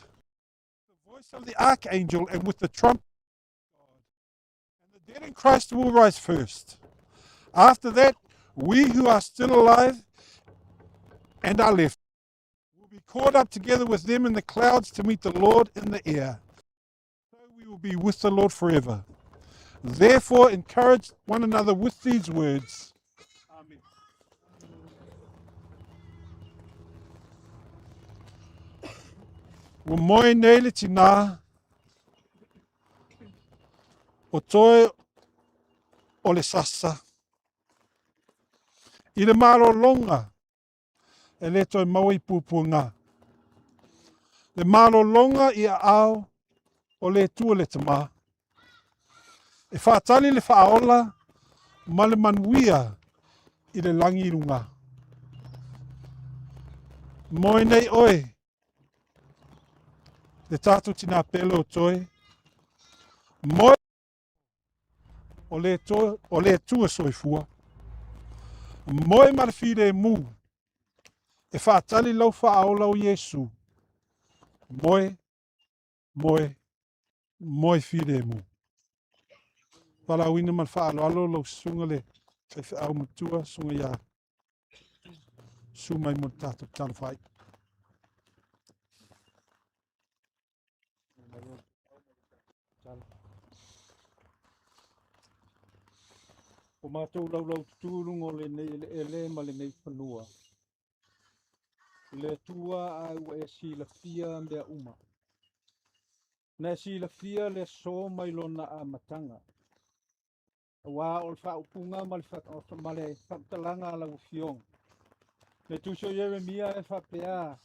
the voice of the archangel, and with the trumpet of God. And the dead in Christ will rise first. After that, we who are still alive and are left will be caught up together with them in the clouds to meet the Lord in the air. So we will be with the Lord forever. Therefore, encourage one another with these words. Amen. Ua moe nei le tinā o toe o le sasa i le malōlōga e le toe maua i puapuaga. Le malōlōga i aao o le Atua le Tamā. E faatali le faaola ma le manuia i le lagi i luga. Moe nei oe, le tatou tinā pele o Toe, moe o le, to, o le Atua soifua, moe ma le filemu, e faatali lau faaola o Iesu, moe, moe, moe filemu. Valaauina ma le faaaloalo lau susuga le faifeau matua, susuga ia Susu mai mo le tatou tatalo faaiu. O matou laulau tutū i luga o lenei eleele ma lenei fanua. Le Atua ae ua e silafia mea uma. Na e silafia le aso mai lona amataga. Aua o le faaupuga ma le, ma le faamatalaga a lau Afioga. Le tusi o Ieremia e faapea,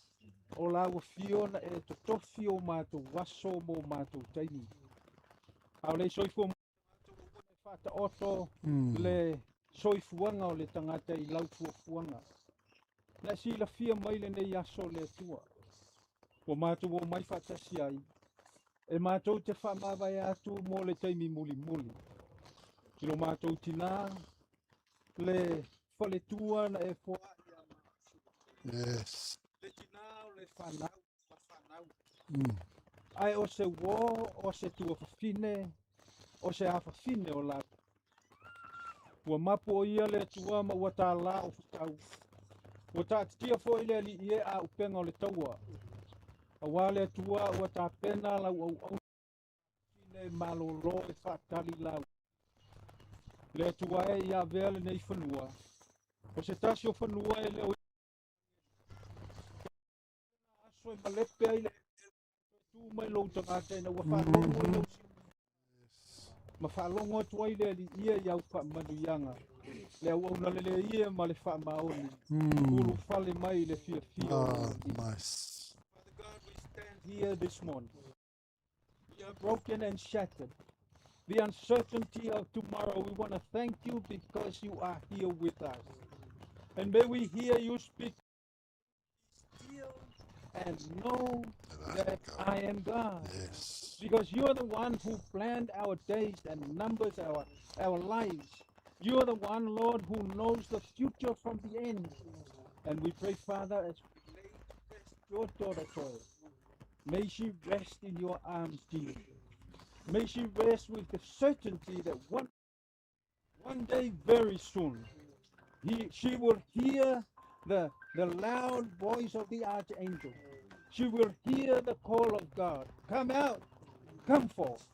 O lau afio na e totofi o matou aso mo matou taimi. A o le soifua e faataoto le soifuaga o le tagata i lau fuafuaga. Na e silafia mai lenei aso le Atua. Ua matou omai faatasi ai, e matou te faamavae atu mo le taimi mulimuli. I lo matou tinā, le faletua na e foai ia matou. Yes. Le tinā o le fanau ma fanau. Ae o se uō, o se tuafafine, o se afafine o lau. Ua mapu o ia le Atua ma ua tālā o fatau. Ua taatitia foi le Alii e a upega o le taua. Auā le Atua ua tapena lau auauna fine malōlō e faatali lau. Le Atua e ia avea lenei fanua. O se tasi o fanua e le o aso e malepe ai le tu mai lou tagata ina ua faalogo i lau ma faalogo atu ai le Alii ia i au faamanuiaga, le auauna lelei ia ma le faamaoni, ulufale mai le fiafia o Ah, lou Alii. nice. Father God, we stand here this morning. We are broken and shattered. The uncertainty of tomorrow, we want to thank you because you are here with us. And may we hear you speak still and know that I am God. Yes. Because you are the one who planned our days and numbers our lives. You are the one, Lord, who knows the future from the end. And we pray, Father, as we lay to rest your daughter, Toy, may she rest in your arms, Jesus. May she rest with the certainty that one day very soon, she will hear the loud voice of the archangel. She will hear the call of God. Come out, come forth.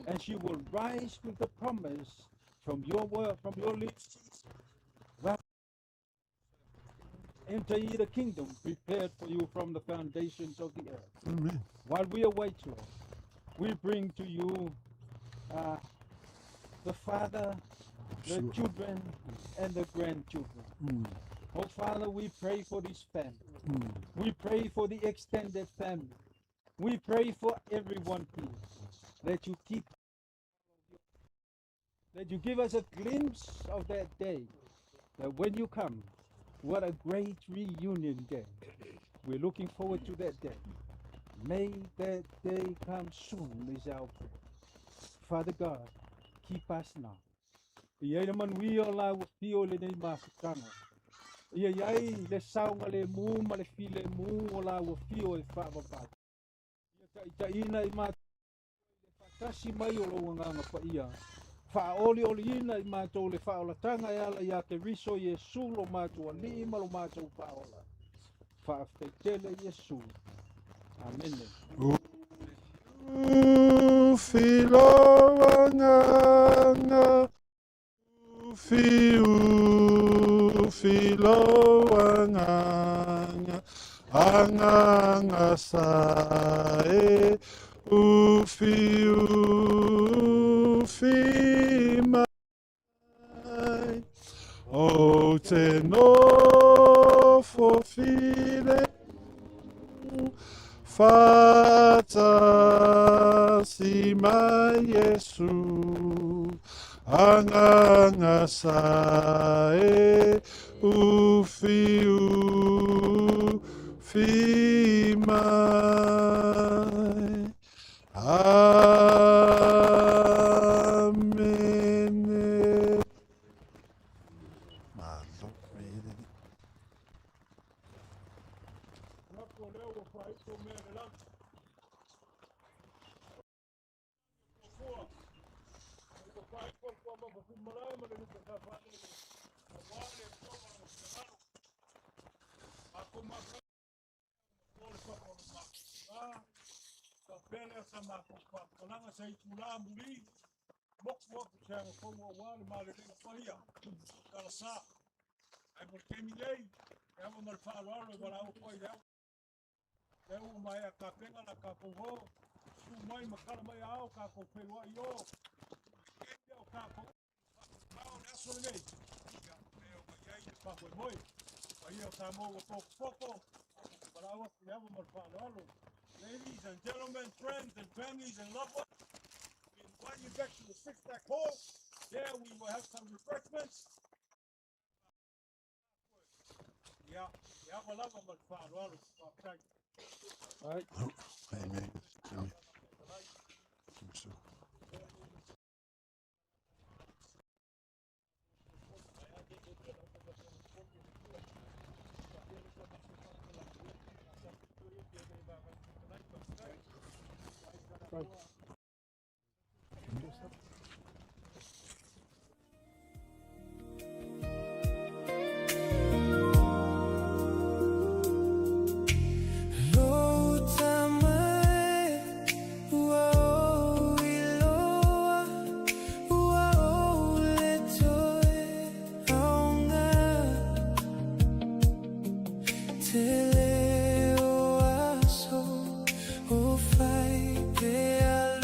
And she will rise with the promise from your word, from your lips. Well, enter ye the kingdom prepared for you from the foundations of the earth. Amen. While we await, Lord, we bring to you the father, the Sure. children, and the grandchildren. Oh, Father, we pray for this family. We pray for the extended family. We pray for everyone here, that you keep, that you give us a glimpse of that day, that when you come, what a great reunion day. We're looking forward to that day. May that day come soon is our prayer. Father God, keep us now. Ia i le manuia o lau afio i lenei mafutaga. Ia i ai le saoga le mu ma le file mu o lau afio e faavavau. Ia taitaina i matou le faatasi mai o lou agaga paia. Faaolioliina i matou le faaolataga e ala ia Keriso Iesu lo matou alii ma lo matou faaola. Faafetai tele Iesu. Amene. Ufi lou agaga, ufi, ufi lou agaga, agaga sa e, ufi, ufi mai. Ou te nofo file faatasi mai Iesu. Agaga sa e ufi ufi mai. Amene. Malo me. Ladies and gentlemen, friends and families and loved ones, we invite you back to the Six Pack Hall. There we will have some refreshments. Yeah, All right. Amen. Right. Te leo aso o fai pe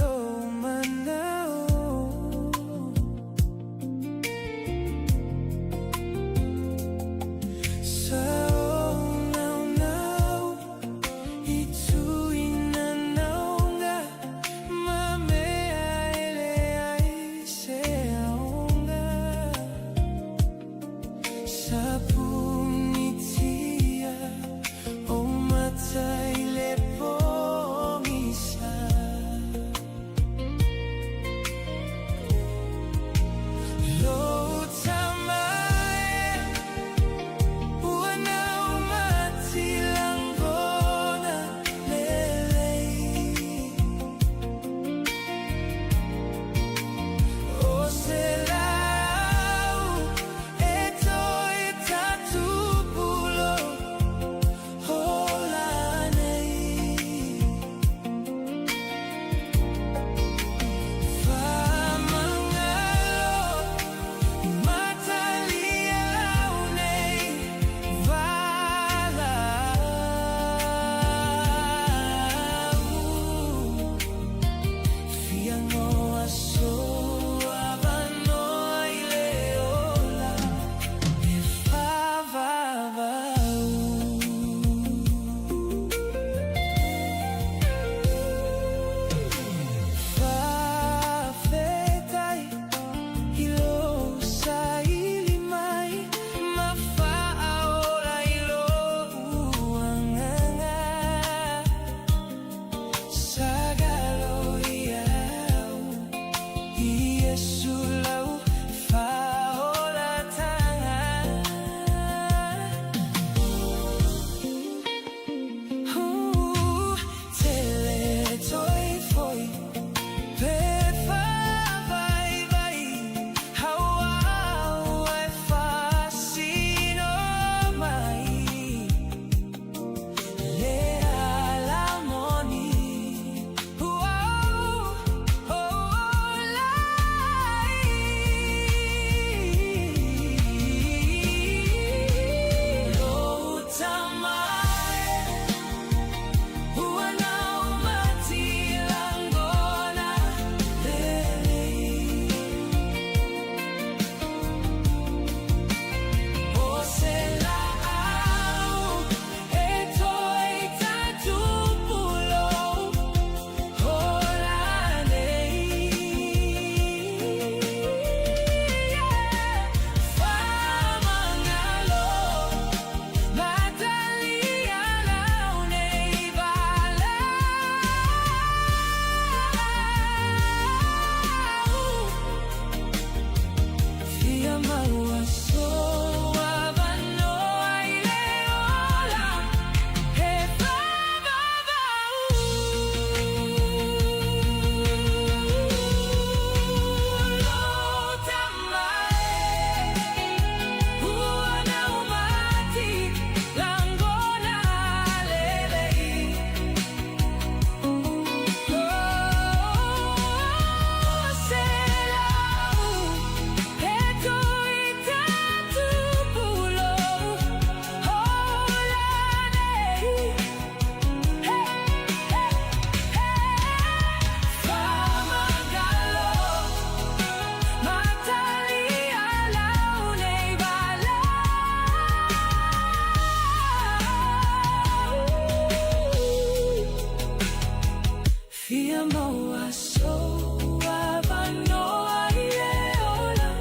Fia maua sou avanoa i le ola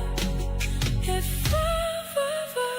e faavavau.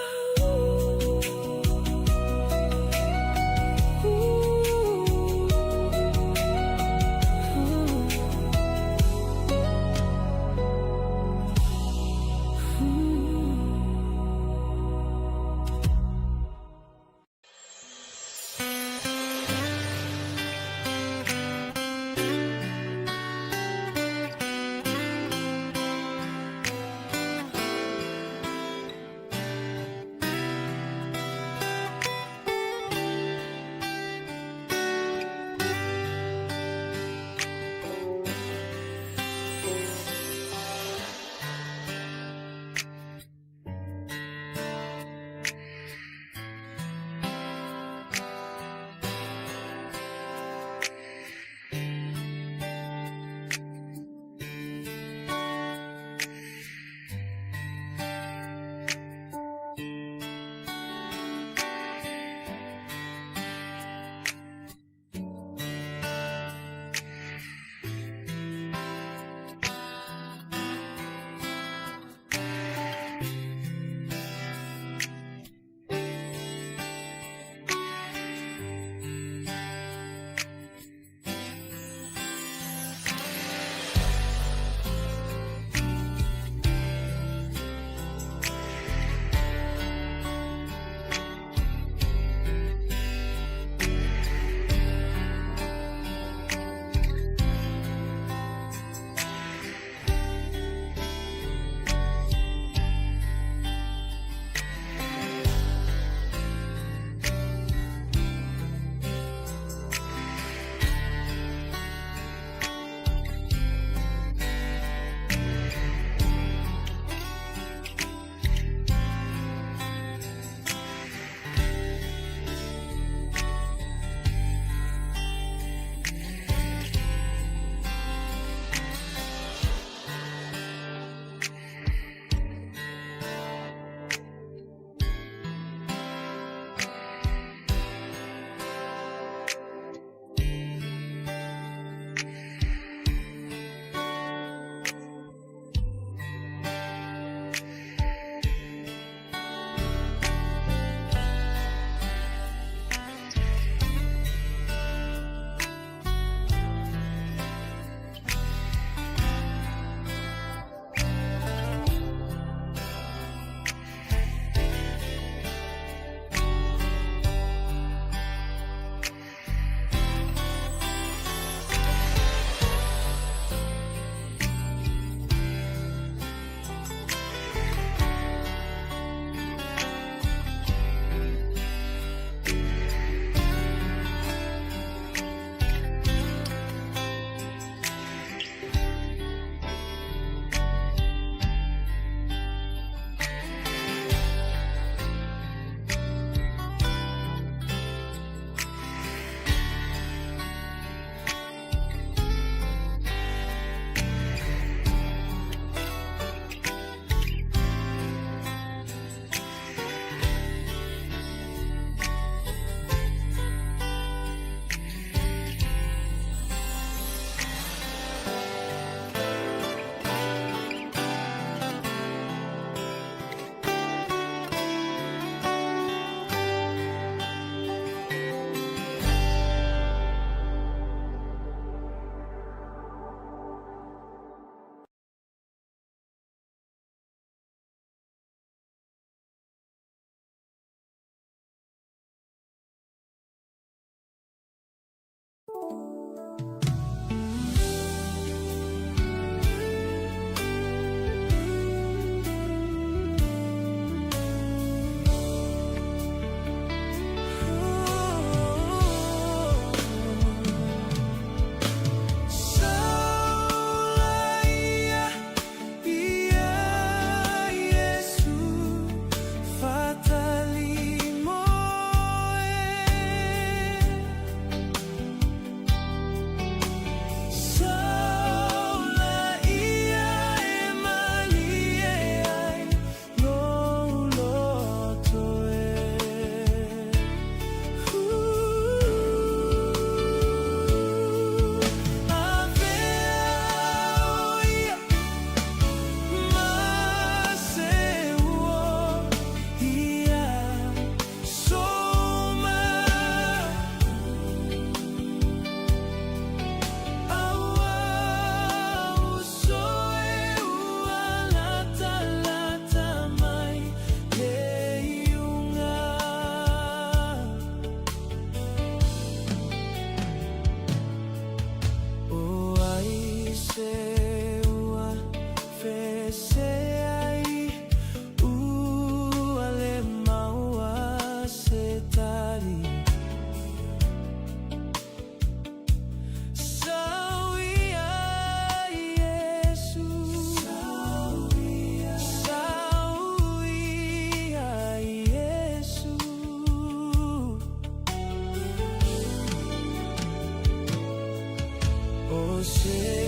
Você.